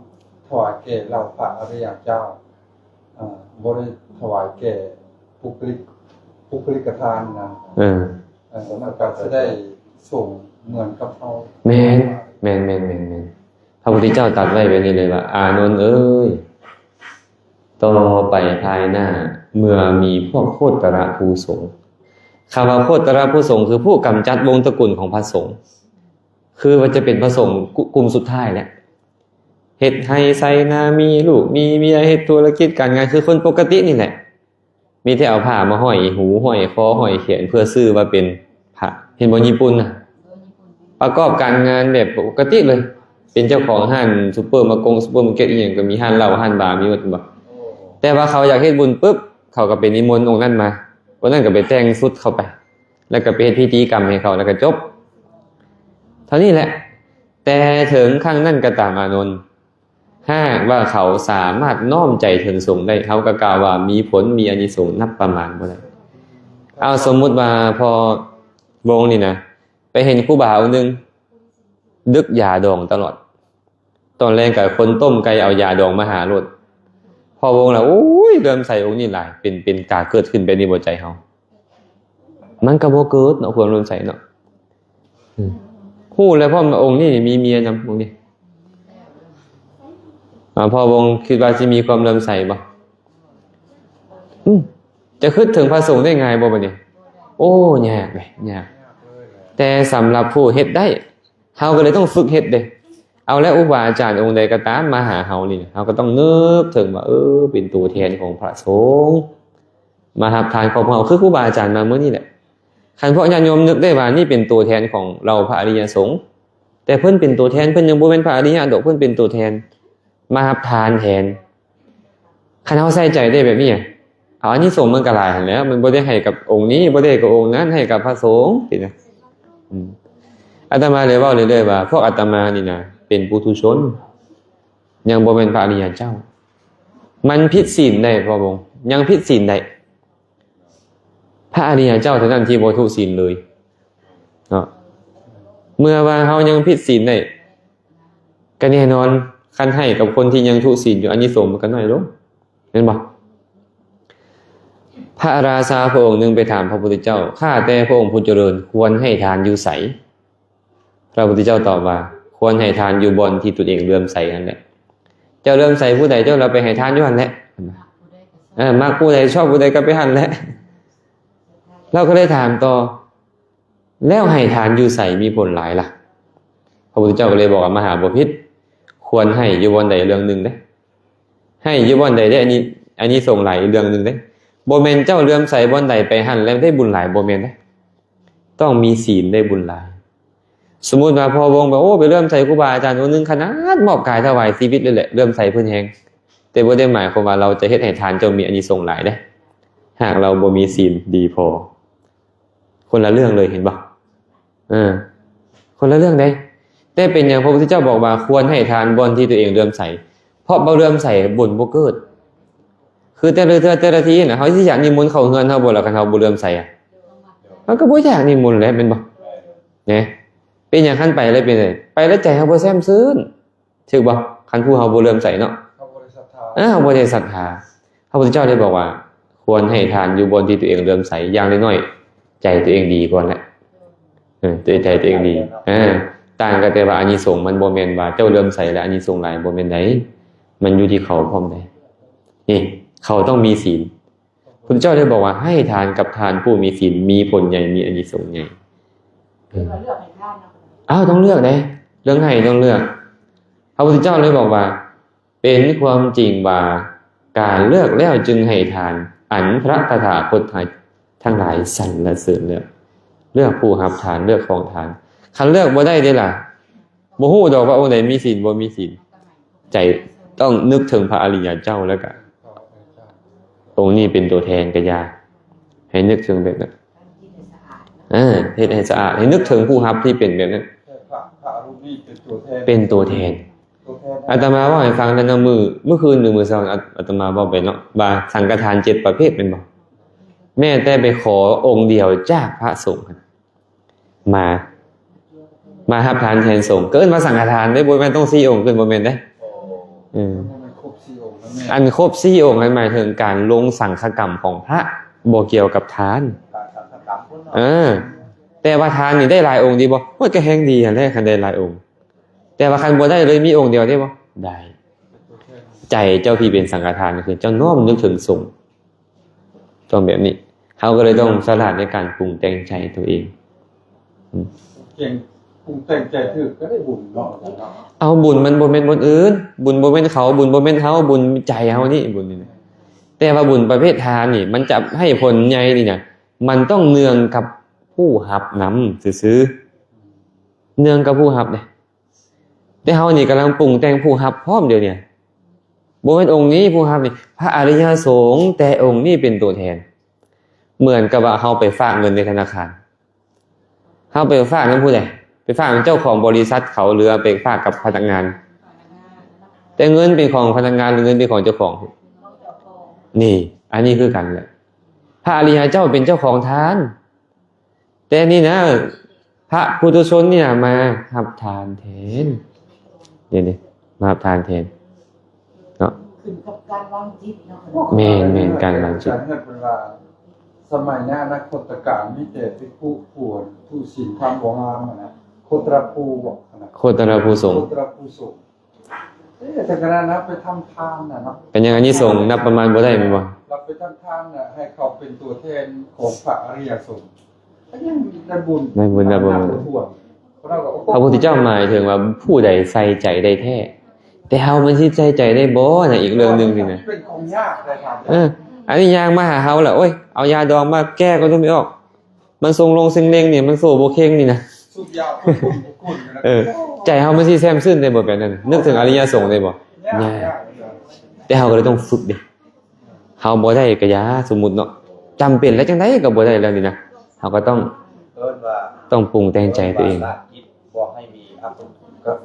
ຖວາຍແກ່ເຫຼົ່າພະອະລິຍະເຈົ້າ, ເອີ ບໍ່ໄດ້ຖວາຍແກ່ປຸກຄະລິກ ປຸກຄະລິກະທານນະ. ເອີ ເອີ ມັນກໍຈະໄດ້ສົງເໝືອນກັບເຮົາ. ແມ່ນ ແມ່ນ ແມ່ນ ແມ່ນ ແມ່ນ. ພະພຸດທະເຈົ້າຕັດໄວ້ແບບນີ້ເລີຍວ່າ ອານົນເອີຍ, ຕໍ່ໄປພາຍໜ້າ ເມື່ອມີພວກໂຄດຕະລະພູສົງ, ຄຳວ່າໂຄດຕະລະພູສົງ ຄືຜູ້ກຳຈັດວົງຕະກຸນຂອງພະສົງ, ຄືວ່າຈະເປັນພະສົງ ກຸ່ມສຸດທ້າຍແຫຼະ, ເຮັດໄຮ່ໄຖນາ ມີລູກມີເມຍ ເຮັດທຸລະກິດການງານ ຄືຄົນປົກກະຕິນີ້ແຫຼະ. ມີແຕ່ເອົາຜ້າມາຫ້ອຍຫູ ຫ້ອຍຄໍ ຫ້ອຍແຂນ ເພື່ອຊື່ວ່າເປັນພະ. ເຫັນບໍ່? ຍີ່ປຸ່ນນະ ປະກອບການງານແບບປົກກະຕິເລີຍ, ເປັນເຈົ້າຂອງຮ້ານຊຸບເປີມາກົງ ຊຸບເປີມາເກັດອີ່ຫຍັງກໍມີ, ຮ້ານເຫຼົ້າ ຮ້ານບາ ມີໝົດ ເຫັນບໍ່? ແຕ່ວ່າເຂົາຢາກເຮັດບຸນປຶບ ເຂົາກໍໄປນິມົນອົງນັ້ນມາ, ອົງນັ້ນກໍໄປແຕ່ງຊຸດເຂົ້າໄປ ແລ້ວກໍໄປເຮັດພິທີກຳໃຫ້ເຂົາ ແລ້ວກໍຈົບ. ເທົ່ານີ້ແຫຼະ. ແຕ່ເຖິງຄັ້ງນັ້ນກໍຕາມ ອານົນ, ຫາກວ່າເຂົາສາມາດນ້ອມໃຈເຖິງສົງໄດ້, ເຮົາກໍກ່າວວ່າມີຜົນ ມີອານິສົງນັບປະມານບໍ່ໄດ້. ເອົາ ສົມມຸດວ່າພໍ່ວົງນີ້ນະ ໄປເຫັນຄູບາອົງໜຶ່ງດຶກຢາດອງຕະຫຼອດ, ຕອນແລງກໍຄົນຕົ້ມໄກ່ເອົາຢາດອງມາຫາໂລດ. ພໍ່ວົງລະ ໂອ້ຍ ເຫຼື້ອມໃສອົງນີ້ຫຼາຍ, ເປັນ ເປັນກາເກີດຂຶ້ນແບບນີ້ບໍ່ໃຈເຮົາ? ມັນກໍບໍ່ເກີດເນາະ ຄວາມເຫຼື້ອມໃສເນາະ. ອືມ ຮູ້ແລ້ວພ້ອມວ່າອົງນີ້ມີເມຍນຳ ອົງນີ້. ອາ ພໍ່ວົງຄິດວ່າຊິມີຄວາມເຫຼື້ອມໃສບໍ່? ອືມ ຈະຄິດເຖິງພະສົງໄດ້ງ່າຍບໍ່ບັດນີ້? ໂອ້ ຍາກເດ້ ຍາກ. ແຕ່ສຳລັບຜູ້ເຮັດໄດ້ ເຮົາກໍເລີຍຕ້ອງຝຶກເຮັດເດ້. ເອົາແລ້ວ ຄູບາອາຈານອົງໃດກໍຕາມມາຫາເຮົານີ້ ເຮົາກໍຕ້ອງນຶກເຖິງວ່າ ເອີ ເປັນຕົວແທນຂອງພະສົງ ມາຮັບທານຂອງເຮົາ ຄືຄູບາອາຈານມາມື້ນີ້ແຫຼະ. ຄັນພວກຍາດໂຍມນຶກໄດ້ວ່ານີ້ເປັນຕົວແທນຂອງເຫຼົ່າພະອະລິຍະສົງ, ແຕ່ເພິ່ນເປັນຕົວແທນ, ເພິ່ນຍັງບໍ່ແມ່ນພະອະລິຍະດອກ, ເພິ່ນເປັນຕົວແທນມາຮັບທານແທນ. ຄັນເຮົາໃສ່ໃຈໄດ້ແບບນີ້ ເອົາອານິສົງມັນກໍຫຼາຍຫັ້ນແຫຼະ, ມັນບໍ່ໄດ້ໃຫ້ກັບອົງນີ້, ບໍ່ໄດ້ໃຫ້ກັບອົງນັ້ນ, ໃຫ້ກັບພະສົງຊີ້ນະ. ອືມ ອາດຕະມາເລີຍເວົ້າເລື້ອຍໆວ່າ ພວກອາດຕະມານີ້ນະ ເປັນປຸຖຸຊົນ, ຍັງບໍ່ແມ່ນພະອະລິຍະເຈົ້າ. ມັນຜິດສິນໄດ້ ພໍ່ວົງ, ຍັງຜິດສິນໄດ້. ພະອະລິຍະເຈົ້າເທົ່ານັ້ນທີ່ບໍ່ທຸສິນເລີຍເນາະ. ເມື່ອວ່າເຮົາຍັງຜິດສິນໄດ້ ກໍແນ່ນອນ, ຄັນໃຫ້ກັບຄົນທີ່ຍັງທຸສິນຢູ່ ອານິສົງມັນກໍໜ້ອຍລົງ, ແມ່ນບໍ່? ພະລາຊາພະອົງໜຶ່ງໄປຖາມພະພຸດທະເຈົ້າ, ຂ້າແຕ່ພະອົງຜູ້ຈະເລີນ, ຄວນໃຫ້ທານຢູ່ໃສ? ພະພຸດທະເຈົ້າຕອບວ່າ ຄວນໃຫ້ທານຢູ່ບ່ອນທີ່ຕົນເອງເຫຼື້ອມໃສຫັ້ນແຫຼະ. ເຈົ້າເຫຼື້ອມໃສຜູ້ໃດ ເຈົ້າລະໄປໃຫ້ທານຢູ່ຫັ້ນແຫຼະ. ເອີ ມັກຜູ້ໃດ ຊອບຜູ້ໃດກໍໄປຫັ້ນແຫຼະ. ລາວກໍເລີຍຖາມຕໍ່, ແລ້ວໃຫ້ທານຢູ່ໃສມີຜົນຫຼາຍລະ? ພະພຸດທະເຈົ້າກໍເລີຍບອກວ່າ ມະຫາບໍພິດ, ຄ ຄວນໃຫ້ຢູ່ບ່ອນໃດເລື່ອງໜຶ່ງເດ້ ໃຫ້ຢູ່ບ່ອນໃດເດ້ ອັນນີ້ ອັນນີ້ສົງຫຼາຍອີກເລື່ອງໜຶ່ງເດ້. ບໍ່ແມ່ນເຈົ້າເຫຼື້ອມໃສບ່ອນໃດໄປຫັ້ນແລ້ວໄດ້ບຸນຫຼາຍ ບໍ່ແມ່ນເດ້. ຕ້ອງມີສິນໄດ້ບຸນຫຼາຍ. ສົມມຸດວ່າພໍ່ວົງໄປ ໂອ້ ໄປເຫຼື້ອມໃສຄູບາອາຈານອົງໜຶ່ງ ຂະໜາດມອບກາຍຖວາຍຊີວິດເລີຍແຫຼະ ເຫຼື້ອມໃສເພິ່ນແຮງ, ແຕ່ບໍ່ໄດ້ໝາຍຄວາມວ່າເຮົາຈະເຮັດໃຫ້ທານເຈົ້າມີອານິສົງຫຼາຍເດ້ ຫາກເຮົາບໍ່ມີສິນດີພໍ. ຄົນລະເລື່ອງເລີຍ ເຫັນບໍ່? ເອີ ຄົນລະເລື່ອງເດ້. ແຕ່ເປັນຫຍັງພະພຸດທະເຈົ້າບອກວ່າຄວນໃຫ້ທານບ່ອນທີ່ຕົວເອງເຫຼື້ອມໃສ? ເພາະບໍ່ເຫຼື້ອມໃສບຸນບໍ່ເກີດ. ຄືແຕ່ລະເທື່ອແຕ່ລະທີນະ ເຮົາຊິຢາກນິມົນເຂົ້າເຮືອນເຮົາບໍ່ລະ ຄັນເຮົາບໍ່ເຫຼື້ອມໃສອະ? ເຮົາກໍບໍ່ຢາກນິມົນແຫຼະ ແມ່ນບໍ່? ແນະ ເປັນຫຍັງຄັນໄປແລ້ວເປັນໃດ? ໄປແລ້ວໃຈເຮົາບໍ່ແຊ່ມຊື່ນ. ຖືກບໍ່? ຄັນຜູ້ເຮົາບໍ່ເຫຼື້ອມໃສເນາະ ເຮົາບໍ່ໄດ້ສັດທາ ເອີ ເຮົາບໍ່ໄດ້ສັດທາ. ພະພຸດທະເຈົ້າໄດ້ບອກວ່າ ຄວນໃຫ້ທານຢູ່ບ່ອນທີ່ຕົວເອງເຫຼື້ອມໃສ ຢ່າງໜ້ອຍໆໃຈຕົວເອງດີກ່ອນແຫຼະ. ເອີ ໃຈຕົວເອງດີ. ເອີ ຕ່າງກັນແຕ່ວ່າອານິສົງມັນບໍ່ແມ່ນວ່າເຈົ້າເຫຼື້ອມໃສແລ້ວອານິສົງຫຼາຍ ບໍ່ແມ່ນໃດ. ມັນຢູ່ທີ່ເຂົາພ້ອມໃດ. ນີ້ ເຂົາຕ້ອງມີສິນ. ພຸດທະເຈົ້າໄດ້ບອກວ່າ ໃຫ້ທານກັບທ່ານຜູ້ມີສິນ ມີຜົນໃຫຍ່ ມີອານິສົງໃຫຍ່. ເອີ ເລືອກໃຫ້ທານເນາະ. ອ້າວ ຕ້ອງເລືອກເດ້ ເລື່ອງໃຫ້ຕ້ອງເລືອກ. ພະພຸດທະເຈົ້າເລີຍບອກວ່າ ເປັນຄວາມຈິງວ່າ ການເລືອກແລ້ວຈຶ່ງໃຫ້ທານ ອັນພະຕະຖາຄົດທັງຫຼາຍສັນລະເສີນເລືອກ ເລືອກຜູ້ຮັບທານ ເລືອກຂອງທານ. ຄັນເລືອກບໍ່ໄດ້ເດ້ລະ ບໍ່ຮູ້ດອກວ່າອົງໃດມີສິນ ບໍ່ມີສິນ. ໃຈຕ້ອງນຶກເຖິງພະອະລິຍະເຈົ້າ ແລ້ວກະອົງນີ້ເປັນຕົວແທນກະຢ່າ ໃຫ້ນຶກເຖິງແບບນັ້ນ. ເອີ ເຮັດໃຫ້ສະອາດ ໃຫ້ນຶກເຖິງຜູ້ຮັບທີ່ເປັນແບບນັ້ນ ພະ ພະຮູບນີ້ເປັນຕົວແທນ ເປັນຕົວແທນ. ຕົວແທນ ອາດຕະມາເວົ້າໃຫ້ຟັງແລ້ວເນາະ ມື້ ມື້ຄືນຫຼືມື້ເຊົ້າ ອາດຕະມາເວົ້າໄປເນາະ ວ່າສັງຄະທານເຈັດປະເພດແມ່ນບໍ່? ແມ້ແຕ່ໄປຂໍອົງດຽວຈາກພະສົງ ມາ ມາຮັບທານແທນສົງ ກໍເອີ້ນວ່າສັງຄະທານເດ້ ບໍ່ແມ່ນຕ້ອງສີ່ອົງຂຶ້ນ ບໍ່ແມ່ນເດ້. ເອີ ບໍ່ແມ່ນຄົບສີ່ອົງນະແມ່. ອັນຄົບສີ່ອົງນັ້ນໝາຍເຖິງການລົງສັງຄະກຳຂອງພະ ບໍ່ກ່ຽວກັບທານ. ການສັງຄະກຳພຸ້ນເນາະ. ເອີ ແຕ່ວ່າທານນີ້ໄດ້ຫຼາຍອົງດີບໍ່? ໂອ້ຍ ກໍແຮງດີຫັ້ນແຫຼະ ຄັນໄດ້ຫຼາຍອົງ. ແຕ່ວ່າຄັນບໍ່ໄດ້ເລີຍ ມີອົງດຽວໄດ້ບໍ່? ໄດ້. ໃຈເຈົ້າທີ່ເປັນສັງຄະທານ ກໍຄືເຈົ້ານ້ອມນຶກເຖິງສົງ. ຕ້ອງແບບນີ້ ເຮົາກໍເລີຍຕ້ອງສະຫຼາດໃນການປຸງແຕ່ງໃຈຕົວເອງ. ເກັ່ງ ປຸງແຕ່ງໃຈຖືກກໍໄດ້ບຸນເນາະ ອາຈານເນາະ. ເອົາ ບຸນມັນບໍ່ແມ່ນຄົນອື່ນ ບຸນບໍ່ແມ່ນເຂົາ ບຸນບໍ່ແມ່ນເຮົາ ບຸນໃຈເຮົານີ້ ບຸນນີ້. ແຕ່ວ່າບຸນປະເພດທານນີ້ ມັນຈະໃຫ້ຜົນໃຫຍ່ນີ້ນະ ມັນຕ້ອງເນື່ອງກັບຜູ້ຮັບນຳຊື່ໆ ເນື່ອງກັບຜູ້ຮັບເດ້. ແຕ່ເຮົານີ້ກຳລັງປຸງແຕ່ງຜູ້ຮັບພ້ອມດຽວນີ້ ບໍ່ແມ່ນອົງນີ້ຜູ້ຮັບນີ້ ພະອະລິຍະສົງ ແຕ່ອົງນີ້ເປັນຕົວແທນ. ເໝືອນກັບວ່າເຮົາໄປຝາກເງິນໃນທະນາຄານ ເຮົາໄປຝາກນຳຜູ້ໃດ? ໄປຝາກນຳເຈົ້າຂອງບໍລິສັດເຂົາ ຫຼືວ່າໄປຝາກກັບພະນັກງານ? ແຕ່ເງິນເປັນຂອງພະນັກງານ ຫຼືເງິນເປັນຂອງເຈົ້າຂອງ? ນີ້ ອັນນີ້ຄືກັນແຫຼະ ພະອະລິຍະເຈົ້າເປັນເຈົ້າຂອງທານ. ແຕ່ນີ້ນະ ພະປຸຖຸຊົນນີ້ນະ ມາຮັບທານແທນ ນີ້ໆ ມາຮັບທານແທນເນາະ. ຂຶ້ນກັບການວາງຈິດເນາະ. ແມ່ນໆ ການວາງຈິດ. ອາຈານເພິ່ນວ່າ ສະໄໝໃນອະນາຄົດຕະການ ມີແຕ່ພິກຂຸຜູ້ຖືສິນທຳບໍ່ງາມຫັ້ນນະ ໂຄຕະລະພູບໍ ໂຄຕະລະພູສົງ ໂຄຕະລະພູສົງ. ເອີ ແຕ່ຂະໜາດນັ້ນໄປທຳທານນະເນາະ ກໍຍັງອານິສົງນັບປະມານບໍ່ໄດ້ແມ່ນບໍ່? ເຮົາໄປທຳທານນະ ໃຫ້ເຂົາເປັນຕົວແທນຂອງພະອະລິຍະສົງ ກໍຍັງໄດ້ບຸນ ໄດ້ບຸນນັບປະມານ. ພະພຸດທະເຈົ້າໝາຍເຖິງວ່າຜູ້ໃດໃສ່ໃຈໄດ້ແທ້ ແຕ່ເຮົາມັນຊິໃສ່ໃຈໄດ້ບໍ່ນະ ອີກເລື່ອງໜຶ່ງນີ້ນະ. ເປັນຂອງຍາກເດ້ທ່ານ. ເອີ ອັນນີ້ຍ່າງມາຫາເຮົາລະ ໂອ້ຍ ເອົາຢາດອງມາແກ້ກໍບໍ່ອອກ ມັນຊົງລົງເຊັງເລັງນີ້ ມັນໂສ້ບໍ່ເຄັ່ງນີ້ນະ ສູບຢາຂຸ້ນໆຢູ່ນະ. ເອີ ໃຈເຮົາມັນຊິແຊ່ມຊື່ນໄດ້ບໍ່ແບບນັ້ນ? ນຶກເຖິງອະລິຍະສົງໄດ້ບໍ່? ຍາກ ຍາກ ຍາກ. ແຕ່ເຮົາກໍເລີຍຕ້ອງຝຶກເດ້ ເຮົາບໍ່ໄດ້ກໍຢ່າ ສົມມຸດເນາະ ຈຳເປັນແລ້ວຈັ່ງໃດກໍບໍ່ໄດ້ແລ້ວນີ້ນະ ເຮົາກໍຕ້ອງ ເອີ້ນວ່າ ຕ້ອງປຸງແຕ່ງໃຈຕົວເອງ ບໍ່ໃຫ້ມີອະກຸ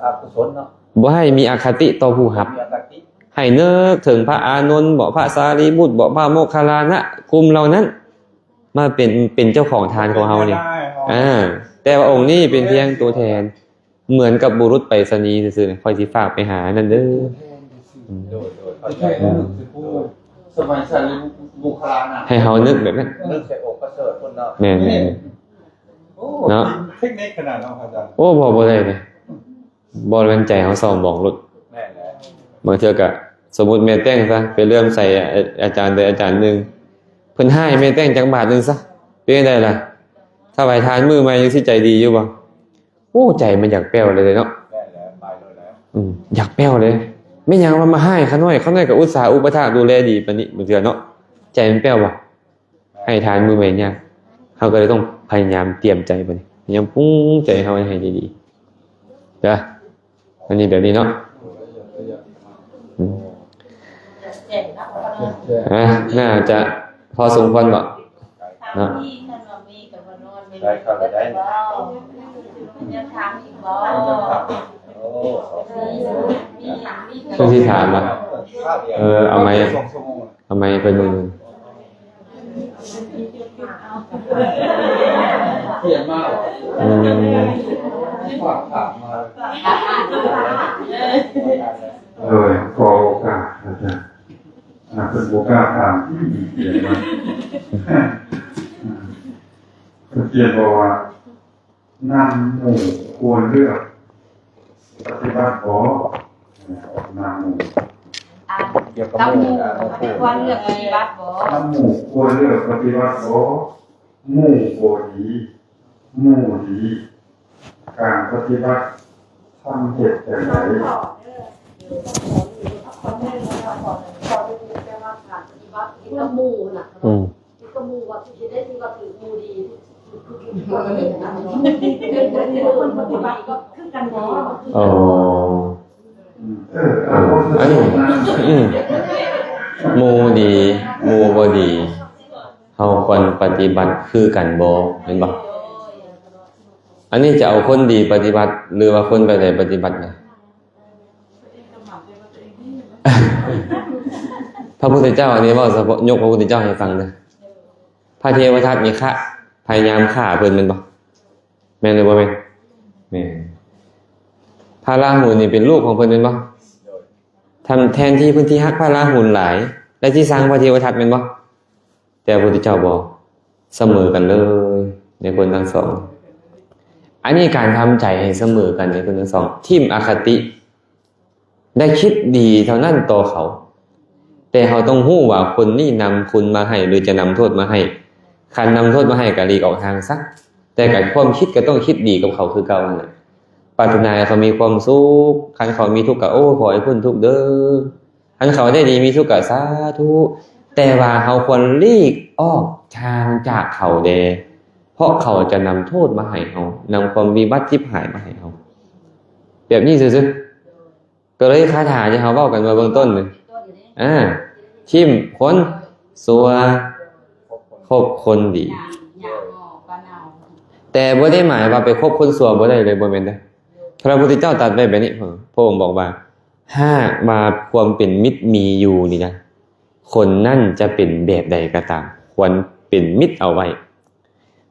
ອະກຸສົນເນາະ ບໍ່ໃຫ້ມີອະຄະຕິຕໍ່ຜູ້ຮັບ ບໍ່ມີອະຄະຕິ ໃຫ້ນຶກເຖິງພະອານົນບໍ ພະສາລີບຸດບໍ ພະໂມກຄັນລານະ ກຸ່ມເຫຼົ່ານັ້ນ ມາເປັນ ເປັນເຈົ້າຂອງທານຂອງເຮົານີ້. ເປັນເຈົ້ານາຍເຮົາ ອ່າ ແຕ່ວ່າອົງນີ້ເປັນພຽງຕົວແທນ ເໝືອນກັບບຸລຸດໄປສະນີຊື່ໆ ຂ້ອຍຊິຝາກໄປຫານັ້ນເດີ. ໂດຍ ໂດຍ ເຂົ້າໃຈ. ສະໄໝສາລີບຸດ ໂມກຄັນລານະ ໃຫ້ເຮົານຶກແບບນັ້ນ ນຶກໃສ່ອົງປະເສີດພຸ້ນເນາະ. ແມ່ນໆ ໂອ້ ເນາະ ເຕັກນິກຂະໜາດເນາະອາຈານ. ໂອ້ ບໍ່ ບໍ່ໄດ້ເດ້. ບໍ່ແມ່ນໃຈເຮົາເສົ້າໝອງໂລດ. ແມ່ນແຫຼະ. ບາງເທື່ອກະ ສົມມຸດແມ່ແຕ້ງຊະ ໄປເຫຼື້ອມໃສອາ ອາຈານໃດອາຈານໜຶ່ງ ເພິ່ນໃຫ້ແມ່ແຕ້ງຈັກບາດໜຶ່ງຊະ ເປັນຈັ່ງໃດລະ? ຖວາຍທານມື້ໃໝ່ຍັງຊິໃຈດີຢູ່ບໍ່? ໂອ້ ໃຈມັນຢາກແປ້ວເລີຍເນາະ. ແມ່ນແຫຼະ ໄປໂລດແຫຼະ. ອືມ ຢາກແປ້ວເດ້. ແມ່ນຫຍັງວ່າມາຮ້າຍຂ້ານ້ອຍ? ຂ້ານ້ອຍກໍອຸດສາອຸປະຖາກດູແລດີປານນີ້ ບາງເທື່ອເນາະ ໃຈມັນແປ້ວບໍ່? ໃຫ້ທານມື້ແມ່ນຍາກ ເຮົາກໍເລີຍຕ້ອງພະຍາຍາມຕຽມໃຈບັດນີ້ ພະຍາຍາມປຸງໃຈເຮົາໃຫ້ດີໆ ເດີ. ອັນນີ້ແບບນີ້ເນາະ ອືມ ອ່າ ໜ້າຈະພໍສົມຄວນເນາະ ເນາະ. ເພິ່ນຊິຖາມວ່າ ເອີ ເອົາໄມ້ ເອົາໄມ້ເພິ່ນເບິ່ງ. ຂຽນມາເຫາະ? ອືມ ຝາກຖາມມາ. ໂດຍ ຂໍໂອກາດອາຈານ. ອ່າ ເພິ່ນບໍ່ກ້າຖາມທີ່ຂຽນມາ. ເພິ່ນຂຽນບອກວ່າ ນຳໝູ່ຄວນເລືອກປະຕິບັດບໍ່? ນຳໝູ່ ອ່າ ນຳໝູ່ຄວນເລືອກປະຕິບັດບໍ່? ນຳໝູ່ຄວນເລືອກປະຕິບັດບໍ່? ໝູ່ບໍ່ດີ ໝູ່ດີ ການປະຕິບັດທຳເຮັດຈັ່ງໃດ? ອືມ ຄືກັບໝູ່ຫັ້ນນະ ອືມ ຄືກັບໝູ່ວ່າຊິເຮັດໄດ້ ຄືວ່າຖືກໝູ່ດີ ຄືກັບໝູ່ຫັ້ນນະ ເປັນຄົນປະຕິບັດຄືກັນບໍ່? ອໍ ເອີ ເອີ ອັນນີ້ ອືມ ໝູ່ດີ ໝູ່ບໍ່ດີ ເຮົາຄວນປະຕິບັດຄືກັນບໍ່ ແມ່ນບໍ່? ອັນນີ້ຈະເອົາຄົນດີປະຕິບັດ ຫຼືວ່າຄົນແບບໃດປະຕິບັດນະ? ພະພຸດທະເຈົ້າ ອັນນີ້ເວົ້າສະເພາະ ຍົກພະພຸດທະເຈົ້າໃຫ້ຟັງເດີ. ພະເທວະທັດນີ້ຄະ ພະຍາຍາມຂ້າເພິ່ນແມ່ນບໍ່? ແມ່ນຫຼືບໍ່ແມ່ນ? ແມ່ນ. ພະລາຫູນີ້ເປັນລູກຂອງເພິ່ນແມ່ນບໍ່? ແທນທີ່ເພິ່ນຊິຮັກພະລາຫູຫຼາຍ ແລະ ຊິຊັງພະເທວະທັດແມ່ນບໍ່? ແຕ່ພະພຸດທະເຈົ້າບໍ່ ສະເໝີກັນເລີຍໃນຄົນທັງສອງ. ອັນນີ້ການທຳໃຈໃຫ້ສະເໝີກັນໃນຄົນທັງສອງ ຖິ້ມອະຄະຕິ ໄດ້ຄິດດີເທົ່ານັ້ນຕໍ່ເຂົາ. ແຕ່ເຮົາຕ້ອງຮູ້ວ່າຄົນນີ້ນຳຄຸນມາໃຫ້ ຫຼື ຈະນຳໂທດມາໃຫ້. ຄັນນຳໂທດມາໃຫ້ກໍຫຼີກອອກຫ່າງຊະ. ແຕ່ກໍຄວາມຄິດກໍຕ້ອງຄິດດີກັບເຂົາຄືເກົ່າຫັ້ນແຫຼະ. ປາດຖະໜາໃຫ້ເຂົາມີຄວາມສຸກ, ຄັນເຂົາມີທຸກກໍ ໂອ້ ຂໍໃຫ້ພົ້ນທຸກເດີ. ຄັນເຂົາໄດ້ດີມີສຸກກໍສາທຸ. ແຕ່ວ່າເຮົາຄວນຫຼີກອອກຫ່າງຈາກເຂົາແດ່ ເພາະເຂົາຈະນຳໂທດມາໃຫ້ເຮົາ, ນຳຄວາມວິບັດຊິບຫາຍມາໃຫ້ເຮົາ. ແບບນີ້ຊື່ໆ. ກໍເລີຍຄາຖາທີ່ເຮົາເວົ້າກັນມາເບື້ອງຕົ້ນນີ້ ອ່າ ຖິ້ມຄົນຊົ່ວ ຄົບຄົນດີ. ແຕ່ບໍ່ໄດ້ໝາຍວ່າໄປຄົບຄົນຊົ່ວບໍ່ໄດ້ເລີຍ, ບໍ່ແມ່ນເດີ້. ພະພຸດທະເຈົ້າຕັດໄວ້ແບບນີ້, ພະອົງບອກວ່າ ຫາກວ່າຄວາມເປັນມິດມີຢູ່ນີ້ນະ, ຄົນນັ້ນຈະເປັນແບບໃດກໍຕາມ, ຄວນເປັນມິດເອົາໄວ້.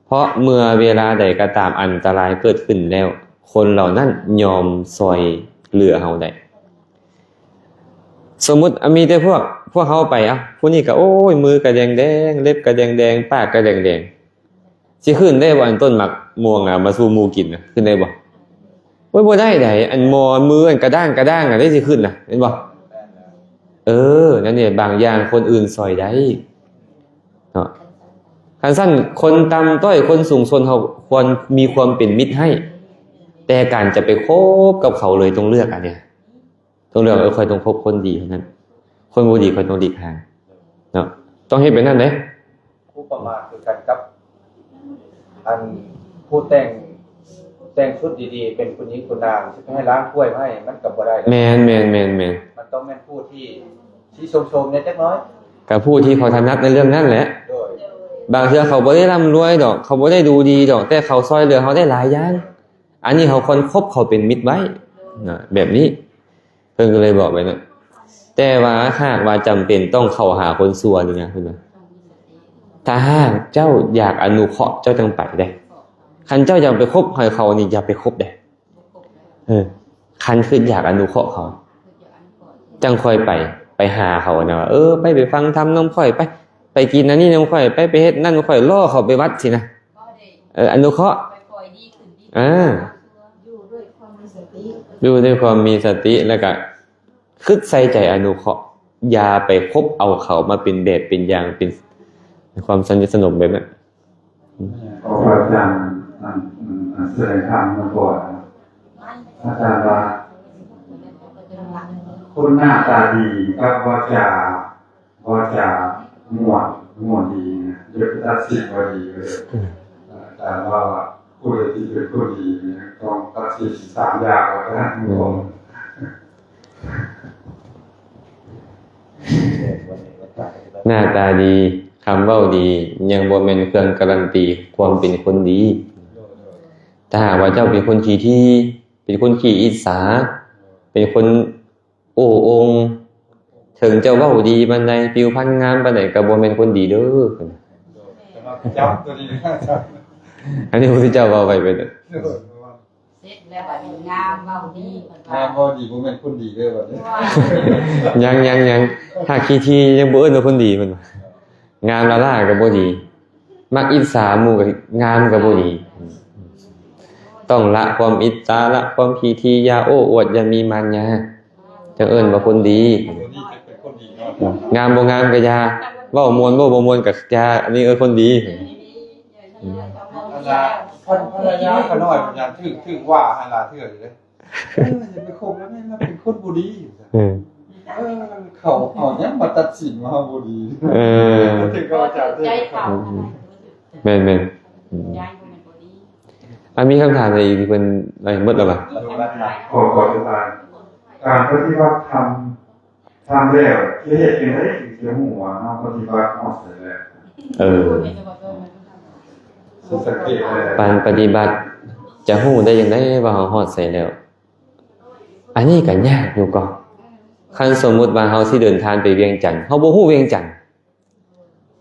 ເພາະເມື່ອເວລາໃດກໍຕາມອັນຕະລາຍເກີດຂຶ້ນແລ້ວ, ຄົນເຫຼົ່ານັ້ນຍອມຊ່ອຍເຫຼືອເຮົາໄດ້. ສົມມຸດ ອະ ມີແຕ່ພວກ, ພວກເຮົາໄປ, ອະ ຜູ້ນີ້ກໍ ໂອ້ຍ ມືກໍແດງໆ, ເລັບກໍແດງໆ, ປາກກໍແດງໆ. ຊິຂຶ້ນໄດ້ບໍ່ ອັນຕົ້ນໝາກມ່ວງນະ ມາສູ່ໝູ່ກິນນະ, ຂຶ້ນໄດ້ບໍ່? ໂອ້ຍ ບໍ່ໄດ້ໃດ໋, ອັນໝໍ່ມືອັນກະດ້າງກະດ້າງນະ ໄດ້ຊິຂຶ້ນນະ, ເຫັນບໍ່? ເອີ ນັ້ນເດ ບາງຢ່າງຄົນອື່ນຊ່ອຍໄດ້ເນາະ. ຄັນຊັ້ນ ຄົນຕ່ຳຕ້ອຍ ຄົນສູງຊົນ ເຮົາຄວນມີຄວາມເປັນມິດໃຫ້, ແຕ່ການຈະໄປຄົບກັບເຂົາເລີຍ ຕ້ອງເລືອກອັນເນີ້ຍ. ຕ້ອງເລືອກ, ເອີ ຂ້ອຍຕ້ອງຄົບຄົນດີເທົ່ານັ້ນ, ຄົນບໍ່ດີຂ້ອຍຕ້ອງຫຼີກຫ່າງເນາະ, ຕ້ອງເຮັດແບບນັ້ນເດ້. ອຸປະມາຄືກັນກັບ ອັນ ຜູ້ແຕ່ງ, ແຕ່ງຊຸດດີໆ ເປັນຄຸນຍິງຄຸນນາງ ຊິໄປໃຫ້ລ້າງຖ້ວຍມາໃຫ້ ມັນກໍບໍ່ໄດ້. ແມ່ນໆໆໆ. ມັນຕ້ອງແມ່ນຜູ້ທີ່ຊິຊົມໆແດ່ຈັກໜ້ອຍ, ກໍຜູ້ທີ່ເຂົາຖະໜັດໃນເລື່ອງນັ້ນແຫຼະ. ໂດຍ. ບາງເທື່ອເຂົາບໍ່ໄດ້ລ່ຳລວຍດອກ, ເຂົາບໍ່ໄດ້ດູດີດອກ, ແຕ່ເຂົາຊ່ອຍເຫຼືອເຮົາໄດ້ຫຼາຍຢ່າງ. ອັນນີ້ເຮົາຄວນຄົບເຂົາເປັນມິດໄວ້ນະ, ແບບນີ້. ເພິ່ນກໍເລີຍບອກໄປເນາະ, ແຕ່ວ່າຫາກວ່າຈຳເປັນຕ້ອງເຂົ້າຫາຄົນຊົ່ວນີ້ນະ, ເພິ່ນວ່າ ຖ້າຫາກເຈົ້າຢາກອະນຸເຄາະ ເຈົ້າຈັ່ງໄປເດ້. ຄັນເຈົ້າຢາກໄປຄົບໃຫ້ເຂົານີ້ ຢ່າໄປຄົບເດ້. ເອີ ຄັນຄິດຢາກອະນຸເຄາະເຂົາ ຈັ່ງຄ່ອຍໄປ, ໄປຫາເຂົານະ, ວ່າ ເອີ ໄປ, ໄປຟັງທຳນຳຂ້ອຍ, ໄປ, ໄປກິນອັນນີ້ນຳຂ້ອຍ, ໄປ, ໄປເຮັດນັ້ນນຳຂ້ອຍ, ລໍເຂົາໄປວັດຊີ້ນະ. ເອີ ອະນຸເຄາະ ອາ ຢູ່ດ້ວຍຄວາມມີສະຕິ ຢູ່ດ້ວຍຄວາມມີສະຕິ ແລ້ວກະຄິດໃສ່ໃຈອະນຸເຄາະ, ຢ່າໄປຄົບເອົາເຂົາມາເປັນແບບເປັນຢ່າງ ເປັນຄວາມສະໜິດສະໜົມແບບນັ້ນ. ຂໍພະອາຈານ ອັນ ອັນ ອັນສະແດງທຳນຳກ່ອນ. ອາຈານວ່າ ຄົນໜ້າຕາດີກັບວາຈາ ວາຈາມ່ວນ ມ່ວນດີນະ ຢ່າໄປຕັດສິນວ່າດີເລີຍ. ອາຈານວ່າ ຜູ້ໃດທີ່ເປັນຄົນດີນະ ຕ້ອງຕັດສິນສາມຢ່າງວ່າຊັ້ນ. ໜ້າຕາດີ, ຄຳເວົ້າດີ ຍັງບໍ່ແມ່ນເຄື່ອງກາຣັນຕີຄວາມເປັນຄົນດີ. ຖ້າຫາກວ່າເຈົ້າເປັນຄົນຂີ້ຖີ່, ເປັນຄົນຂີ້ອິດສາ, ເປັນຄົນໂອ້ໂອ່ງ, ເຖິງເຈົ້າເວົ້າດີປານໃດ, ຜິວພັນງາມປານໃດ, ກໍບໍ່ແມ່ນຄົນດີເດີ້. ຈັບຕົວນີ້ນະ ອັນນີ້ພະພຸດທະເຈົ້າເວົ້າໄວ້ເດີ. ເສັດແລ້ວບັດນີ້ ງາມເວົ້າດີເພິ່ນວ່າ ງາມເວົ້າດີບໍ່ແມ່ນຄົນດີເດີ້ບັດນີ້. ຍັງ ຍັງ ຍັງ ຖ້າຂີ້ຖີ່ຍັງບໍ່ເອີ້ນວ່າຄົນດີເພິ່ນວ່າ. ງາມລ້າໆກໍບໍ່ດີ, ມັກອິດສາໝູ່ກໍງາມກໍບໍ່ດີ. ຕ້ອງລະຄວາມອິດສາ, ລະຄວາມຂີ້ຖີ່, ຢ່າໂອ້ອວດ, ຢ່າມີມານຍາ, ຈັ່ງເອີ້ນວ່າຄົນດີ. ງາມບໍ່ງາມກໍຢ່າ, ເວົ້າມ່ວນເວົ້າບໍ່ມ່ວນກໍຢ່າ, ອັນນີ້ເອີ້ນຄົນດີ. ອັນລະພັນ ພັນລະຍາຂ້ານ້ອຍ ອາຈານ ຖືກ ຖືກວ່າຫັ້ນຫຼາຍເທື່ອຢູ່ເດ້. ເອີ ຢ່າໄປຄົບລະແມ່ນລະເປັນຄົນບໍ່ດີ. ເອີ ເອີ ເຂົາເອົາຫຍັງມາຕັດສິນວ່າເຮົາບໍ່ດີ? ເອີ ຖືກເຂົາຈະຖືກ ໃຈເຂົາ. ອືມ ແມ່ນໆ. ອືມ ຍາຍບໍ່ແມ່ນບໍ່ດີ. ອ່າ ມີຄຳຖາມໃດອີກທີ່ເພິ່ນ ເອີ ໝົດແລ້ວຫວາ? ຂໍ ຂໍອະທິບາຍ ການປະຕິບັດທຳ ທຳແລ້ວຈະເຮັດຈັ່ງໃດຈຶ່ງຈະຮູ້ວ່າເຮົາປະຕິບັດຮອດໃສແລ້ວ? ເອີ ຊິສັງເກດໄດ້ ການປະຕິບັດຈະຮູ້ໄດ້ຈັ່ງໃດວ່າເຮົາຮອດໃສແລ້ວ? ອັນນີ້ກໍຍາກຢູ່ກໍ ຄັນສົມມຸດວ່າເຮົາຊິເດີນທາງໄປວຽງຈັນ ເຮົາບໍ່ຮູ້ວຽງຈັນ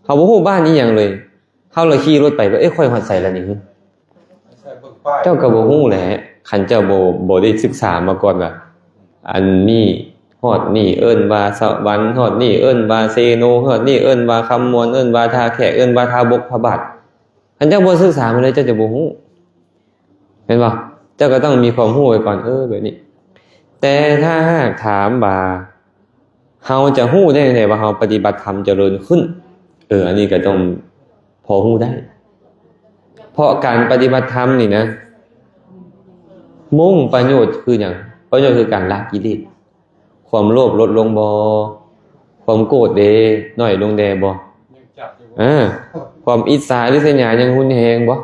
ເຮົາບໍ່ຮູ້ບ້ານອີ່ຫຍັງເລີຍ ເຮົາລະຂີ່ລົດໄປວ່າ ເອີ ຂ້ອຍຮອດໃສລະນີ້? ເຈົ້າກໍບໍ່ຮູ້ແຫຼະ ຄັນເຈົ້າບໍ່ ບໍ່ໄດ້ສຶກສາມາກ່ອນວ່າ ອັນນີ້ຮອດນີ້ເອີ້ນວ່າສະຫວັນ ຮອດນີ້ເອີ້ນວ່າເຊໂນ ຮອດນີ້ເອີ້ນວ່າຄຳມ່ວນ ເອີ້ນວ່າທ່າແຂກ ເອີ້ນວ່າທ່າບົກພະບາດ. ຄັນເຈົ້າບໍ່ສຶກສາມາເລີຍ ເຈົ້າຈະບໍ່ຮູ້. ແມ່ນບໍ່? ເຈົ້າກໍຕ້ອງມີຄວາມຮູ້ໄວ້ກ່ອນ ເອີ ແບບນີ້. ແຕ່ຖ້າຫາກຖາມວ່າ ເຮົາຈະຮູ້ໄດ້ຈັ່ງໃດວ່າເຮົາປະຕິບັດທຳຈະເລີນຂຶ້ນ? ເອີ ອັນນີ້ກໍຕ້ອງພໍຮູ້ໄດ້. ເພາະການປະຕິບັດທຳນີ້ນະ ມຸ່ງປະໂຫຍດຄືຫຍັງ? ປະໂຫຍດຄືການລະກິເລດ. ຄວາມໂລບລົດລົງບໍ່? ຄວາມໂກດເດ ໜ້ອຍລົງແດ່ບໍ່? ຍັງຈັບຢູ່ບໍ່? ເອີ ຄວາມອິດສາລິດສະຫຍາຍັງຮຸນແຮງບໍ່?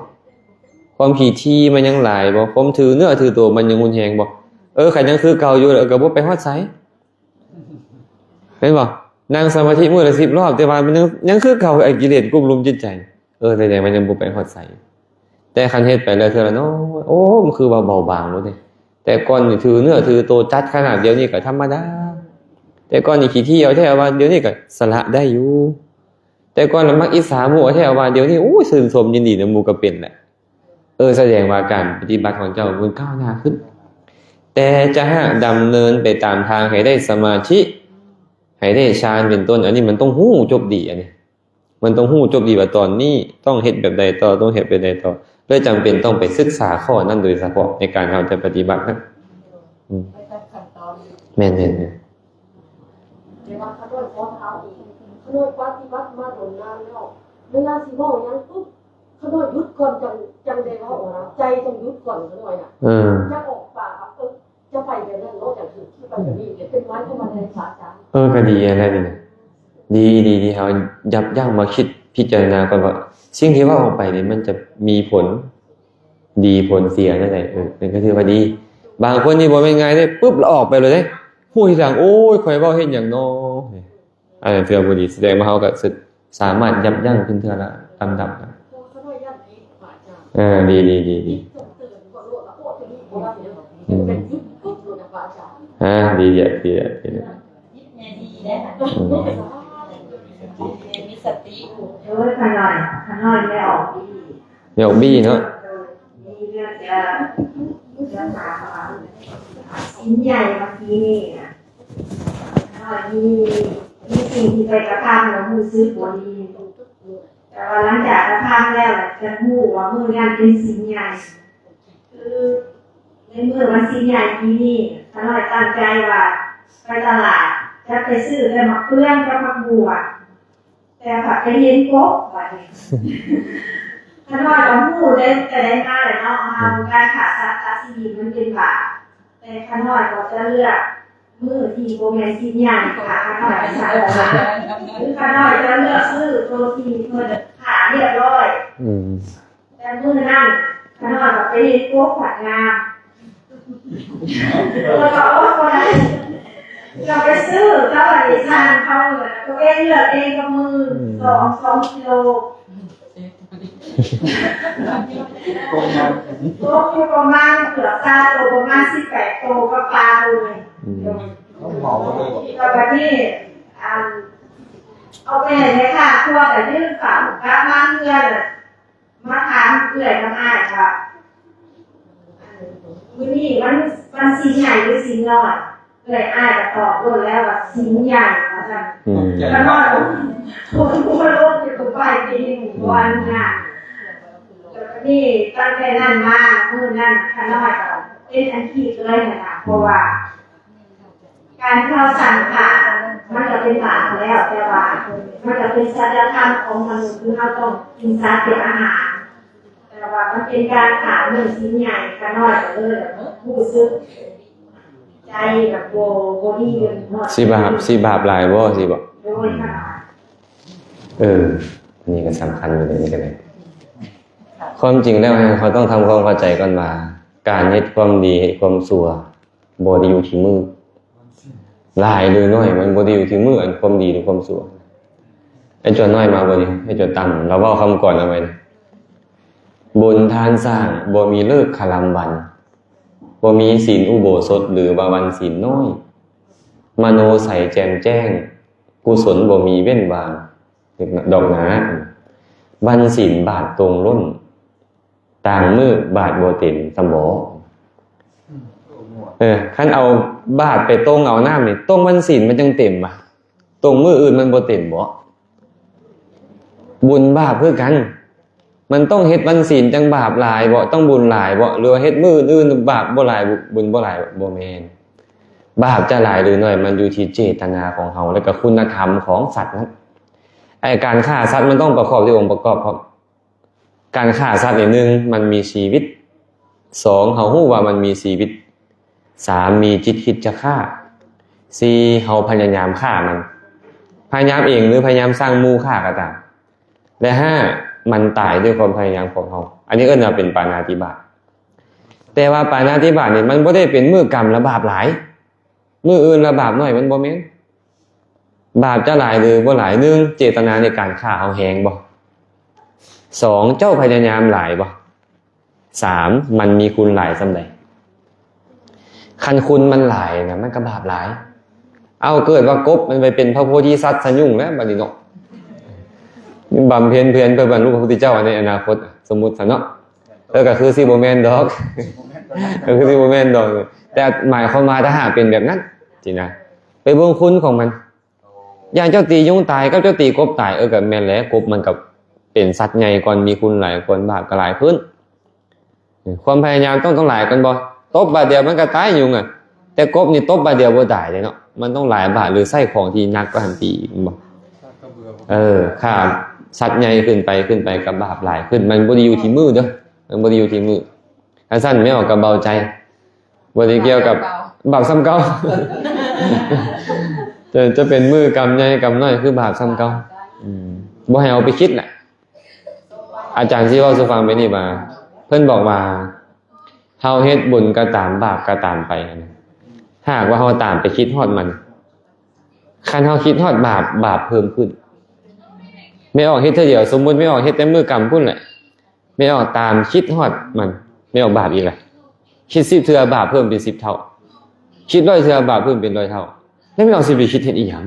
ຄວາມຂີ້ຖີ່ມັນຍັງຫຼາຍບໍ່? ຄວາມຖືເນື້ອຖືໂຕມັນຍັງຮຸນແຮງບໍ່? ເອີ ຄັນຍັງຄືເກົ່າຢູ່ ເອີ ກໍບໍ່ໄປຮອດໃສ ແມ່ນບໍ່? ນັ່ງສະມາທິມື້ລະສິບລອບ ແຕ່ວ່າມັນຍັງ ຍັງຄືເກົ່າ ໄອ້ກິເລດກຸມລຸມຈິດໃຈ. ເອີ ແສດງວ່າຍັງບໍ່ໄປຮອດໃສ. ແຕ່ຄັນເຮັດໄປແລ້ວເທື່ອລະນ້ອຍ ໂອ້ ມັນຄືວ່າເບົາບາງໂລດເດ້. ແຕ່ກ່ອນນີ້ຖືເນື້ອຖືໂຕຈັດຂະໜາດ ດຽວນີ້ກໍທຳມະດາ. ແຕ່ກ່ອນນີ້ຂີ້ຖີ່ເອົາແທ້ວ່າ ດຽວນີ້ກໍສະຫຼະໄດ້ຢູ່. ແຕ່ກ່ອນລະມັກອິດສາໝູ່ເອົາແທ້ວ່າ ດຽວນີ້ ໂອ້ຍ ຊື່ນຊົມຍິນດີນຳໝູ່ກໍເປັນແຫຼະ. ເອີ ສະແດງວ່າການປະຕິບັດຂອງເຈົ້າມັນກ້າວໜ້າຂຶ້ນ. ແຕ່ຈະຫາກດຳເນີນໄປຕາມທາງໃຫ້ໄດ້ສະມາທິ ໃຫ້ໄດ້ฌານເປັນຕົ້ນ ອັນນີ້ມັນຕ້ອງຮູ້ຈົບດີ ອັນນີ້ ມັນຕ້ອງຮູ້ຈົບດີວ່າຕອນນີ້ຕ້ອງເຮັດແບບໃດຕໍ່ ຕ້ອງເຮັດແບບໃດຕໍ່ ເລີຍຈຳເປັນຕ້ອງໄປສຶກສາຂໍ້ນັ້ນໂດຍສະເພາະໃນການເຮົາຈະປະຕິບັດນະ. ອືມ ໄປຕາມຂັ້ນຕອນ. ແມ່ນໆໆ. ແຕ່ວ່າຂ້ານ້ອຍຂໍຖາມອີກ ຂ້ານ້ອຍປະຕິບັດມາດົນນານແລ້ວ ເວລາຊິເວົ້າຫຍັງປຸບ ຂ້ານ້ອຍຢຸດກ່ອນ ຈັ່ງ ຈັ່ງໄດ້ເວົ້ານະ ໃຈຕ້ອງຢຸດກ່ອນຂ້ານ້ອຍນະ. ເອີ ຈະອອກປາກ ເອີ ຈະໄປແບບນັ້ນເນາະ ຈັ່ງຖືກ ທີ່ໄປແບບນີ້ ເປັນໝາຍຄວາມວ່າໃດ ພະອາຈານ? ເອີ ກໍດີຫັ້ນແຫຼະນີ້ນະ ດີ ດີ ດີ ເຮົາຢັບຢັ້ງມາຄິດພິຈາລະນາກ່ອນວ່າ ສິ່ງທີ່ເວົ້າອອກໄປນີ້ມັນຈະມີຜົນດີຜົນເສຍແນວໃດ. ເອີ ນັ້ນກໍຖືວ່າດີ. ບາງຄົນນີ້ບໍ່ແມ່ນງ່າຍເດ້ ປຶບ ແລ້ວອອກໄປເລີຍເດ້ ຮູ້ທີຫຼັງ ໂອ້ຍ ຂ້ອຍເວົ້າເຮັດຫຍັງນໍ? ອັນນັ້ນຖືວ່າບໍ່ດີ ສະແດງວ່າເຮົາກໍສະ ສາມາດຍັບຢັ້ງຂຶ້ນເທື່ອລະລຳດັບ. ເອີ ດີ ດີ ດີ ດີ. ອືມ ອ່າ ດີ ດີ ດີ ດີ. ອືມ ມີສະຕິ ໂດຍ ຂ້ານ້ອຍ ຂ້ານ້ອຍໄດ້ອອກບີ ໄດ້ອອກບີເນາະ. ໂດຍ ມີເລື່ອງຈະ ຈະຖາມວ່າ ສິນໃຫຍ່ເມື່ອກີ້ນີ້ນະ ຂ້ານ້ອຍມີ ມີສິ່ງທີ່ໄປກະທຳແລ້ວຮູ້ສຶກບໍ່ດີ ແຕ່ວ່າຫຼັງຈາກກະທຳແລ້ວ ຈະຮູ້ວ່າມື້ນັ້ນເປັນສິນໃຫຍ່. ຄືໃນມື້ວັນສິນໃຫຍ່ປີນີ້ ຂ້ານ້ອຍຕັ້ງໃຈວ່າໄປຕະຫຼາດ ຈະໄປຊື້ແຕ່ໝາກເຟືອງກັບຜັກບົວ ແຕ່ພັດໄປເຫັນກົບ ບາດນີ້ ຂ້ານ້ອຍກໍຮູ້ແຕ່ ແຕ່ໃດມາແຫຼະເນາະ ເຮົາ ການຂ້າສັດຕັດຊີວິດມັນເປັນບາບ ແຕ່ຂ້ານ້ອຍກໍຈະເລືອກ ມື້ທີ່ບໍ່ແມ່ນສິນໃຫຍ່ ຂ້ານ້ອຍຈະອອກມາ ຄືຂ້ານ້ອຍຈະເລືອກຊື້ໂຕທີ່ເພິ່ນຂາຍຮຽບຮ້ອຍ. ອືມ ແຕ່ມື້ນັ້ນຂ້ານ້ອຍກໍໄປເຮັດໂກກພັດງາມ ແລ້ວກໍອອກບໍ່ໄດ້ ກໍໄປຊື້ກັບອັນນີ້ ຊ່າງເຂົາ ຕົວເອງເລືອກເອງກັບມື ອືມ ສອງ ສອງກິໂລ. ຕົກຢູ່ປະມານເກືອບຊາວໂຕ ປະມານສິບແປດໂຕ ກັບປາໂຕໜຶ່ງ. ອືມ ແລ້ວບັດນີ້ ອັນ ເອົາໄປໃຫ້ແມ່ຄ້າຄົວ ກໍຍື່ນເຂົ້າກັບມາເຮືອນ ມາຖາມເອື້ອຍກັບອ້າຍວ່າ ມື້ນີ້ວັນ ວັນສິນໃຫຍ່ຫຼືສິນນ້ອຍ? ເອື້ອຍອ້າຍກໍຕອບໂລດແລ້ວວ່າສິນໃຫຍ່ວ່າຊັ້ນ. ອືມ ແລ້ວນ້ອຍຄົນຫົວໂລກຢູ່ກັບໄປທີ່ບໍ່ອະນຸຍາດ. ແລ້ວນີ້ຕັ້ງແຕ່ນັ້ນມາ ມື້ນັ້ນຂ້ານ້ອຍກໍເປັນອັນຄິດເລີຍຫັ້ນນະ ເພາະວ່າ ການທີ່ເຮົາສັ່ງຂ້າ ມັນກໍເປັນບາບແລ້ວ ແຕ່ວ່າມັນກໍເປັນສັດຈະທຳຂອງມະນຸດ ຄືເຮົາຕ້ອງກິນສັດເປັນອາຫານ ແຕ່ວ່າມັນເປັນການຂ້າມື້ສິນໃຫຍ່ ຂ້ານ້ອຍກໍເລີຍຮູ້ສຶກໃຈແບບບໍ່ ບໍ່ດີເລີຍເນາະ. ຊິບາບ ຊິບາບຫຼາຍບໍ່ ຊິບໍ່? ໂດຍ ອືມ ເອີ ອັນນີ້ກໍສຳຄັນຢູ່ເດ ນີ້ກໍໄດ້. ຄວາມຈິງແລ້ວ ເຮົາຕ້ອງທຳຄວາມເຂົ້າໃຈກ່ອນວ່າ ການເຮັດຄວາມດີ ເຮັດຄວາມຊົ່ວ ບໍ່ໄດ້ຢູ່ທີ່ມື້ ຫຼາຍຫຼືໜ້ອຍ ມັນບໍ່ໄດ້ຢູ່ທີ່ມື້ ອັນຄວາມດີຫຼືຄວາມຊົ່ວ. ໄອ້ຈົວນນ້ອຍມາບໍ່ນີ້ ໄອ້ຈົວຕ່ຳ ລາວເວົ້າຄຳກ່ອນເອົາໄວ້ນະ ບຸນທານສ້າງ ບໍ່ມີເລີກຄະລຳວັນ ບໍ່ມີສິນອຸໂບສົດ ຫຼືວ່າວັນສິນນ້ອຍ ມະໂນໃສແຈ່ມແຈ້ງ ກຸສົນບໍ່ມີເວັ້ນວ່າງດອກນາ ວັນສິນບາດຕົງລົ້ນ ຕ່າງມື້ບາດບໍ່ເຕັມສ່ຳບໍ. ເອີ ຄັນເອົາບາດໄປຕົງເອົານ້ຳນີ້ ຕົງວັນສິນມັນຈັ່ງເຕັມວະ ຕົງມື້ອື່ນມັນບໍ່ເຕັມບໍ? ບຸນບາບຄືກັນ ມັນຕ້ອງເຮັດວັນສິນຈັ່ງບາບຫຼາຍບໍ? ຕ້ອງບຸນຫຼາຍບໍ? ຫຼືວ່າເຮັດມື້ອື່ນບາບບໍ່ຫຼາຍ ບຸນບໍ່ຫຼາຍ? ບໍ່ແມ່ນ. ບາບຈະຫຼາຍຫຼືໜ້ອຍ ມັນຢູ່ທີ່ເຈດຕະນາຂອງເຮົາ ແລະກໍຄຸນນະທຳຂອງສັດນັ້ນ. ໄອ້ການຂ້າສັດມັນຕ້ອງປະກອບດ້ວຍອົງປະກອບພ້ອມ. ການຂ້າສັດນີ້ ໜຶ່ງ ມັນມີຊີວິດ, ສອງ ເຮົາຮູ້ວ່າມັນມີຊີວິດ, ສາມ ມີຈິດຄິດຈະຂ້າ, ສີ່ ເຮົາພະຍາຍາມຂ້າມັນ, ພະຍາຍາມເອງ ຫຼື ພະຍາຍາມສ້າງໝູ່ຂ້າກໍຕາມ, ແລະ ຫ້າ ມັນຕາຍດ້ວຍຄວາມພະຍາຍາມຂອງເຮົາ. ອັນນີ້ເອີ້ນວ່າເປັນປານາຕິບາດ. ແຕ່ວ່າປານາຕິບາດນີ້ ມັນບໍ່ໄດ້ເປັນມື້ກຳລະບາບຫຼາຍ, ມື້ອື່ນລະບາບໜ້ອຍ, ມັນບໍ່ແມ່ນ. ບາບຈະຫຼາຍຫຼືບໍ່ຫຼາຍ? ໜຶ່ງ ເຈດຕະນາໃນການຂ້າເຮົາແຮງບໍ່? ສອງ ເຈົ້າພະຍາຍາມຫຼາຍບໍ່? ສາມ ມັນມີຄຸນຫຼາຍສ່ຳໃດ? ຄັນຄຸນມັນຫຼາຍນະ ມັນກໍບາບຫຼາຍ. ເອົາ ເກີດວ່າກົບມັນໄປເປັນພະໂພທິສັດຊະຍຸງແລ້ວບັດນີ້ເນາະ, ບຳເພັນເພັນເພື່ອບັນລຸພະພຸດທະເຈົ້າໃນອະນາຄົດ, ສົມມຸດຊະເນາະ. ເອີ ກໍຄືຊິບໍ່ແມ່ນດອກ, ກໍຄືຊິບໍ່ແມ່ນດອກ. ແຕ່ໝາຍຄວາມວ່າຖ້າຫາກເປັນແບບນັ້ນຊີ້ນະ, ໄປເບິ່ງຄຸນຂອງມັນ. ຢ່າງເຈົ້າຕີຍຸງຕາຍກັບເຈົ້າຕີກົບຕາຍ, ເອີ ກໍແມ່ນແຫຼະ, ກົບມັນກໍເປັນສັດໃຫຍ່ກ່ອນ, ມີຄຸນຫຼາຍກ່ອນ, ບາບກໍຫຼາຍຂຶ້ນ. ຄວາມພະຍາຍາມຕ້ອງ ຕ້ອງຫຼາຍກ່ອນບໍ່? ຕົບບາດດຽວມັນກໍຕາຍຍຸງອະ, ແຕ່ກົບນີ້ຕົບບາດດຽວບໍ່ຕາຍເດ້ເນາະ, ມັນຕ້ອງຫຼາຍບາດ ຫຼື ໃຊ້ຂອງທີ່ໜັກກວ່າຫັ້ນຕີອີກ, ແມ່ນບໍ່? ເອີ ຂ້າສັດໃຫຍ່ຂຶ້ນໄປ ຂຶ້ນໄປ ກໍບາບຫຼາຍຂຶ້ນ. ມັນບໍ່ໄດ້ຢູ່ທີ່ມື້ເດີ້, ມັນບໍ່ໄດ້ຢູ່ທີ່ມື້. ຄັນຊັ້ນແມ່ອອກກໍເບົາໃຈ, ບໍ່ໄດ້ກ່ຽວກັບ ບາບສ່ຳເກົ່າ, ຈະ ຈະເປັນມື້ກຳໃຫຍ່ກຳນ້ອຍ ຄືບາບສ່ຳເກົ່າ. ອືມ ບໍ່ໃຫ້ເອົາໄປຄິດແຫຼະ. ອາຈານຊິເວົ້າສູ່ຟັງແບບນີ້ວ່າ ເພິ່ນບອກວ່າ ເຮົາເຮັດບຸນກໍຕາມ ບາບກໍຕາມໄປຫັ້ນນະ, ຖ້າຫາກວ່າເຮົາຕາມໄປຄິດຮອດມັນ, ຄັນເຮົາຄິດຮອດບາບ, ບາບເພີ່ມຂຶ້ນ. ແມ່ອອກເຮັດເທື່ອດຽວ, ສົມມຸດແມ່ອອກເຮັດແຕ່ມື້ກຳພຸ້ນແຫຼະ, ແມ່ອອກຕາມຄິດຮອດມັນ, ແມ່ອອກບາບອີກລະ. ຄິດສິບເທື່ອ ບາບເພີ່ມເປັນສິບເທົ່າ, ຄິດຮ້ອຍເທື່ອ ບາບເພີ່ມເປັນຮ້ອຍເທົ່າ. ແລ້ວແມ່ອອກຊິໄປຄິດເຮັດອີ່ຫຍັງ?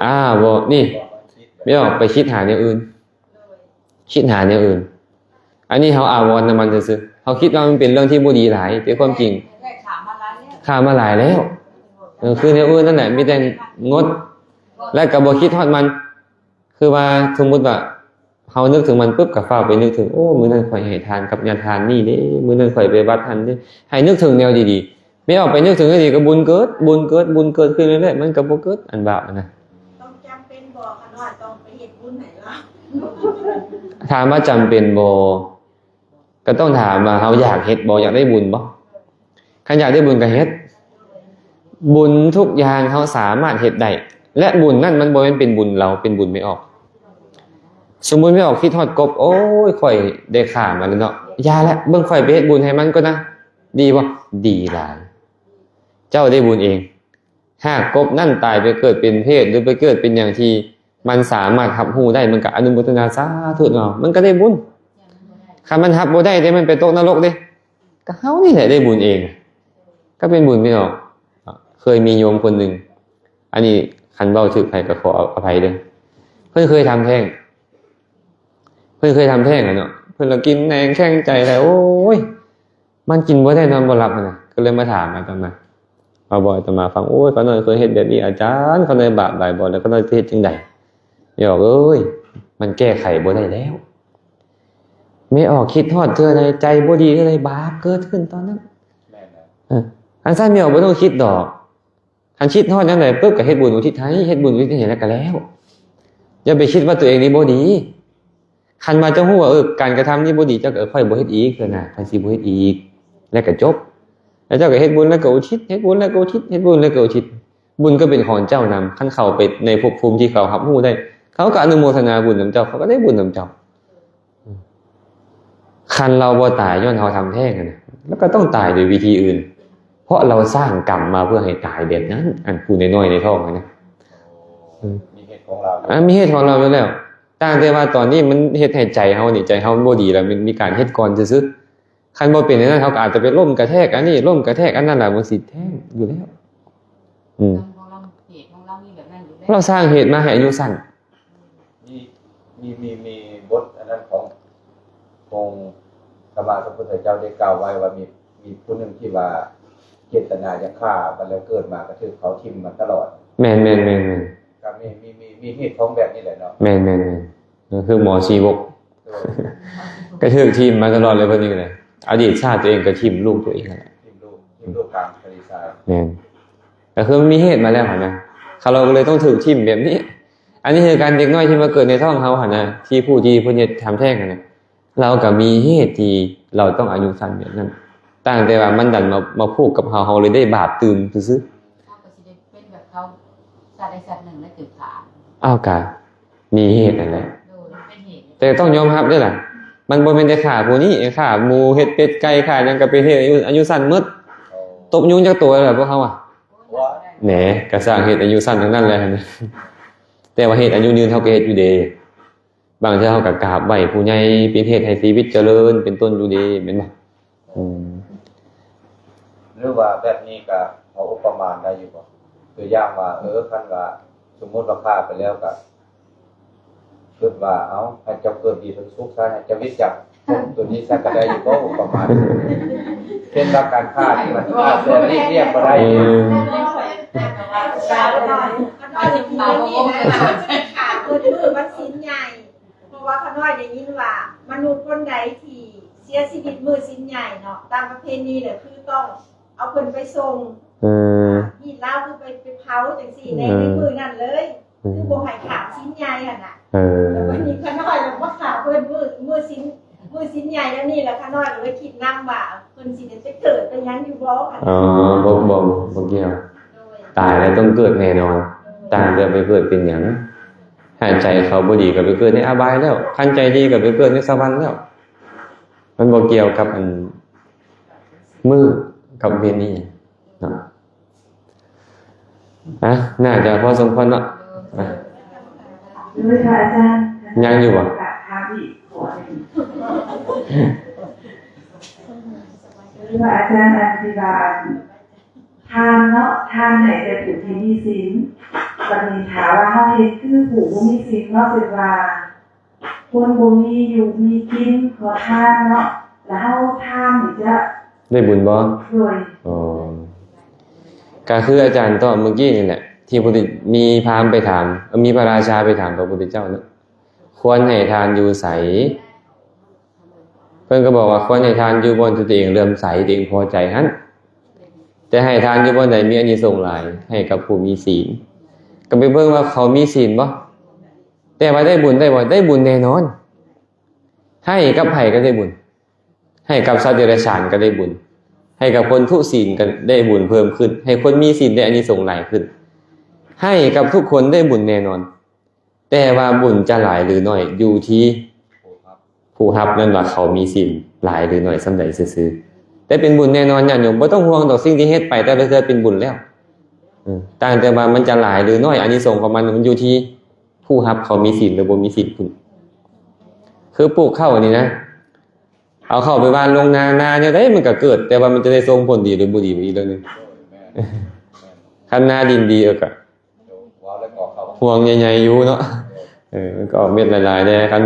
ອາ ບໍ່ ນີ້ ແມ່ອອກໄປຄິດຫາແນວອື່ນ, ຄິດຫາແນວອື່ນ. ອັນນີ້ເຮົາອາວອນນຳມັນຊື່ໆ, ເຮົາຄິດວ່າມັນເປັນເລື່ອງທີ່ບໍ່ດີຫຼາຍ, ແຕ່ຄວາມຈິງຂ້າມາຫຼາຍແລ້ວ. ເອີ ຄືແນວອື່ນນັ້ນແຫຼະ, ມີແຕ່ງົດ ແລະ ກໍບໍ່ຄິດຮອດມັນ. ຄືວ່າສົມມຸດວ່າເຮົານຶກເຖິງມັນປຶບ ກໍຟ້າວໄປນຶກເຖິງ ໂອ້ ມື້ນັ້ນຂ້ອຍໃຫ້ທານກັບຍາທານນີ້ເດ້, ມື້ນັ້ນຂ້ອຍໄປວັດຫັ້ນເດ້, ໃຫ້ນຶກເຖິງແນວດີໆ. ແມ່ອອກໄປນຶກເຖິງແນວດີ ກໍບຸນເກີດ, ບຸນເກີດ, ບຸນເກີດຂຶ້ນເລື້ອຍໆ, ມັນກໍບໍ່ເກີດອັນບາບຫັ້ນນະ. ຕ້ອງຈຳເປັນບໍ່ ຂະນ້ອຍຕ້ອງໄປເຮັດບຸນໃຫ້ລາວ? ຖາມວ່າຈຳເປັນບໍ່? ກໍຕ້ອງຖາມວ່າເຮົາຢາກເຮັດບໍ່, ຢາກໄດ້ບຸນບໍ່? ຄັນຢາກໄດ້ບຸນກໍເຮັດ, ບຸນທຸກຢ່າງເຮົາສາມາດເຮັດໄດ້ ແລະ ບຸນນັ້ນມັນບໍ່ແມ່ນເປັນບຸນເຮົາ ເປັນບຸນແມ່ອອກ. ສົມມຸດແມ່ອອກຄິດຮອດກົບ ໂອ້ຍ ຂ້ອຍໄດ້ຂ້າມາແລ້ວເນາະ ຢ່າລະ ເບິ່ງຂ້ອຍໄປເຮັດບຸນໃຫ້ມັນກ່ອນນະ. ດີບໍ່? ດີຫຼາຍ. ເຈົ້າໄດ້ບຸນເອງ. ຫາກກົບນັ້ນຕາຍໄປເກີດເປັນເຜດ ຫຼື ໄປເກີດເປັນຫຍັງທີ່ມັນສາມາດຮັບຮູ້ໄດ້ ມັນກໍອະນຸໂມທະນາສາທຸເນາະ ມັນກໍໄດ້ບຸນ. ຄັນມັນຮັບບໍ່ໄດ້ເດ້ ມັນໄປຕົກນະລົກເດ້ ກໍເຮົານີ້ແຫຼະໄດ້ບຸນເອງ ກໍເປັນບຸນແມ່ອອກ. ເຄີຍມີໂຍມຄົນໜຶ່ງ ອັນນີ້ຄັນເວົ້າຖືກໃຜກໍຂໍອະໄພເດີ້ ເພິ່ນເຄີຍທຳແທ້ງ ເພິ່ນເຄີຍທຳແທ້ງແຫຼະເນາະ ເພິ່ນລະກິນແໜງແຂງໃຈແລ້ວ ໂອ້ຍ ມັນກິນບໍ່ໄດ້ນອນບໍ່ຫຼັບຫັ້ນນະ ກໍເລີຍມາຖາມອາດຕະມາ ວ່າບອກອາດຕະມາຟັງ ໂອ້ຍ ຂ້ານ້ອຍເຄີຍເຮັດແບບນີ້ອາຈານ ຂ້ານ້ອຍບາບຫຼາຍບໍ່ ແລ້ວຂ້ານ້ອຍຊິເຮັດຈັ່ງໃດ? ແມ່ອອກເອີຍ ມັນແກ້ໄຂບໍ່ໄດ້ແລ້ວ. ແມ່ອອກຄິດຮອດເທື່ອໃດ ໃຈບໍ່ດີເທື່ອໃດ ບາບເກີດຂຶ້ນຕອນນັ້ນ. ແມ່ນແລ້ວ ເອີ ອັນຊັ້ນແມ່ອອກບໍ່ຕ້ອງຄິດດອກ. ຄັນຄິດຮອດຍາມໃດປຶບ ກໍເຮັດບຸນອຸທິດໃຫ້ ເຮັດບຸນອຸທິດໃຫ້ແລ້ວກໍແລ້ວ. ຢ່າໄປຄິດວ່າຕົວເອງນີ້ບໍ່ດີ. ຄັນວ່າເຈົ້າຮູ້ວ່າ ເອີ ການກະທຳນີ້ບໍ່ດີ ເຈົ້າກໍ ເອີ ຂ້ອຍບໍ່ເຮັດອີກເທື່ອໜ້າ ຂ້ອຍຊິບໍ່ເຮັດອີກ ແລ້ວກໍຈົບ. ແລ້ວເຈົ້າກໍເຮັດບຸນແລ້ວກໍອຸທິດ ເຮັດບຸນແລ້ວກໍອຸທິດ ເຮັດບຸນແລ້ວກໍອຸທິດ. ບຸນກໍເປັນຂອງເຈົ້ານຳ ຄັນເຂົ້າໄປໃນພົບພູມທີ່ເຂົາຮັບຮູ້ໄດ້ ເຂົາກໍອະນຸໂມທະນາບຸນນຳເຈົ້າ ເຂົາກໍໄດ້ບຸນນຳເຈົ້າ. ຄັນເຮົາບໍ່ຕາຍຍ້ອນເຮົາທຳແທ້ງຫັ້ນນະ ເຮົາກໍຕ້ອງຕາຍໂດຍວິທີອື່ນ ເພາະເຮົາສ້າງກຳມາເພື່ອໃຫ້ຕາຍແບບນັ້ນ ອັນຜູ້ນ້ອຍໆໃນທ້ອງຫັ້ນນະ. ເອີ ມີເຫດຂອງເຮົາ ອ່າ ມີເຫດຂອງເຮົາຢູ່ແລ້ວ ຕ່າງແຕ່ວ່າຕອນນີ້ມັນເຮັດໃຫ້ໃຈເຮົານີ້ ໃຈເຮົາບໍ່ດີແລ້ວ ມັນມີການເຮັດກ່ອນຊື່ໆ. ຄັນບໍ່ເປັນແນວນັ້ນ ເຮົາກໍອາດຈະໄປລົ້ມກະແທກອັນນີ້ ລົ້ມກະແທກອັນນັ້ນລະ ມັນຊິແທ້ງຢູ່ແລ້ວ. ອືມ ເຮົາສ້າງເຫດມາໃຫ້ອາຍຸສັ້ນ. ມີ ມີ ມີ ມີບົດອັນນັ້ນຂອງ ຂອງສຳມາສຳພຸດທະເຈົ້າໄດ້ກ່າວໄວ້ວ່າ ມີ ມີຜູ້ໜຶ່ງທີ່ວ່າເຈດຕະນາຢາກຂ້າ ບັດແລ້ວເກີດມາກໍຖືກເຂົາຖິ້ມມາຕະຫຼອດ. ແມ່ນໆໆໆ ກໍມີ ມີ ມີ ມີເຫດຂອງແບບນີ້ແຫຼະເນາະ. ແມ່ນໆໆ ກໍຄືໝໍຊີວົກ ໂດຍ ກໍຖືກຖິ້ມມາຕະຫຼອດເລີຍ ເພິ່ນນີ້ກໍໄດ້. ອະດີດຊາດຕົວເອງກໍຖິ້ມລູກຕົວເອງຫັ້ນແຫຼະ ຖິ້ມລູກ ຖິ້ມລູກກາງທະເລຊາຍ. ແມ່ນ ກໍຄືມັນມີເຫດມາແລ້ວຫັ້ນນະ ເຂົາເລີຍຕ້ອງຖືກຖິ້ມແບບນີ້. ອັນນີ້ຄືການເດັກນ້ອຍທີ່ມາເກີດໃນທ້ອງເຮົາຫັ້ນນະ ທີ່ຜູ້ທີ່ເພິ່ນເຮັດທຳແທ້ງຫັ້ນນະ ລາວກໍມີເຫດທີ່ລາວຕ້ອງອາຍຸສັ້ນແບບນັ້ນ ຕ່າງແຕ່ວ່າມັນດັນມາ ມາຜູກກັບເຮົາ ເຮົາເລີຍໄດ້ບາບຕື່ມຊື່ໆ. ເຮົາກໍຊິໄດ້ເປັນແບບເຂົາ ຊາດໃດຊາດໜຶ່ງແລ້ວຖືກຂ້າ. ອ້າວ ກະມີເຫດນັ້ນແຫຼະ ໂດຍ ເປັນເຫດ ແຕ່ຕ້ອງຍອມຮັບເດ້ລະ ມັນບໍ່ແມ່ນແຕ່ຂ້າຜູ້ນີ້ ຂ້າໝູ ເຮັດເປັດໄກ່ ຂ້າຫຍັງກໍເປັນເຫດອາຍຸ ອາຍຸສັ້ນໝົດ. ຕົບຍຸງຈັກໂຕແລ້ວພວກເຮົາອະ? ແໜ ກະສ້າງເຫດອາຍຸສັ້ນທັງນັ້ນແຫຼະ. ແຕ່ວ່າເຫດອາຍຸຍືນເຮົາກໍເຮັດຢູ່ເດ້. ບາງເທື່ອເຮົາກໍກາບໄຫວ້ຜູ້ໃຫຍ່ ເປັນເຫດໃຫ້ຊີວິດຈະເລີນເປັນຕົ້ນຢູ່ເດ້ ແມ່ນບໍ່? ອືມ ຫຼືວ່າແບບນີ້ກໍເອົາອຸປະມານໄດ້ຢູ່ບໍ່? ຕົວຢ່າງວ່າ ເອີ ຄັນວ່າສົມມຸດວ່າຂ້າໄປແລ້ວກໍຄິດວ່າ ເອົ້າ ໃຫ້ເຈົ້າເກີດດີເປັນສຸກຊະ ໃຫ້ເຈົ້າວິດຈັກຄົນຕົວນີ້ຊະ ກໍໄດ້ຢູ່ບໍ່? ອຸປະມານ ເຊັ່ນວ່າການຂ້ານີ້ມັນອາດຈະຫຼີກລ້ຽງບໍ່ໄດ້. ອືມ ຂ້າເບິດມື້ວັນສິນໃຫຍ່ ເພາະວ່າຂ້ານ້ອຍໄດ້ຍິນວ່າ ມະນຸດຄົນໃດທີ່ເສຍຊີວິດມື້ສິນໃຫຍ່ເນາະ ຕາມປະເພນີແຫຼະ ຄືຕ້ອງເອົາເພິ່ນໄປສົ່ງ ເອີ ຮີດລາວ ຄືໄປ ໄປເຜົາຈັ່ງຊີ້ ໃນ ເອີ ໃນມື້ນັ້ນເລີຍ ອືມ ຄືບໍ່ໃຫ້ຂາດສິນໃຫຍ່ຫັ້ນນະ. ເອີ ແລ້ວບັດນີ້ຂ້ານ້ອຍລະມາຂາເພິ່ນມື້ ມື້ສິນ ມື້ສິນໃຫຍ່ແນວນີ້ລະ ຂ້ານ້ອຍກໍເລີຍຄິດນຳວ່າ ເພິ່ນຊິໄດ້ໄປເກີດໄປຫຍັງຢູ່ບໍ່ຫັ້ນ. ອໍ ບໍ່ ບໍ່ ບໍ່ກ່ຽວ ໂດຍ ຕາຍແລ້ວຕ້ອງເກີດແນ່ນອນ ໂດຍ ຕ່າງແຕ່ໄປເກີດເປັນຫຍັງ ຫາກໃຈເຂົາບໍ່ດີກໍໄປເກີດໃນອະບາຍແລ້ວ ຄັນໃຈດີກໍໄປເກີດໃນສະຫວັນແລ້ວ ມັນບໍ່ກ່ຽວກັບອັນມື້ກັບເວນນີ້ເນາະ. ອ່ະ ໜ້າຈະພໍສົມຄວນເນາະ. ອ່ະ ໂດຍ ພະອາຈານ ຍັງຢູ່ບໍ່? ຖາມອີກ ພະອາຈານ ອັນທີ່ວ່າ ອັນ ທານເນາະ ທານໃຫ້ແກ່ຜູ້ທີ່ມີສິນ ບັດນີ້ຖ້າວ່າເຮົາເຮັດຄືຜູ້ບໍ່ມີສິນເນາະ ເຊັ່ນວ່າ ຄົນບໍ່ມີຢູ່ມີກິນ ຂໍທານເນາະ ແລ້ວເຮົາທານນີ້ຈະໄດ້ບຸນບໍ່? ໂດຍ ອໍ ກໍຄືອາຈານຕອບມື້ກີ້ນີ້ແຫຼະ ທີ່ ມີພາມໄປຖາມ ມີພະລາຊາໄປຖາມພະພຸດທະເຈົ້າເນາະ ຄວນໃຫ້ທານຢູ່ໃສ? ເພິ່ນກໍບອກວ່າ ຄວນໃຫ້ທານຢູ່ບ່ອນທີ່ຕົວເອງເຫຼື້ອມໃສ ຕົວເອງພໍໃຈຫັ້ນ ແຕ່ໃຫ້ທານຢູ່ບ່ອນໃດມີອານິສົງຫຼາຍ ໃຫ້ກັບຜູ້ມີສິນ. ກໍໄປເບິ່ງວ່າເຂົາມີສິນບໍ່? ແຕ່ວ່າໄດ້ບຸນໄດ້ບໍ່? ໄດ້ບຸນແນ່ນອນ. ໃຫ້ກັບໃຜກໍໄດ້ບຸນ. ໃຫ້ກັບສັດເດຍລະສານກໍໄດ້ບຸນ. ໃຫ້ກັບຄົນທຸສິນກໍໄດ້ບຸນເພີ່ມຂຶ້ນ, ໃຫ້ຄົນມີສິນໄດ້ອານິສົງຫຼາຍຂຶ້ນ, ໃຫ້ກັບທຸກຄົນໄດ້ບຸນແນ່ນອນ. ແຕ່ວ່າບຸນຈະຫຼາຍຫຼືໜ້ອຍຢູ່ທີ່ຜູ້ຮັບນັ້ນວ່າເຂົາມີສິນຫຼາຍຫຼືໜ້ອຍສ່ຳໃດຊື່ໆ. ແຕ່ເປັນບຸນແນ່ນອນ, ຍາດໂຍມບໍ່ຕ້ອງຫ່ວງດອກ, ສິ່ງທີ່ເຮັດໄປແຕ່ລະເທື່ອເປັນບຸນແລ້ວ. ເອີ ຕ່າງແຕ່ວ່າມັນຈະຫຼາຍຫຼືໜ້ອຍ, ອານິສົງຂອງມັນ ມັນຢູ່ທີ່ຜູ້ຮັບເຂົາມີສິນຫຼືບໍ່ມີສິນພຸ້ນ. ຄືປູກເຂົ້ານີ້ນະ, ເອົາເຂົ້າໄປຫວ່ານລົງນາ, ນາແນວໃດມັນກໍເກີດ, ແຕ່ວ່າມັນຈະໄດ້ສົ່ງຜົນດີຫຼືບໍ່ດີ ອີກເລື່ອງໜຶ່ງ. ຄັນນາດິນດີ ເອີ ກໍ ເວົ້າແລ້ວກໍເຂົ້າ ຮວງໃຫຍ່ໆຢູ່ເນາະ. ເອີ ມັນກໍອອກເມັດຫຼາຍໆແດ່, ຄັນ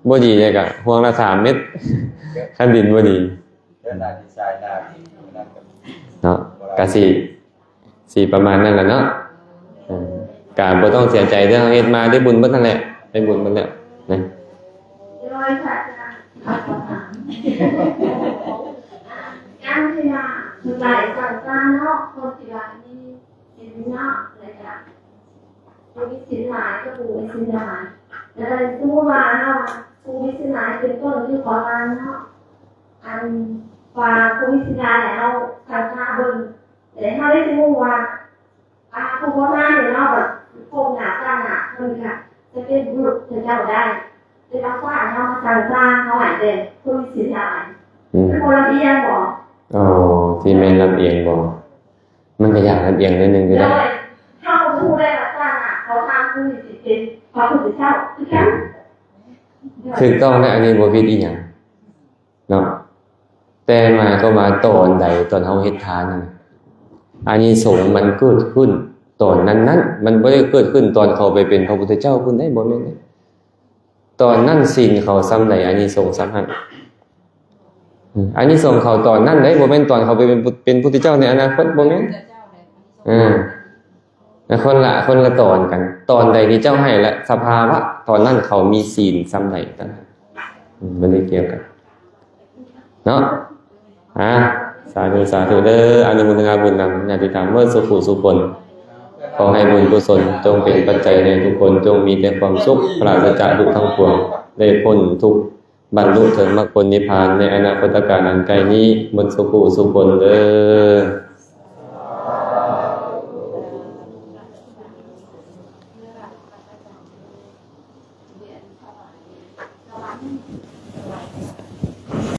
ບໍ່ດີແດ່ກໍຮວງລະສາມເມັດ, ຄັນດິນບໍ່ດີ. ເດີນໜ້າທີ່ຊາຍໜ້າທີ່ນັ້ນກໍ ເນາະ, ກໍຊິ ຊິປະມານນັ້ນລະເນາະ. ເອີ ກໍບໍ່ຕ້ອງເສຍໃຈເດີ້, ເຮົາເຮັດມາໄດ້ບຸນເບິດນັ້ນແຫຼະ, ໄດ້ບຸນເບິດແລ້ວນະ. ໂດຍ ພະອາຈານ ຂໍຖາມ ອັນທີ່ວ່າຜູ້ໃດສ້າງສາເນາະ, ຄົນທີ່ວ່າມີສິນເນາະ ແລ້ວກໍຜູ້ມີສິນຫຼາຍກັບຜູ້ມີສິນໜ້ອຍ, ແລ້ວກໍສົມມຸດວ່າເຮົາ ຜູ້ມີສິນຫຼາຍເປັນຕົ້ນ ຄືຂໍທານເນາະ, ອັນວ່າຜູ້ມີສິນຫຼາຍແລ້ວເຮົາສ້າງສາເບິ່ງ ແລ້ວເຮົາໄດ້ຮູ້ວ່າ ອ່າ ຜູ້ບໍ່ທານນີ້ເນາະ ແບບພົບໜ້າຊາດໜ້າເພິ່ນກະຈະເປັນບຸລຸດເຂົາເຈົ້າໄດ້, ແຕ່ວ່າຊາດເຮົາມາສ້າງສາເຮົາໃຫ້ແຕ່ຄົນມີສິນຫຼາຍ. ອືມ ມັນຄົນລະອຽງບໍ? ອໍ ທີ່ແມ່ນລຳອຽງບໍ? ມັນກະຢາກລຳອຽງໜ້ອຍໜຶ່ງຢູ່ ໂດ ເດ້. ເຮົາບໍ່ຮູ້ໄດ້ວ່າຊາດໜ້າເຂົາທານຜູ້ນີ້ຊິເປັນພະພຸດທະເຈົ້າຄືກັນ. ຖືກຕ້ອງແລ້ວ, ອັນນີ້ບໍ່ຜິດອີ່ຫຍັງ. ເນາະ, ແຕ່ໝາຍຄວາມວ່າຕອນໃດ ຕອນເຮົາເຮັດທານນັ້ນ ອານິສົງມັນເກີດຂຶ້ນຕອນນັ້ນໆ, ມັນບໍ່ໄດ້ເກີດຂຶ້ນຕອນເຂົາໄປເປັນພະພຸດທະເຈົ້າພຸ້ນເດ້, ບໍ່ແມ່ນເດ້. ຕອນນັ້ນສິນເຂົາສ່ຳໃດ ອານິສົງສ່ຳນັ້ນ. ອານິສົງເຂົາຕອນນັ້ນເດ້, ບໍ່ແມ່ນຕອນເຂົາໄປເປັນ ເປັນພຸດທະເຈົ້າໃນອະນາຄົດ, ບໍ່ແມ່ນ. ເອີ. ແລະ ຄົນລະ ຄົນລະຕອນກັນ, ຕອນໃດທີ່ເຈົ້າໃຫ້ ແລະ ສະພາວະຕອນນັ້ນເຂົາມີສິນສ່ຳໃດ, ອືມ ບໍ່ໄດ້ກ່ຽວກັນເນາະ. ອ່າ ສາທຸ ສາທຸເດີ້, ອະນຸໂມທະນາບຸນນຳຍາດຕິທຳເບິດສູ່ຜູ້ສູ່ຄົນ. ຂໍໃຫ້ບຸນກຸສົນຈົ່ງເປັນປັດໄຈໃຫ້ທຸກຄົນ ຈົ່ງມີແຕ່ຄວາມສຸກ ປາສະຈາກທຸກທັງປວງ, ໄດ້ພົ້ນທຸກ ບັນລຸເຖິງມັກຜົນນິບພານໃນອະນາຄົດຕະການອັນໃກ້ນີ້ ເບິດສູ່ຜູ້ສູ່ຄົນເດີ້.